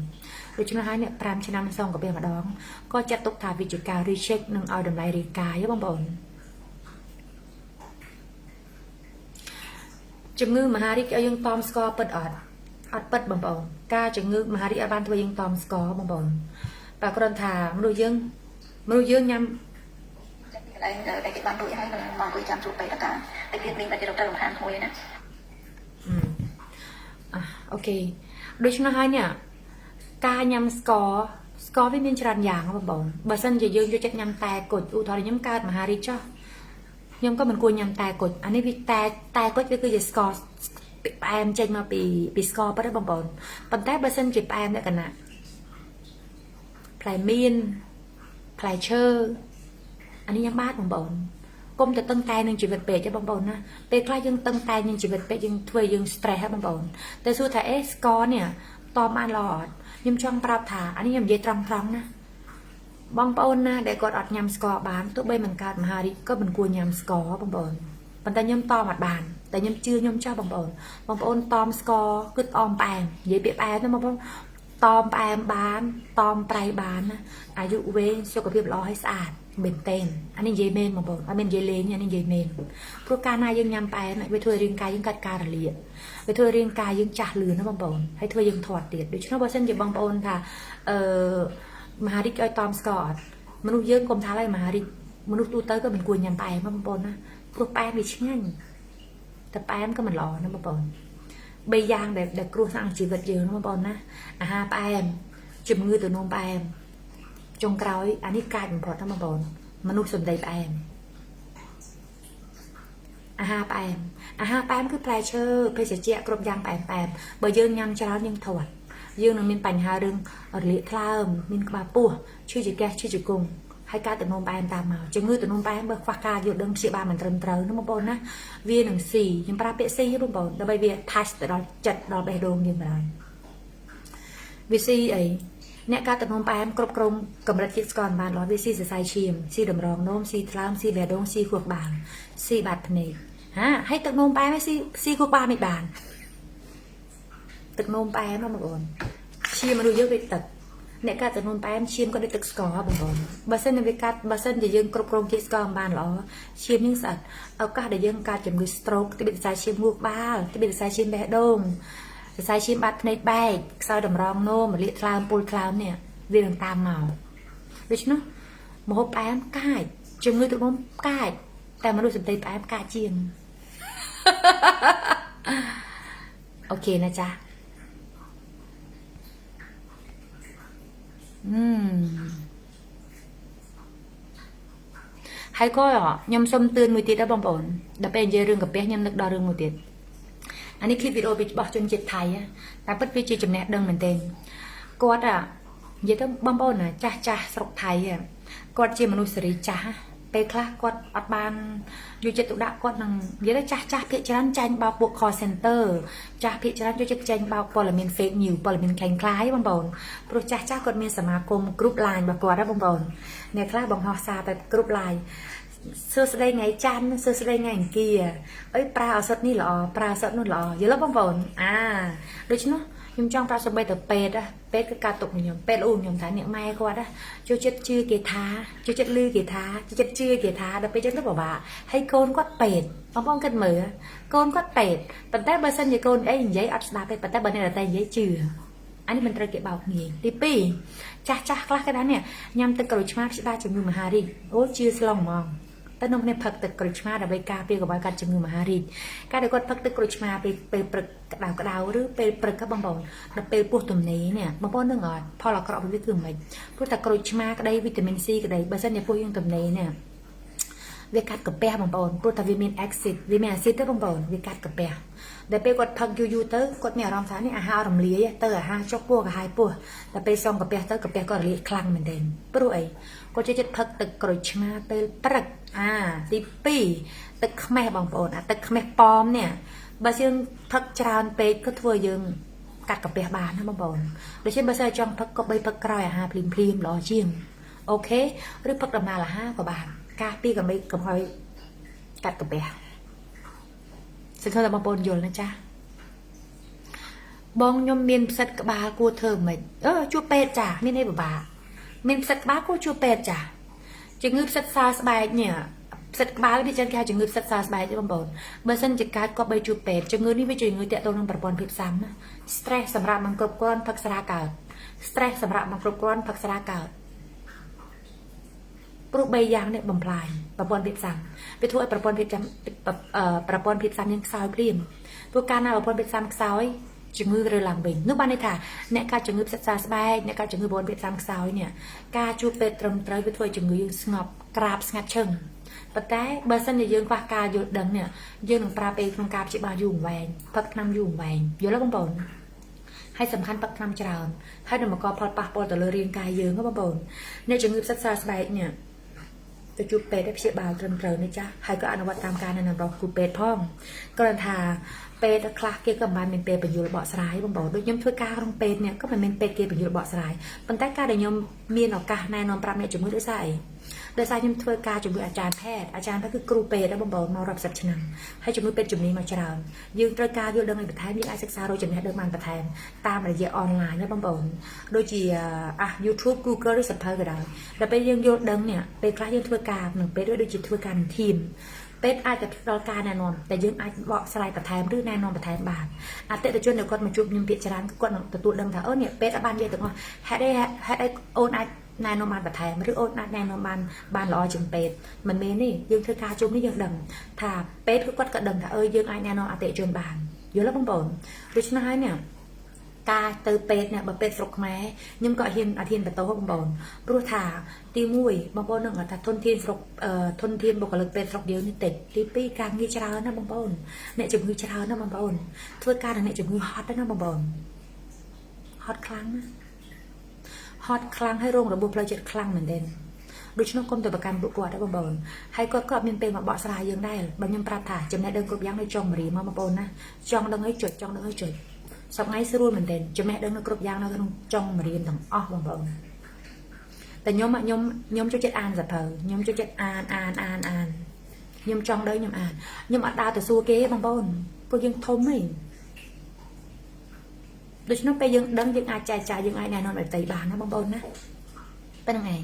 ដូច្នោះហើយនេះ5ឆ្នាំសងកាពះម្ដងក៏ចាត់ទុកថាវាជាការ recheck និងឲ្យតម្លៃរាងកាយបងប្អូនជំងឺមហារីកឲ្យយើងតមស្ករពិតអត់អត់ពិតបងប្អូនការជំងឺមហារីកឲ្យបានធ្វើយើងតមស្ករបងប្អូនតែគ្រាន់ថាមនុស្សយើងញ៉ាំ កន្លែងដែលគេបានរួចហើយមកអង្គុយចាំជួបពេទ្យតាតែទៀតមីងបាច់រត់ទៅរំខានក្មួយណាអូខេដូច្នោះហើយនេះការញ៉ាំស្ករស្ករវាមានច្រើនយ៉ាងបងប្អូនបើសិនជាយើងយកចិត្តញ៉ាំតែគុជឧទាហរណ៍ខ្ញុំកើតមហារីកចុះខ្ញុំក៏មិនគួរញ៉ាំតែគុជអានេះវាតែគុជវាគឺជាស្ករផ្អែមចេញមកពីស្ករប៉ុណ្ណេះបងប្អូនប៉ុន្តែបើសិនជាផ្អែមលក្ខណៈផ្លែមៀនផ្លែឈើអានេះញ៉ាំបានបងប្អូន កុំទៅតឹងតែងនឹងជីវិតពេកទេបងប្អូនណាពេលខ្លះយើងតឹងតែងនឹងជីវិតពេកយើងធ្វើយើង stress ហ៎បងប្អូនតែសួរថាអេស្ករនេះតមបានល្អអត់ខ្ញុំចង់ប្រាប់ថាអានេះខ្ញុំនិយាយត្រង់ត្រង់ណាបងប្អូនណាដែលគាត់អត់ញ៉ាំស្ករបានទោះបីមិនកើតមហារីកក៏មិនគួរញ៉ាំស្ករបងប្អូនប៉ុន្តែខ្ញុំតមអត់បានតែខ្ញុំជឿខ្ញុំចោះបងប្អូនបងប្អូនតមស្ករគឺតមផ្អែមនិយាយពាក្យផ្អែមណាបងប្អូនតមផ្អែមបានតមប្រៃបានណាអាយុវែងសុខភាពល្អហើយស្អាតមែនទែនអានេះនិយាយមែនបងប្អូនអត់មាននិយាយលេងអានេះនិយាយមែនព្រោះកាលណាយើងញ៉ាំផ្អែមវាធ្វើរាងកាយយើងកាត់ការរលាកវាធ្វើរាងកាយយើងចាស់លឿនណាបងប្អូនហើយធ្វើយើងធាត់ទៀតដូច្នោះបើសិនជាបងប្អូនថាអឺមហារីកឲ្យតមស្ករអត់មនុស្សយើងកុំថាឡើយមហារីកមនុស្សទូទៅក៏មិនគួរញ៉ាំផ្អែមបងប្អូនណាព្រោះផ្អែមវាឆ្ងាញ់តែផ្អែមក៏មិនល្អណាបងប្អូនបីយ៉ាងដែលគ្រោះថ្នាក់ជីវិតយើងណាបងប្អូនណាអាហារផ្អែមជំងឺទឹកនោមផ្អែមចុងក្រោយអានេះកាចបំផុតណាបងប្អូនមនុស្សសម្ដីផ្អែមអាហារផ្អែមអាហារផ្អែមគឺផ្លែឈើភេសជ្ជៈគ្រប់យ៉ាងផ្អែមផ្អែមបើយើងញ៉ាំច្រើនយើងធាត់យើងនឹងមានបញ្ហារឿងរលាកថ្លើមមានក្បាលពោះឈឺចង្កេះឈឺជង្គង់ហើយការទឹកនោមផ្អែមតាមមកជំងឺទឹកនោមផ្អែមបើខ្វះការយល់ដឹងព្យាបាលមិនត្រឹមត្រូវណាបងប្អូនណាវានឹងស៊ីខ្ញុំប្រាប់ពាក្យស៊ីបងប្អូនដើម្បីវា touch ទៅដល់ចិត្តដល់បេះដូងយើងបណ្ដោយវាស៊ីអីអ្នកការទឹកនោមផ្អែមគ្រប់គ្រងកម្រិតជាតិស្ករបានល្អវាស៊ីសរសៃឈាមស៊ីតម្រងនោមស៊ីថ្លើមស៊ីបេះដូងស៊ីខួរក្បាលស៊ីបាតភ្នែកហាហើយទឹកនោមផ្អែមស៊ីស៊ីខួរក្បាលមិនបានទឹកនោមផ្អែមណាបងប្អូនឈាមមនុស្សយើងដូចទឹកអ្នកកាត់ទឹកនោមផ្អែមឈាមក៏ដូចទឹកស្ករបងប្អូនបើសិនជាវាកាត់បើសិនជាយើងគ្រប់គ្រងជាតិស្ករមិនបានល្អឈាមយើងស្អិតឱកាសដែលយើងកាត់ជំងឺ stroke ទីបិសរសៃឈាមងូក្បាលទីបិសរសៃឈាមបេះដូងសរសៃឈាមបាត់ភ្នែកបែកខ្សោយតម្រងនោមរលាកថ្លើមពុលថ្លើមនេះវានឹងតាមមកដូច្នោះម្ហូបផ្អែមកាចជំងឺទឹកនោមកាចតែមនុស្សសម្ដីផ្អែមកាចជាង OK ណាចាអឺហើយក៏ខ្ញុំសុំទឿនមួយទៀតដែរបងប្អូនដល់ពេលនិយាយរឿងកាពះខ្ញុំនឹកដល់រឿងមួយទៀតអានេះคลิปវីដេអូពីរបស់ជនជាតិថៃតែពិតវាជាចំណេះដឹងមែនទែនគាត់អានិយាយទៅបងប្អូនណាចាស់ចាស់ស្រុកថៃគាត់ជាមនុស្សសេរីចាស់ពេលខ្លះគាត់អត់បានយកចិត្តទុកដាក់គាត់នឹងនិយាយទៅចាស់ចាស់ភាគច្រើនចាញ់បោកពួក call center ចាស់ភាគច្រើនយកចិត្តចាញ់បោកព័ត៌មាន fake news ព័ត៌មានក្លែងក្លាយបងប្អូនព្រោះចាស់ចាស់គាត់មានសមាគម group line របស់គាត់ណាបងប្អូនអ្នកខ្លះបង្ហោះសារបែប group line សួស្តីថ្ងៃច័ន្ទសួស្តីថ្ងៃអង្គារអីប្រើឱសថនេះល្អប្រើឱសថនោះល្អយល់ទេបងប្អូនអាដូច្នោះខ្ញុំចង់ប្រាប់សូម្បីតែពេទ្យពេទ្យគឺកាត់ទុកខ្ញុំពេទ្យអូខ្ញុំថាអ្នកម៉ែគាត់ចូលចិត្តជឿគេថាចូលចិត្តលឺគេថាចូលចិត្តជឿគេថាដល់ពេលចឹងទៅពិបាកហើយកូនគាត់ពេទ្យបងប្អូនគិតមើលកូនគាត់ពេទ្យប៉ុន្តែបើសិនជាកូនអីនិយាយអត់ស្ដាប់ទេប៉ុន្តែបើអ្នកដទៃនិយាយជឿអានេះមិនត្រូវគេបោកងាយទី2ចាស់ចាស់ខ្លះគេថានេះញ៉ាំទឹកក្រូចឆ្មាព្យាបាលជំងឺមហារីកអូជឿស្លងហ្មងតែនំនេះផឹកទឹកក្រូចឆ្មាដើម្បីការពារកុំឲ្យកាត់ជំងឺមហារីកកាលដែលគាត់ផឹកទឹកក្រូចឆ្មាពេលពេលព្រឹកក្តៅក្តៅឬពេលព្រឹកក៏បងប្អូនដល់ពេលពោះទំនេរនេះបងប្អូននឹងអត់ផលអាក្រក់វាគឺមិនព្រោះតែក្រូចឆ្មាក្តីវីតាមីន C ក្តីបើសិនជាពោះយើងទំនេរនេះវាកាត់កាពះបងប្អូនព្រោះតែវាមាន acid វាមានអាស៊ីតទេបងប្អូនវាកាត់កាពះដល់ពេលគាត់ផឹកយូរយូរទៅគាត់មានអារម្មណ៍ថានេះអាហាររំលាយទៅអាហារចុកពោះកាហាយពោះតែពេលសុំកាពះទៅកាពះក៏រលាកខ្លាំងមែនទែនព្រោះអីគាត់ចូលចិត្តផឹកទឹកក្រូចឆ្មាពេលព្រឹកអាទី2ទឹកខ្មេះបងប្អូនអាទឹកខ្មេះប៉មនេះបើយើងផឹកច្រើនពេកក៏ធ្វើយើងកាត់កាពះបានណាបងប្អូនដូច្នេះបើសិនចង់ផឹកក៏បីផឹកក្រោយអាហារភ្លាមភ្លាមល្អជាង OK ឬផឹកដំណើរអាហារក៏បានការពីកុំឲ្យកុំឲ្យកាត់កាពះសង្ឃឹមថាបងប្អូនយល់ណាចា៎បងខ្ញុំមានផ្សិតក្បាលគួរធ្វើមិនអឺជួបពេទ្យចាមានអីពិបាកមានផ្សិតក្បាលគួរជួបពេទ្យចាជំងឺផ្សិតសើស្បែកនេះផ្សិតក្បាលនេះចឹងគេហៅជំងឺផ្សិតសើស្បែកទេបងប្អូនបើសិនជាកើតក៏បីជួបពេទ្យជំងឺនេះវាជំងឺតាក់ទងនឹងប្រព័ន្ធភាពស៊ាំណា stress សម្រាប់មិនគ្រប់គ្រាន់ផឹកស្រាកើត stress សម្រាប់មិនគ្រប់គ្រាន់ផឹកស្រាកើតព្រោះបីយ៉ាងនេះបំផ្លាញប្រព័ន្ធភាពស៊ាំវាធ្វើឲ្យប្រព័ន្ធភាពចាំប្រព័ន្ធភាពស៊ាំយើងខ្សោយភ្លាមព្រោះកាលណាប្រព័ន្ធភាពស៊ាំខ្សោយជំងឺរើឡើងវិញនោះបានន័យថាអ្នកកើតជំងឺផ្សិតសាស្បែកអ្នកកើតជំងឺប្រព័ន្ធភាពស៊ាំខ្សោយនេះការជួបពេទ្យត្រឹមត្រូវវាធ្វើឲ្យជំងឺយើងស្ងប់ក្រាបស្ងាត់ឈឹងប៉ុន្តែបើសិនជាយើងខ្វះការយល់ដឹងនេះយើងនឹងប្រើពេលក្នុងការព្យាបាលយូរអង្វែងផឹកថ្នាំយូរអង្វែងយល់ទេបងប្អូនហើយសំខាន់ផឹកថ្នាំច្រើនហើយនឹងបង្កផលប៉ះពាល់ទៅលើរាងកាយយើងបងប្អូនអ្នកជំងឺផ្សិតសាស្បែកនេះ ទៅជួបពេទ្យឲ្យព្យាបាលត្រឹមត្រូវនេះចាស់ហើយក៏អនុវត្តតាមការណែនាំរបស់គ្រូពេទ្យផងគ្រាន់ថាពេទ្យខ្លះគេក៏មិនបានមានពេលបញ្យល់បកស្រាយបងប្អូនដូចខ្ញុំធ្វើការក្នុងពេទ្យនេះក៏មិនមានពេទ្យគេបញ្យល់បកស្រាយប៉ុន្តែការដែលខ្ញុំមានឱកាសណែនាំប្រាប់អ្នកជំងឺដោយសារអីដោយសារខ្ញុំធ្វើការជាមួយអាចារ្យពេទ្យអាចារ្យពេទ្យគឺគ្រូពេទ្យដែរបងប្អូនមករាប់សិបឆ្នាំហើយជំងឺពេទ្យជំនាញមកច្រើនយើងត្រូវការយល់ដឹងឲ្យបន្ថែមយើងអាចសិក្សារកចំណេះដឹងបានបន្ថែមតាមរយៈអនឡាញណាបងប្អូនដូចជាអា YouTube Google ឬសភៅក៏ដោយដល់ពេលយើងយល់ដឹងនេះពេលខ្លះយើងធ្វើការនឹងពេទ្យដូចជាធ្វើការនឹងធីមពេទ្យអាចទៅផ្ដល់ការណែនាំតែយើងអាចបកស្រាយបន្ថែមឬណែនាំបន្ថែមបានអតិថិជនដែលគាត់មកជួបខ្ញុំភាគច្រើនគាត់នឹងទទួលដឹងថាអូនេះពេទ្យអត់បាននិយាយទាំងអស់ហេតុអីហេតុអីអូនអាចណែនាំបានបន្ថែមឬអូនអាចណែនាំបានបានល្អជាងពេទ្យមិនមែនទេយើងធ្វើការជុំនេះយើងដឹងថាពេទ្យគាត់ក៏ដឹងថាអើយើងអាចណែនាំអតិថិជនបានយល់ទេបងប្អូនដូច្នេះហើយនេះការទៅពេទ្យនេះបើពេទ្យស្រុកខ្មែរខ្ញុំក៏ហ៊ានអធិនបន្ទោសបងប្អូនព្រោះថាទី1បងប្អូននឹងថាធនធានស្រុកធនធានបុគ្គលិកពេទ្យស្រុកយើងនេះតិចទី2ការងារច្រើនណាបងប្អូនអ្នកជំងឺច្រើនណាបងប្អូនធ្វើការនឹងអ្នកជំងឺហត់ណាបងប្អូនហត់ខ្លាំងណាហត់ខ្លាំងហើយរងរបួសផ្លូវចិត្តខ្លាំងមែនទែនដូច្នោះគុំទៅប្រកាន់ពួកគាត់ដែរបងប្អូនហើយគាត់ក៏អត់មានពេលមកបកស្រាយយើងដែរបើខ្ញុំប្រាប់ថាចំណេះដឹងគ្រប់យ៉ាងនៅចុងមរីមកបងប្អូនណាចង់ដឹងអីចុចចង់ដឹងអីចុចសប្ងៃស្រួលមែនទែនចំណេះដឹងនៅគ្រប់យ៉ាងនៅក្នុងចុងមរៀនទាំងអស់បងប្អូនតែខ្ញុំខ្ញុំខ្ញុំចូលចិត្តអានសភៅខ្ញុំចូលចិត្តអានអានអានអានខ្ញុំចង់ដឹងខ្ញុំអានខ្ញុំអត់ដើរទៅសួរគេបងប្អូនពួកយើងធំហីដូច្នោះពេលយើងដឹងយើងអាចចែកចាយយើងអាចណែនាំឲ្យផ្ទៃបានណាបងប្អូនណាប៉ុណ្្នឹងឯង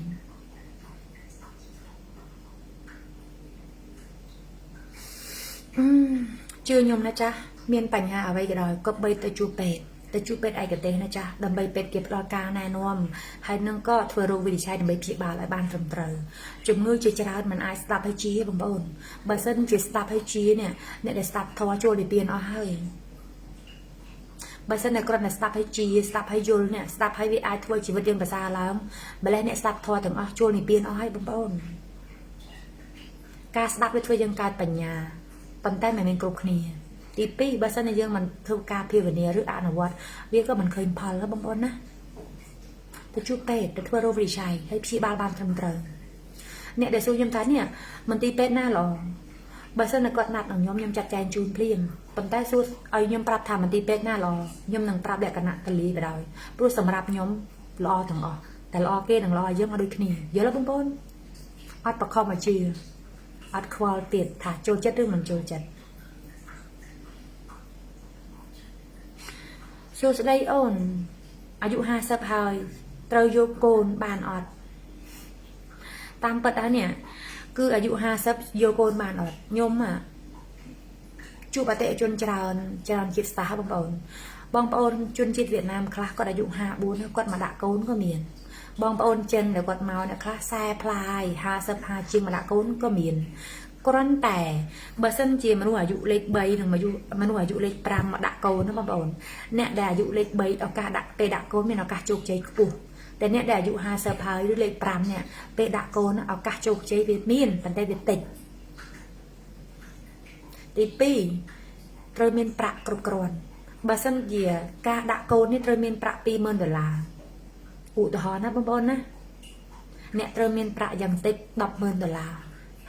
ជឿខ្ញុំណាចាស់មានបញ្ហាអ្វីក៏ដោយក៏បីទៅជួបពេទ្យទៅជួបពេទ្យឯកទេសណាចាស់ដើម្បីពេទ្យគេផ្ដល់ការណែនាំហើយនឹងក៏ធ្វើរោគវិនិច្ឆ័យដើម្បីព្យាបាលឲ្យបានត្រឹមត្រូវជំងឺជាច្រើនមិនអាចស្ដាប់ឲ្យជាបងប្អូនបើសិនជាស្ដាប់ឲ្យជានេះអ្នកដែលស្ដាប់ធម៌ចូលនិព្វានអស់ហើយបើសិនតែគ្រាន់តែស្ដាប់ឲ្យជាស្ដាប់ឲ្យយល់នេះស្ដាប់ឲ្យវាអាចធ្វើជីវិតយើងប្រសើរឡើងម្ល៉េះអ្នកស្ដាប់ធម៌ទាំងអស់ចូលនិព្វានអស់ហើយបងប្អូនការស្ដាប់វាធ្វើយើងកើតបញ្ញាប៉ុន្តែមិនមែនគ្រប់គ្នាទី2បើសិនជាយើងមិនធ្វើការភាវនាឬអនុវត្តវាក៏មិនឃើញផលដែរបងប្អូនណាទៅជួបពេទ្យទៅធ្វើរោគវិនិច្ឆ័យហើយព្យាបាលបានត្រឹមត្រូវអ្នកដែលសួរខ្ញុំថានេះមន្ទីរពេទ្យណាល្អបើសិនតែគាត់ណាត់នឹងខ្ញុំខ្ញុំចាត់ចែងជូនភ្លាមប៉ុន្តែសួរឲ្យខ្ញុំប្រាប់ថាមន្ទីរពេទ្យណាល្អខ្ញុំនឹងប្រាប់លក្ខណៈតលីបដ ாய் ព្រោះសម្រាប់ខ្ញុំល្អទាំងអស់តែល្អគេនិងល្អយើងអត់ដូចគ្នាយល់ទេបងប្អូនអត់បខំឲ្យជឿអត់ខ្វល់ទៀតថាចូលចិត្តឬមិនចូលចិត្តសួស្តីអូនអាយុ50ហើយត្រូវយកកូនបានអត់តាមពិតហើយនេះគឺអាយុ50យកកូនបានអត់ខ្ញុំជួបអតិថិជនច្រើនច្រើនជាតិសាសន៍បងប្អូនបងប្អូនជនជាតិវៀតណាមខ្លះគាត់អាយុ54គាត់មកដាក់កូនក៏មានបងប្អូនចិនដែលគាត់មកអ្នកខ្លះ40ផ្លាយ55ជាងមកដាក់កូនក៏មានគ្រាន់តែបើសិនជាមនុស្សអាយុលេខ3និងមនុស្សអាយុលេខ5មកដាក់កូនណាបងប្អូនអ្នកដែលអាយុលេខ3ឱកាសដាក់ពេលដាក់កូនមានឱកាសជោគជ័យខ្ពស់តែអ្នកដែលអាយុ50ហើយឬលេខ5នេះពេលដាក់កូនឱកាសជោគជ័យវាមានប៉ុន្តែវាតិចទី2ត្រូវមានប្រាក់គ្រប់គ្រាន់បើសិនជាការដាក់កូននេះត្រូវមានប្រាក់20000ដុល្លារឧទាហរណ៍ណាបងប្អូនណាអ្នកត្រូវមានប្រាក់យ៉ាងតិច100,000ដុល្លារ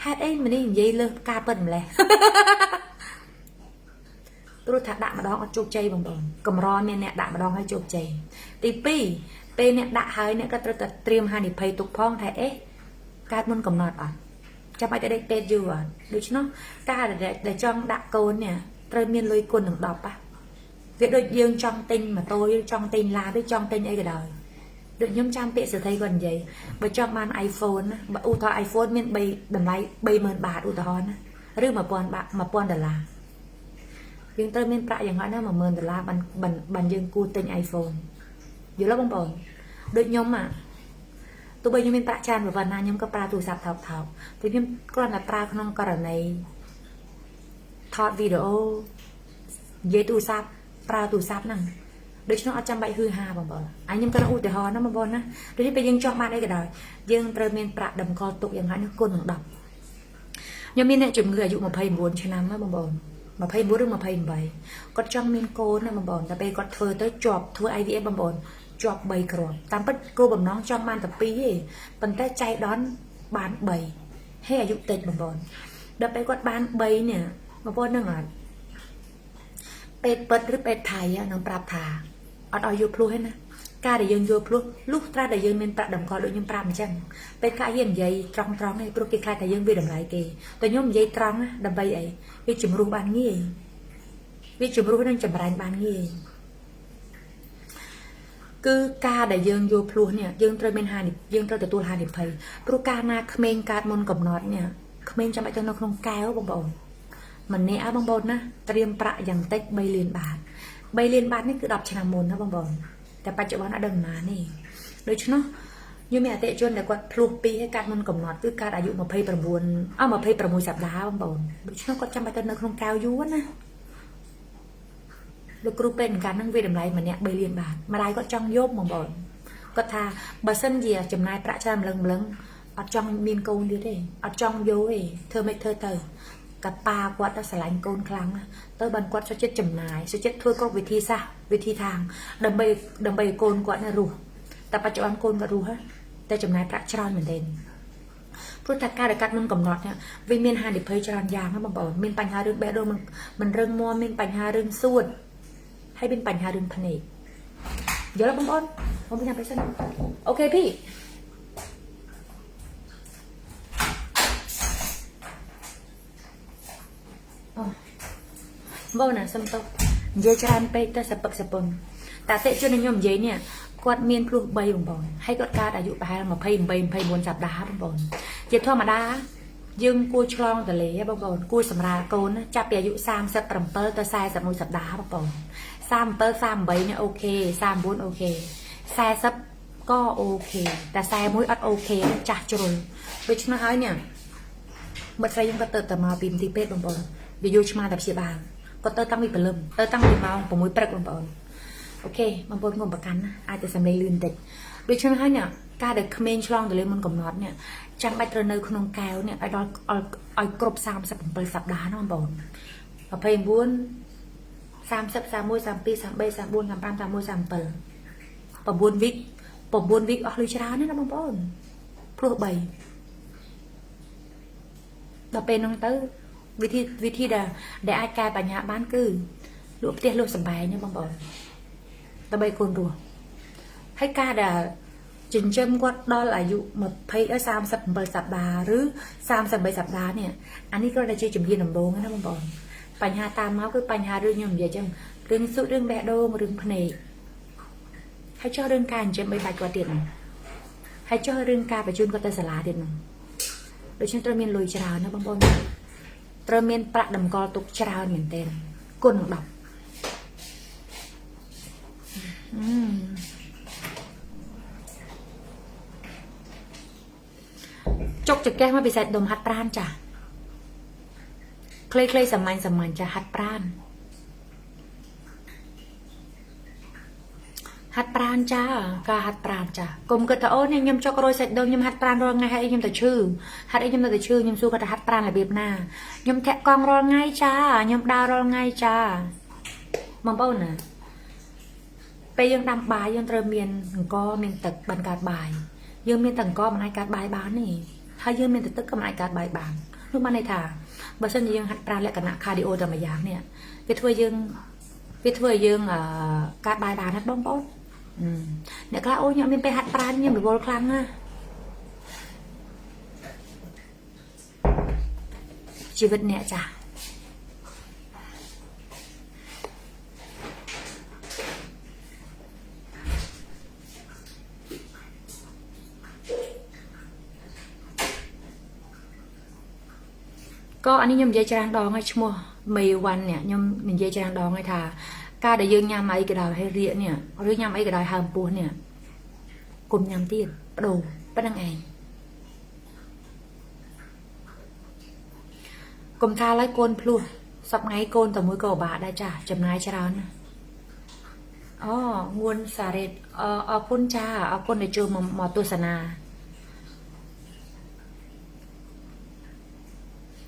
ហេតុអីម្នេះនិយាយលើសការពិតម្លេះព្រោះថាដាក់ម្ដងអត់ជោគជ័យបងប្អូនកម្រមានអ្នកដាក់ម្ដងហើយជោគជ័យទី2ពេលអ្នកដាក់ហើយអ្នកក៏ត្រូវតែត្រៀមហានិភ័យទុកផងថាអេកើតមុនកំណត់អត់ចាំបាច់តែដេកពេទ្យយូរអត់ដូច្នោះការដែលចង់ដាក់កូននេះត្រូវមានលុយគុណនឹង10ប៉ះវាដូចយើងចង់ទិញម៉ូតូយើងចង់ទិញឡានឬចង់ទិញអីក៏ដោយដូចខ្ញុំចាំពាក្យសេដ្ឋីគាត់និយាយបើចង់បាន iPhone ណាបើឧទាហរណ៍ iPhone មាន3តម្លៃ30000បាតឧទាហរណ៍ណាឬ1000បាត1000ដុល្លារយើងត្រូវមានប្រាក់យ៉ាងហោចណាស់10000ដុល្លារបានយើងគួរទិញ iPhone យល់ទេបងប្អូនដូចខ្ញុំអាទោះបីខ្ញុំមានប្រាក់ច្រើនប៉ុណ្ណាខ្ញុំក៏ប្រើទូរស័ព្ទថោកៗតែខ្ញុំគ្រាន់តែប្រើក្នុងករណីថតវីដេអូនិយាយទូរស័ព្ទប្រើទូរស័ព្ទហ្នឹងដូច្នោះអត់ចាំបាច់ហឺហាបងប្អូនអញខ្ញុំក៏ឧទាហរណ៍ណាបងប្អូនណាដូចនេះពេលយើងចង់បានអីក៏ដោយយើងត្រូវមានប្រាក់តម្កល់ទុកយ៉ាងហោចណាស់គុណនឹង10ខ្ញុំមានអ្នកជំងឺអាយុ29ឆ្នាំណាបងប្អូន29ឬ28គាត់ចង់មានកូនណាបងប្អូនតែពេលគាត់ធ្វើទៅជាប់ធ្វើ IVF បងប្អូនជាប់3គ្រាប់តាមពិតគោលបំណងចង់បានតែ2ទេប៉ុន្តែចៃដន្យបាន3 ហេអាយុតិចបងប្អូនដល់ពេលគាត់បាន3នេះបងប្អូននឹងអត់ពេទ្យពិតឬពេទ្យថៃនឹងប្រាប់ថាអត់ឲ្យយកភ្លោះទេណាការដែលយើងយកភ្លោះលុះត្រាតែយើងមានប្រាក់តម្កល់ដូចខ្ញុំប្រាប់អញ្ចឹងពេលខ្លះយើងនិយាយត្រង់ត្រង់ឯងព្រោះគេខ្លាចថាយើងវាតម្លៃគេតែខ្ញុំនិយាយត្រង់ដើម្បីអីវាជំរុះបានងាយវាជំរុះនឹងចម្រាញ់បានងាយគឺការដែលយើងយកភ្លោះនេះយើងត្រូវមានហានិយើងត្រូវទទួលហានិភ័យព្រោះកាលណាក្មេងកើតមុនកំណត់នេះក្មេងចាំបាច់ទៅនៅក្នុងកែវបងប្អូនម្នាក់ឲ្យបងប្អូនណាត្រៀមប្រាក់យ៉ាងតិច3លានបាត3លានបាតនេះគឺ10ឆ្នាំមុនណាបងប្អូនតែបច្ចុប្បន្នអត់ដឹងប៉ុន្មានទេដូច្នោះខ្ញុំមានអតិថិជនដែលគាត់ភ្លោះ2ហើយកាត់មុនកំណត់គឺកាត់អាយុ29អស់26សប្តាហ៍បងប្អូនដូច្នោះគាត់ចាំបាច់ទៅនៅក្នុងកែវយូរណាលោកគ្រូពេទ្យកាលហ្នឹងវាតម្លៃម្នាក់3លានបាតម្ដាយគាត់ចង់យកបងប្អូនគាត់ថាបើសិនជាចំណាយប្រាក់ច្រើនម្លឹងម្លឹងអត់ចង់មានកូនទៀតទេអត់ចង់យកទេធ្វើមិនធ្វើទៅកប៉ាគាត់ទៅស្រឡាញ់កូនខ្លាំងទៅបានគាត់សុខចិត្តចំណាយសុខចិត្តធ្វើគ្រប់វិធីសាស្ត្រវិធីທາງដើម្បីឲ្យកូនគាត់រស់តែបច្ចុប្បន្នកូនគាត់រស់តែចំណាយប្រាក់ច្រើនមែនទែនព្រោះថាការដែលកាត់មុនកំណត់នេះវាមានហានិភ័យច្រើនយ៉ាងណាបងប្អូនមានបញ្ហារឿងបេះដូងមិនរឹងមាំមានបញ្ហារឿងសួតហើយមានបញ្ហារឿងភ្នែកយល់ទេបងប្អូនបងប្អូនញ៉ាំไปសិនអូខេพี่បងណាសុំទោសនិយាយច្រើនពេកទៅសពឹកសពុនតែតិជនខ្ញុំនិយាយនេះគាត់មានភ្លោះ3បងប្អូនហើយគាត់កើតអាយុប្រហែល28 29សប្តាហ៍បងប្អូនជាធម្មតាយើងគួរឆ្លងទលេបងប្អូនគួរសម្រាលកូនចាប់ពីអាយុ37ទៅ41សប្តាហ៍បងប្អូន37 38នេះ OK 39 OK 40ក៏ OK តែ41អត់ OK ចាស់ជ្រុលដូច្នោះហើយនេះមិត្តស្រីខ្ញុំក៏ទៅតែមកពីមន្ទីរពេទ្យបងប្អូនវាយកឆ្មាតែព្យាបាលគាត់ទៅតាំងពីព្រលឹមទៅតាំងពីម៉ោង6ព្រឹកបងប្អូន OK បងប្អូនកុំប្រកាន់ណាអាចតែសំឡេងលឿនបន្តិចដូច្នោះហើយនេះការដែលក្មេងឆ្លងទៅលើមុនកំណត់នេះចាំបាច់ត្រូវនៅក្នុងកែវនេះឲ្យដល់ឲ្យគ្រប់37សប្តាហ៍ណាបងប្អូន29 30 31 32 33 34 35 31 37 9វិក9វិកអស់លុយច្រើនណាស់ណាបងប្អូនព្រោះ3ដល់ពេលហ្នឹងទៅវិធីដែលអាចកែបញ្ហាបានគឺលក់ផ្ទះលក់សម្បែងណាបងប្អូនដើម្បីកូនរស់ហើយការដែលចិញ្ចឹមគាត់ដល់អាយុ20ដល់37សប្តាហ៍ឬ33សប្តាហ៍នេះអានេះក៏ដែលជាជំហានដំបូងណាបងប្អូនបញ្ហាតាមមកគឺបញ្ហារឿងខ្ញុំនិយាយចឹងរឿងសុខរឿងបេះដូងរឿងភ្នែកហើយចុះរឿងការចិញ្ចឹមបីបាច់គាត់ទៀតនោះហើយចុះរឿងការបញ្ជូនគាត់ទៅសាលាទៀតនោះដូច្នេះត្រូវមានលុយច្រើនណាបងប្អូនត្រូវមានប្រាក់តម្កល់ទុកច្រើនមែនទែនគុណនឹង10ចុកចកេះមកពីសាច់ដុំហាត់ប្រានចាខ្លីៗសាមញ្ញសាមញ្ញចាហាត់ប្រានហាត់ប្រានចាការហាត់ប្រានចាកុំគិតថាអូនេះខ្ញុំចុករយសាច់ដុំខ្ញុំហាត់ប្រានរាល់ថ្ងៃហើយខ្ញុំទៅឈឺហាត់អីខ្ញុំនៅតែឈឺខ្ញុំសួរគាត់ថាហាត់ប្រានរបៀបណាខ្ញុំធាក់កង់រាល់ថ្ងៃចាខ្ញុំដើររាល់ថ្ងៃចាបងប្អូនណាពេលយើងដាំបាយយើងត្រូវមានអង្គមានទឹកបានកើតបាយយើងមានតែអង្គមិនអាចកើតបាយបានទេហើយយើងមានតែទឹកក៏មិនអាចកើតបាយបាននោះបានន័យថាបើសិនជាយើងហាត់ប្រាណលក្ខណៈ cardio តែមួយយ៉ាងនេះវាធ្វើឲ្យយើងកើតបាយបានណាបងប្អូនអ្នកខ្លះអូខ្ញុំមានពេលហាត់ប្រាណខ្ញុំរវល់ខ្លាំងណាស់ជីវិតអ្នកចាស់ក៏អានេះខ្ញុំនិយាយច្រើនដងហើយឈ្មោះមេវ៉ាន់នេះខ្ញុំនិយាយច្រើនដងហើយថាការដែលយើងញ៉ាំអីក៏ដោយហើយរាកនេះឬញ៉ាំអីក៏ដោយហើមពោះនេះគុំញ៉ាំទៀតបដូរប៉ុណ្្នឹងឯងគុំថាឡើយកូនភ្លោះសប្ងៃកូនតែមួយក៏ពិបាកដែរចាចំណាយច្រើនណាអូងួនសារ៉េតអរគុណចាអរគុណដែលចូលមកទស្សនា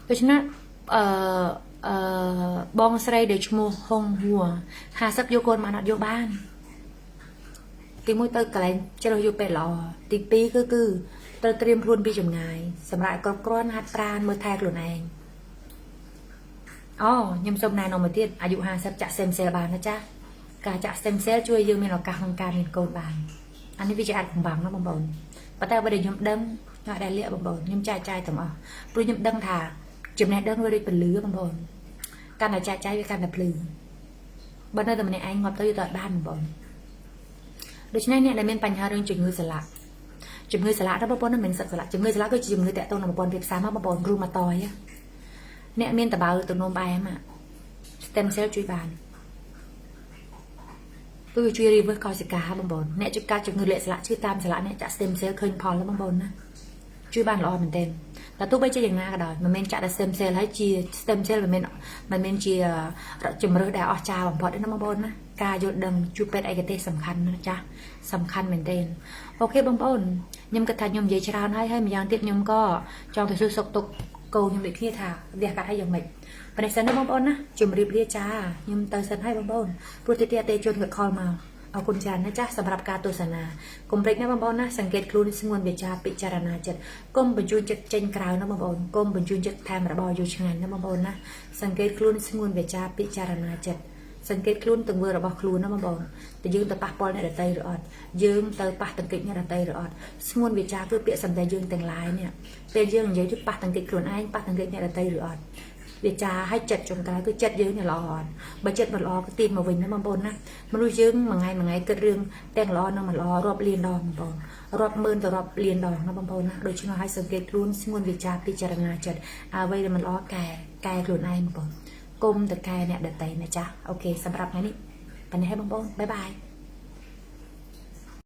ដូច្នេះបងស្រីដែលឈ្មោះហុងហួរ50យកកូនមកអត់យកបានទី1ទៅកន្លែងជ្រើសយកពេទ្យល្អទី2គឺ ត្រូវត្រៀមខ្លួនពីចម្ងាយសម្រាប់គ្រប់គ្រាន់ហាត់ប្រាណមើលថែខ្លួនឯងអូខ្ញុំសូមណែនាំមួយទៀតអាយុ50ចាក់ stem cell បានណាចាការចាក់ stem cell ជួយយើងមានឱកាសក្នុងការមានកូនបានអានេះវាជាអាចកំបាំងណាបងប្អូនប៉ុន្តែបើដែលខ្ញុំដឹងខ្ញុំអត់ដែលលាកបងប្អូនខ្ញុំចែកចាយទាំងអស់ព្រោះខ្ញុំដឹងថាចំណេះដឹងវាដូចពលឺបងប្អូនកាន់តែចែកចាយវាកាន់តែភ្លឺបើនៅតែម្នាក់ឯងងាប់ទៅយទៅអត់បានបងប្អូនដូច្នេះអ្នកដែលមានបញ្ហារឿងជំងឺសន្លាក់ជំងឺសន្លាក់ដល់បងប្អូនមិនមែនសឹកសន្លាក់ជំងឺសន្លាក់គឺជាជំងឺតាក់ទងនឹងប្រព័ន្ធភាពស៊ាំបងប្អូនរូម៉ាតយអ្នកមានតបៅទំនោមបែម stem cell ជួយបានគឺវាជួយ reverse កោសិកាបងប្អូនអ្នកជួបការជំងឺលាកសន្លាក់ឈឺតាមសន្លាក់អ្នកចាក់ stem cell ឃើញផលបងប្អូនណាជួយបានល្អមែនទែនតែទោះបីជាយ៉ាងណាក៏ដោយមិនមែនចាក់តែ stem cell ហើយជា stem cell មិនមែនជាជំរើសដែលអស្ចារ្យបំផុតទេណាបងប្អូនណាការយល់ដឹងជួបពេទ្យឯកទេសសំខាន់ណាចាស់សំខាន់មែនទែន OK បងប្អូនខ្ញុំគិតថាខ្ញុំនិយាយច្រើនហើយហើយម្យ៉ាងទៀតខ្ញុំក៏ចង់ទៅសួរសុខទុក្ខកូនខ្ញុំដូចគ្នាថាវះកាត់ឲ្យយ៉ាងម៉េចប៉ុណ្ណេះសិនណាបងប្អូនណាជម្រាបលាចាខ្ញុំទៅសិនហើយបងប្អូនព្រោះទីទៀតអតិជនគាត់ call មកអរគុណច្រើនណាចាស់សម្រាប់ការទស្សនាកុំភ្លេចណាបងប្អូនណាសង្កេតខ្លួនស្ងួនវាចាពិចារណាចិត្តកុំបញ្ជូនចិត្តចេញក្រៅណាបងប្អូនកុំបញ្ជូនចិត្តថែមរបស់យូរឆ្ងាញ់ណាបងប្អូនណាសង្កេតខ្លួនស្ងួនវាចាពិចារណាចិត្តសង្កេតខ្លួនទង្វើរបស់ខ្លួនណាបងប្អូនតើយើងទៅប៉ះពាល់អ្នកដទៃឬអត់យើងទៅប៉ះទង្គិចអ្នកដទៃឬអត់ស្ងួនវាចាគឺពាក្យសម្ដីយើងទាំងឡាយនេះពេលយើងនិយាយទៅប៉ះទង្គិចខ្លួនឯងប៉ះទង្គិចអ្នកដទៃឬអត់វាចាឲ្យចិត្តចុងក្រោយគឺចិត្តយើងនេះល្អអត់បើចិត្តមិនល្អក៏ទាញមកវិញណាបងប្អូនណាមនុស្សយើងមួយថ្ងៃមួយថ្ងៃគិតរឿងទាំងល្អនិងមិនល្អរាប់លានដងបងប្អូនរាប់ម៉ឺនទៅរាប់លានដងណាបងប្អូនណាដូច្នោះឲ្យសង្កេតខ្លួនស្ងួនវាចាពិចារណាចិត្តអ្វីដែលមិនល្អកែកែខ្លួនឯងបងប្អូនគុំទៅកែអ្នកដទៃណាចាស់OK សម្រាប់ថ្ងៃនេះប៉ុណ្ណេះហើយបងប្អូន bye bye.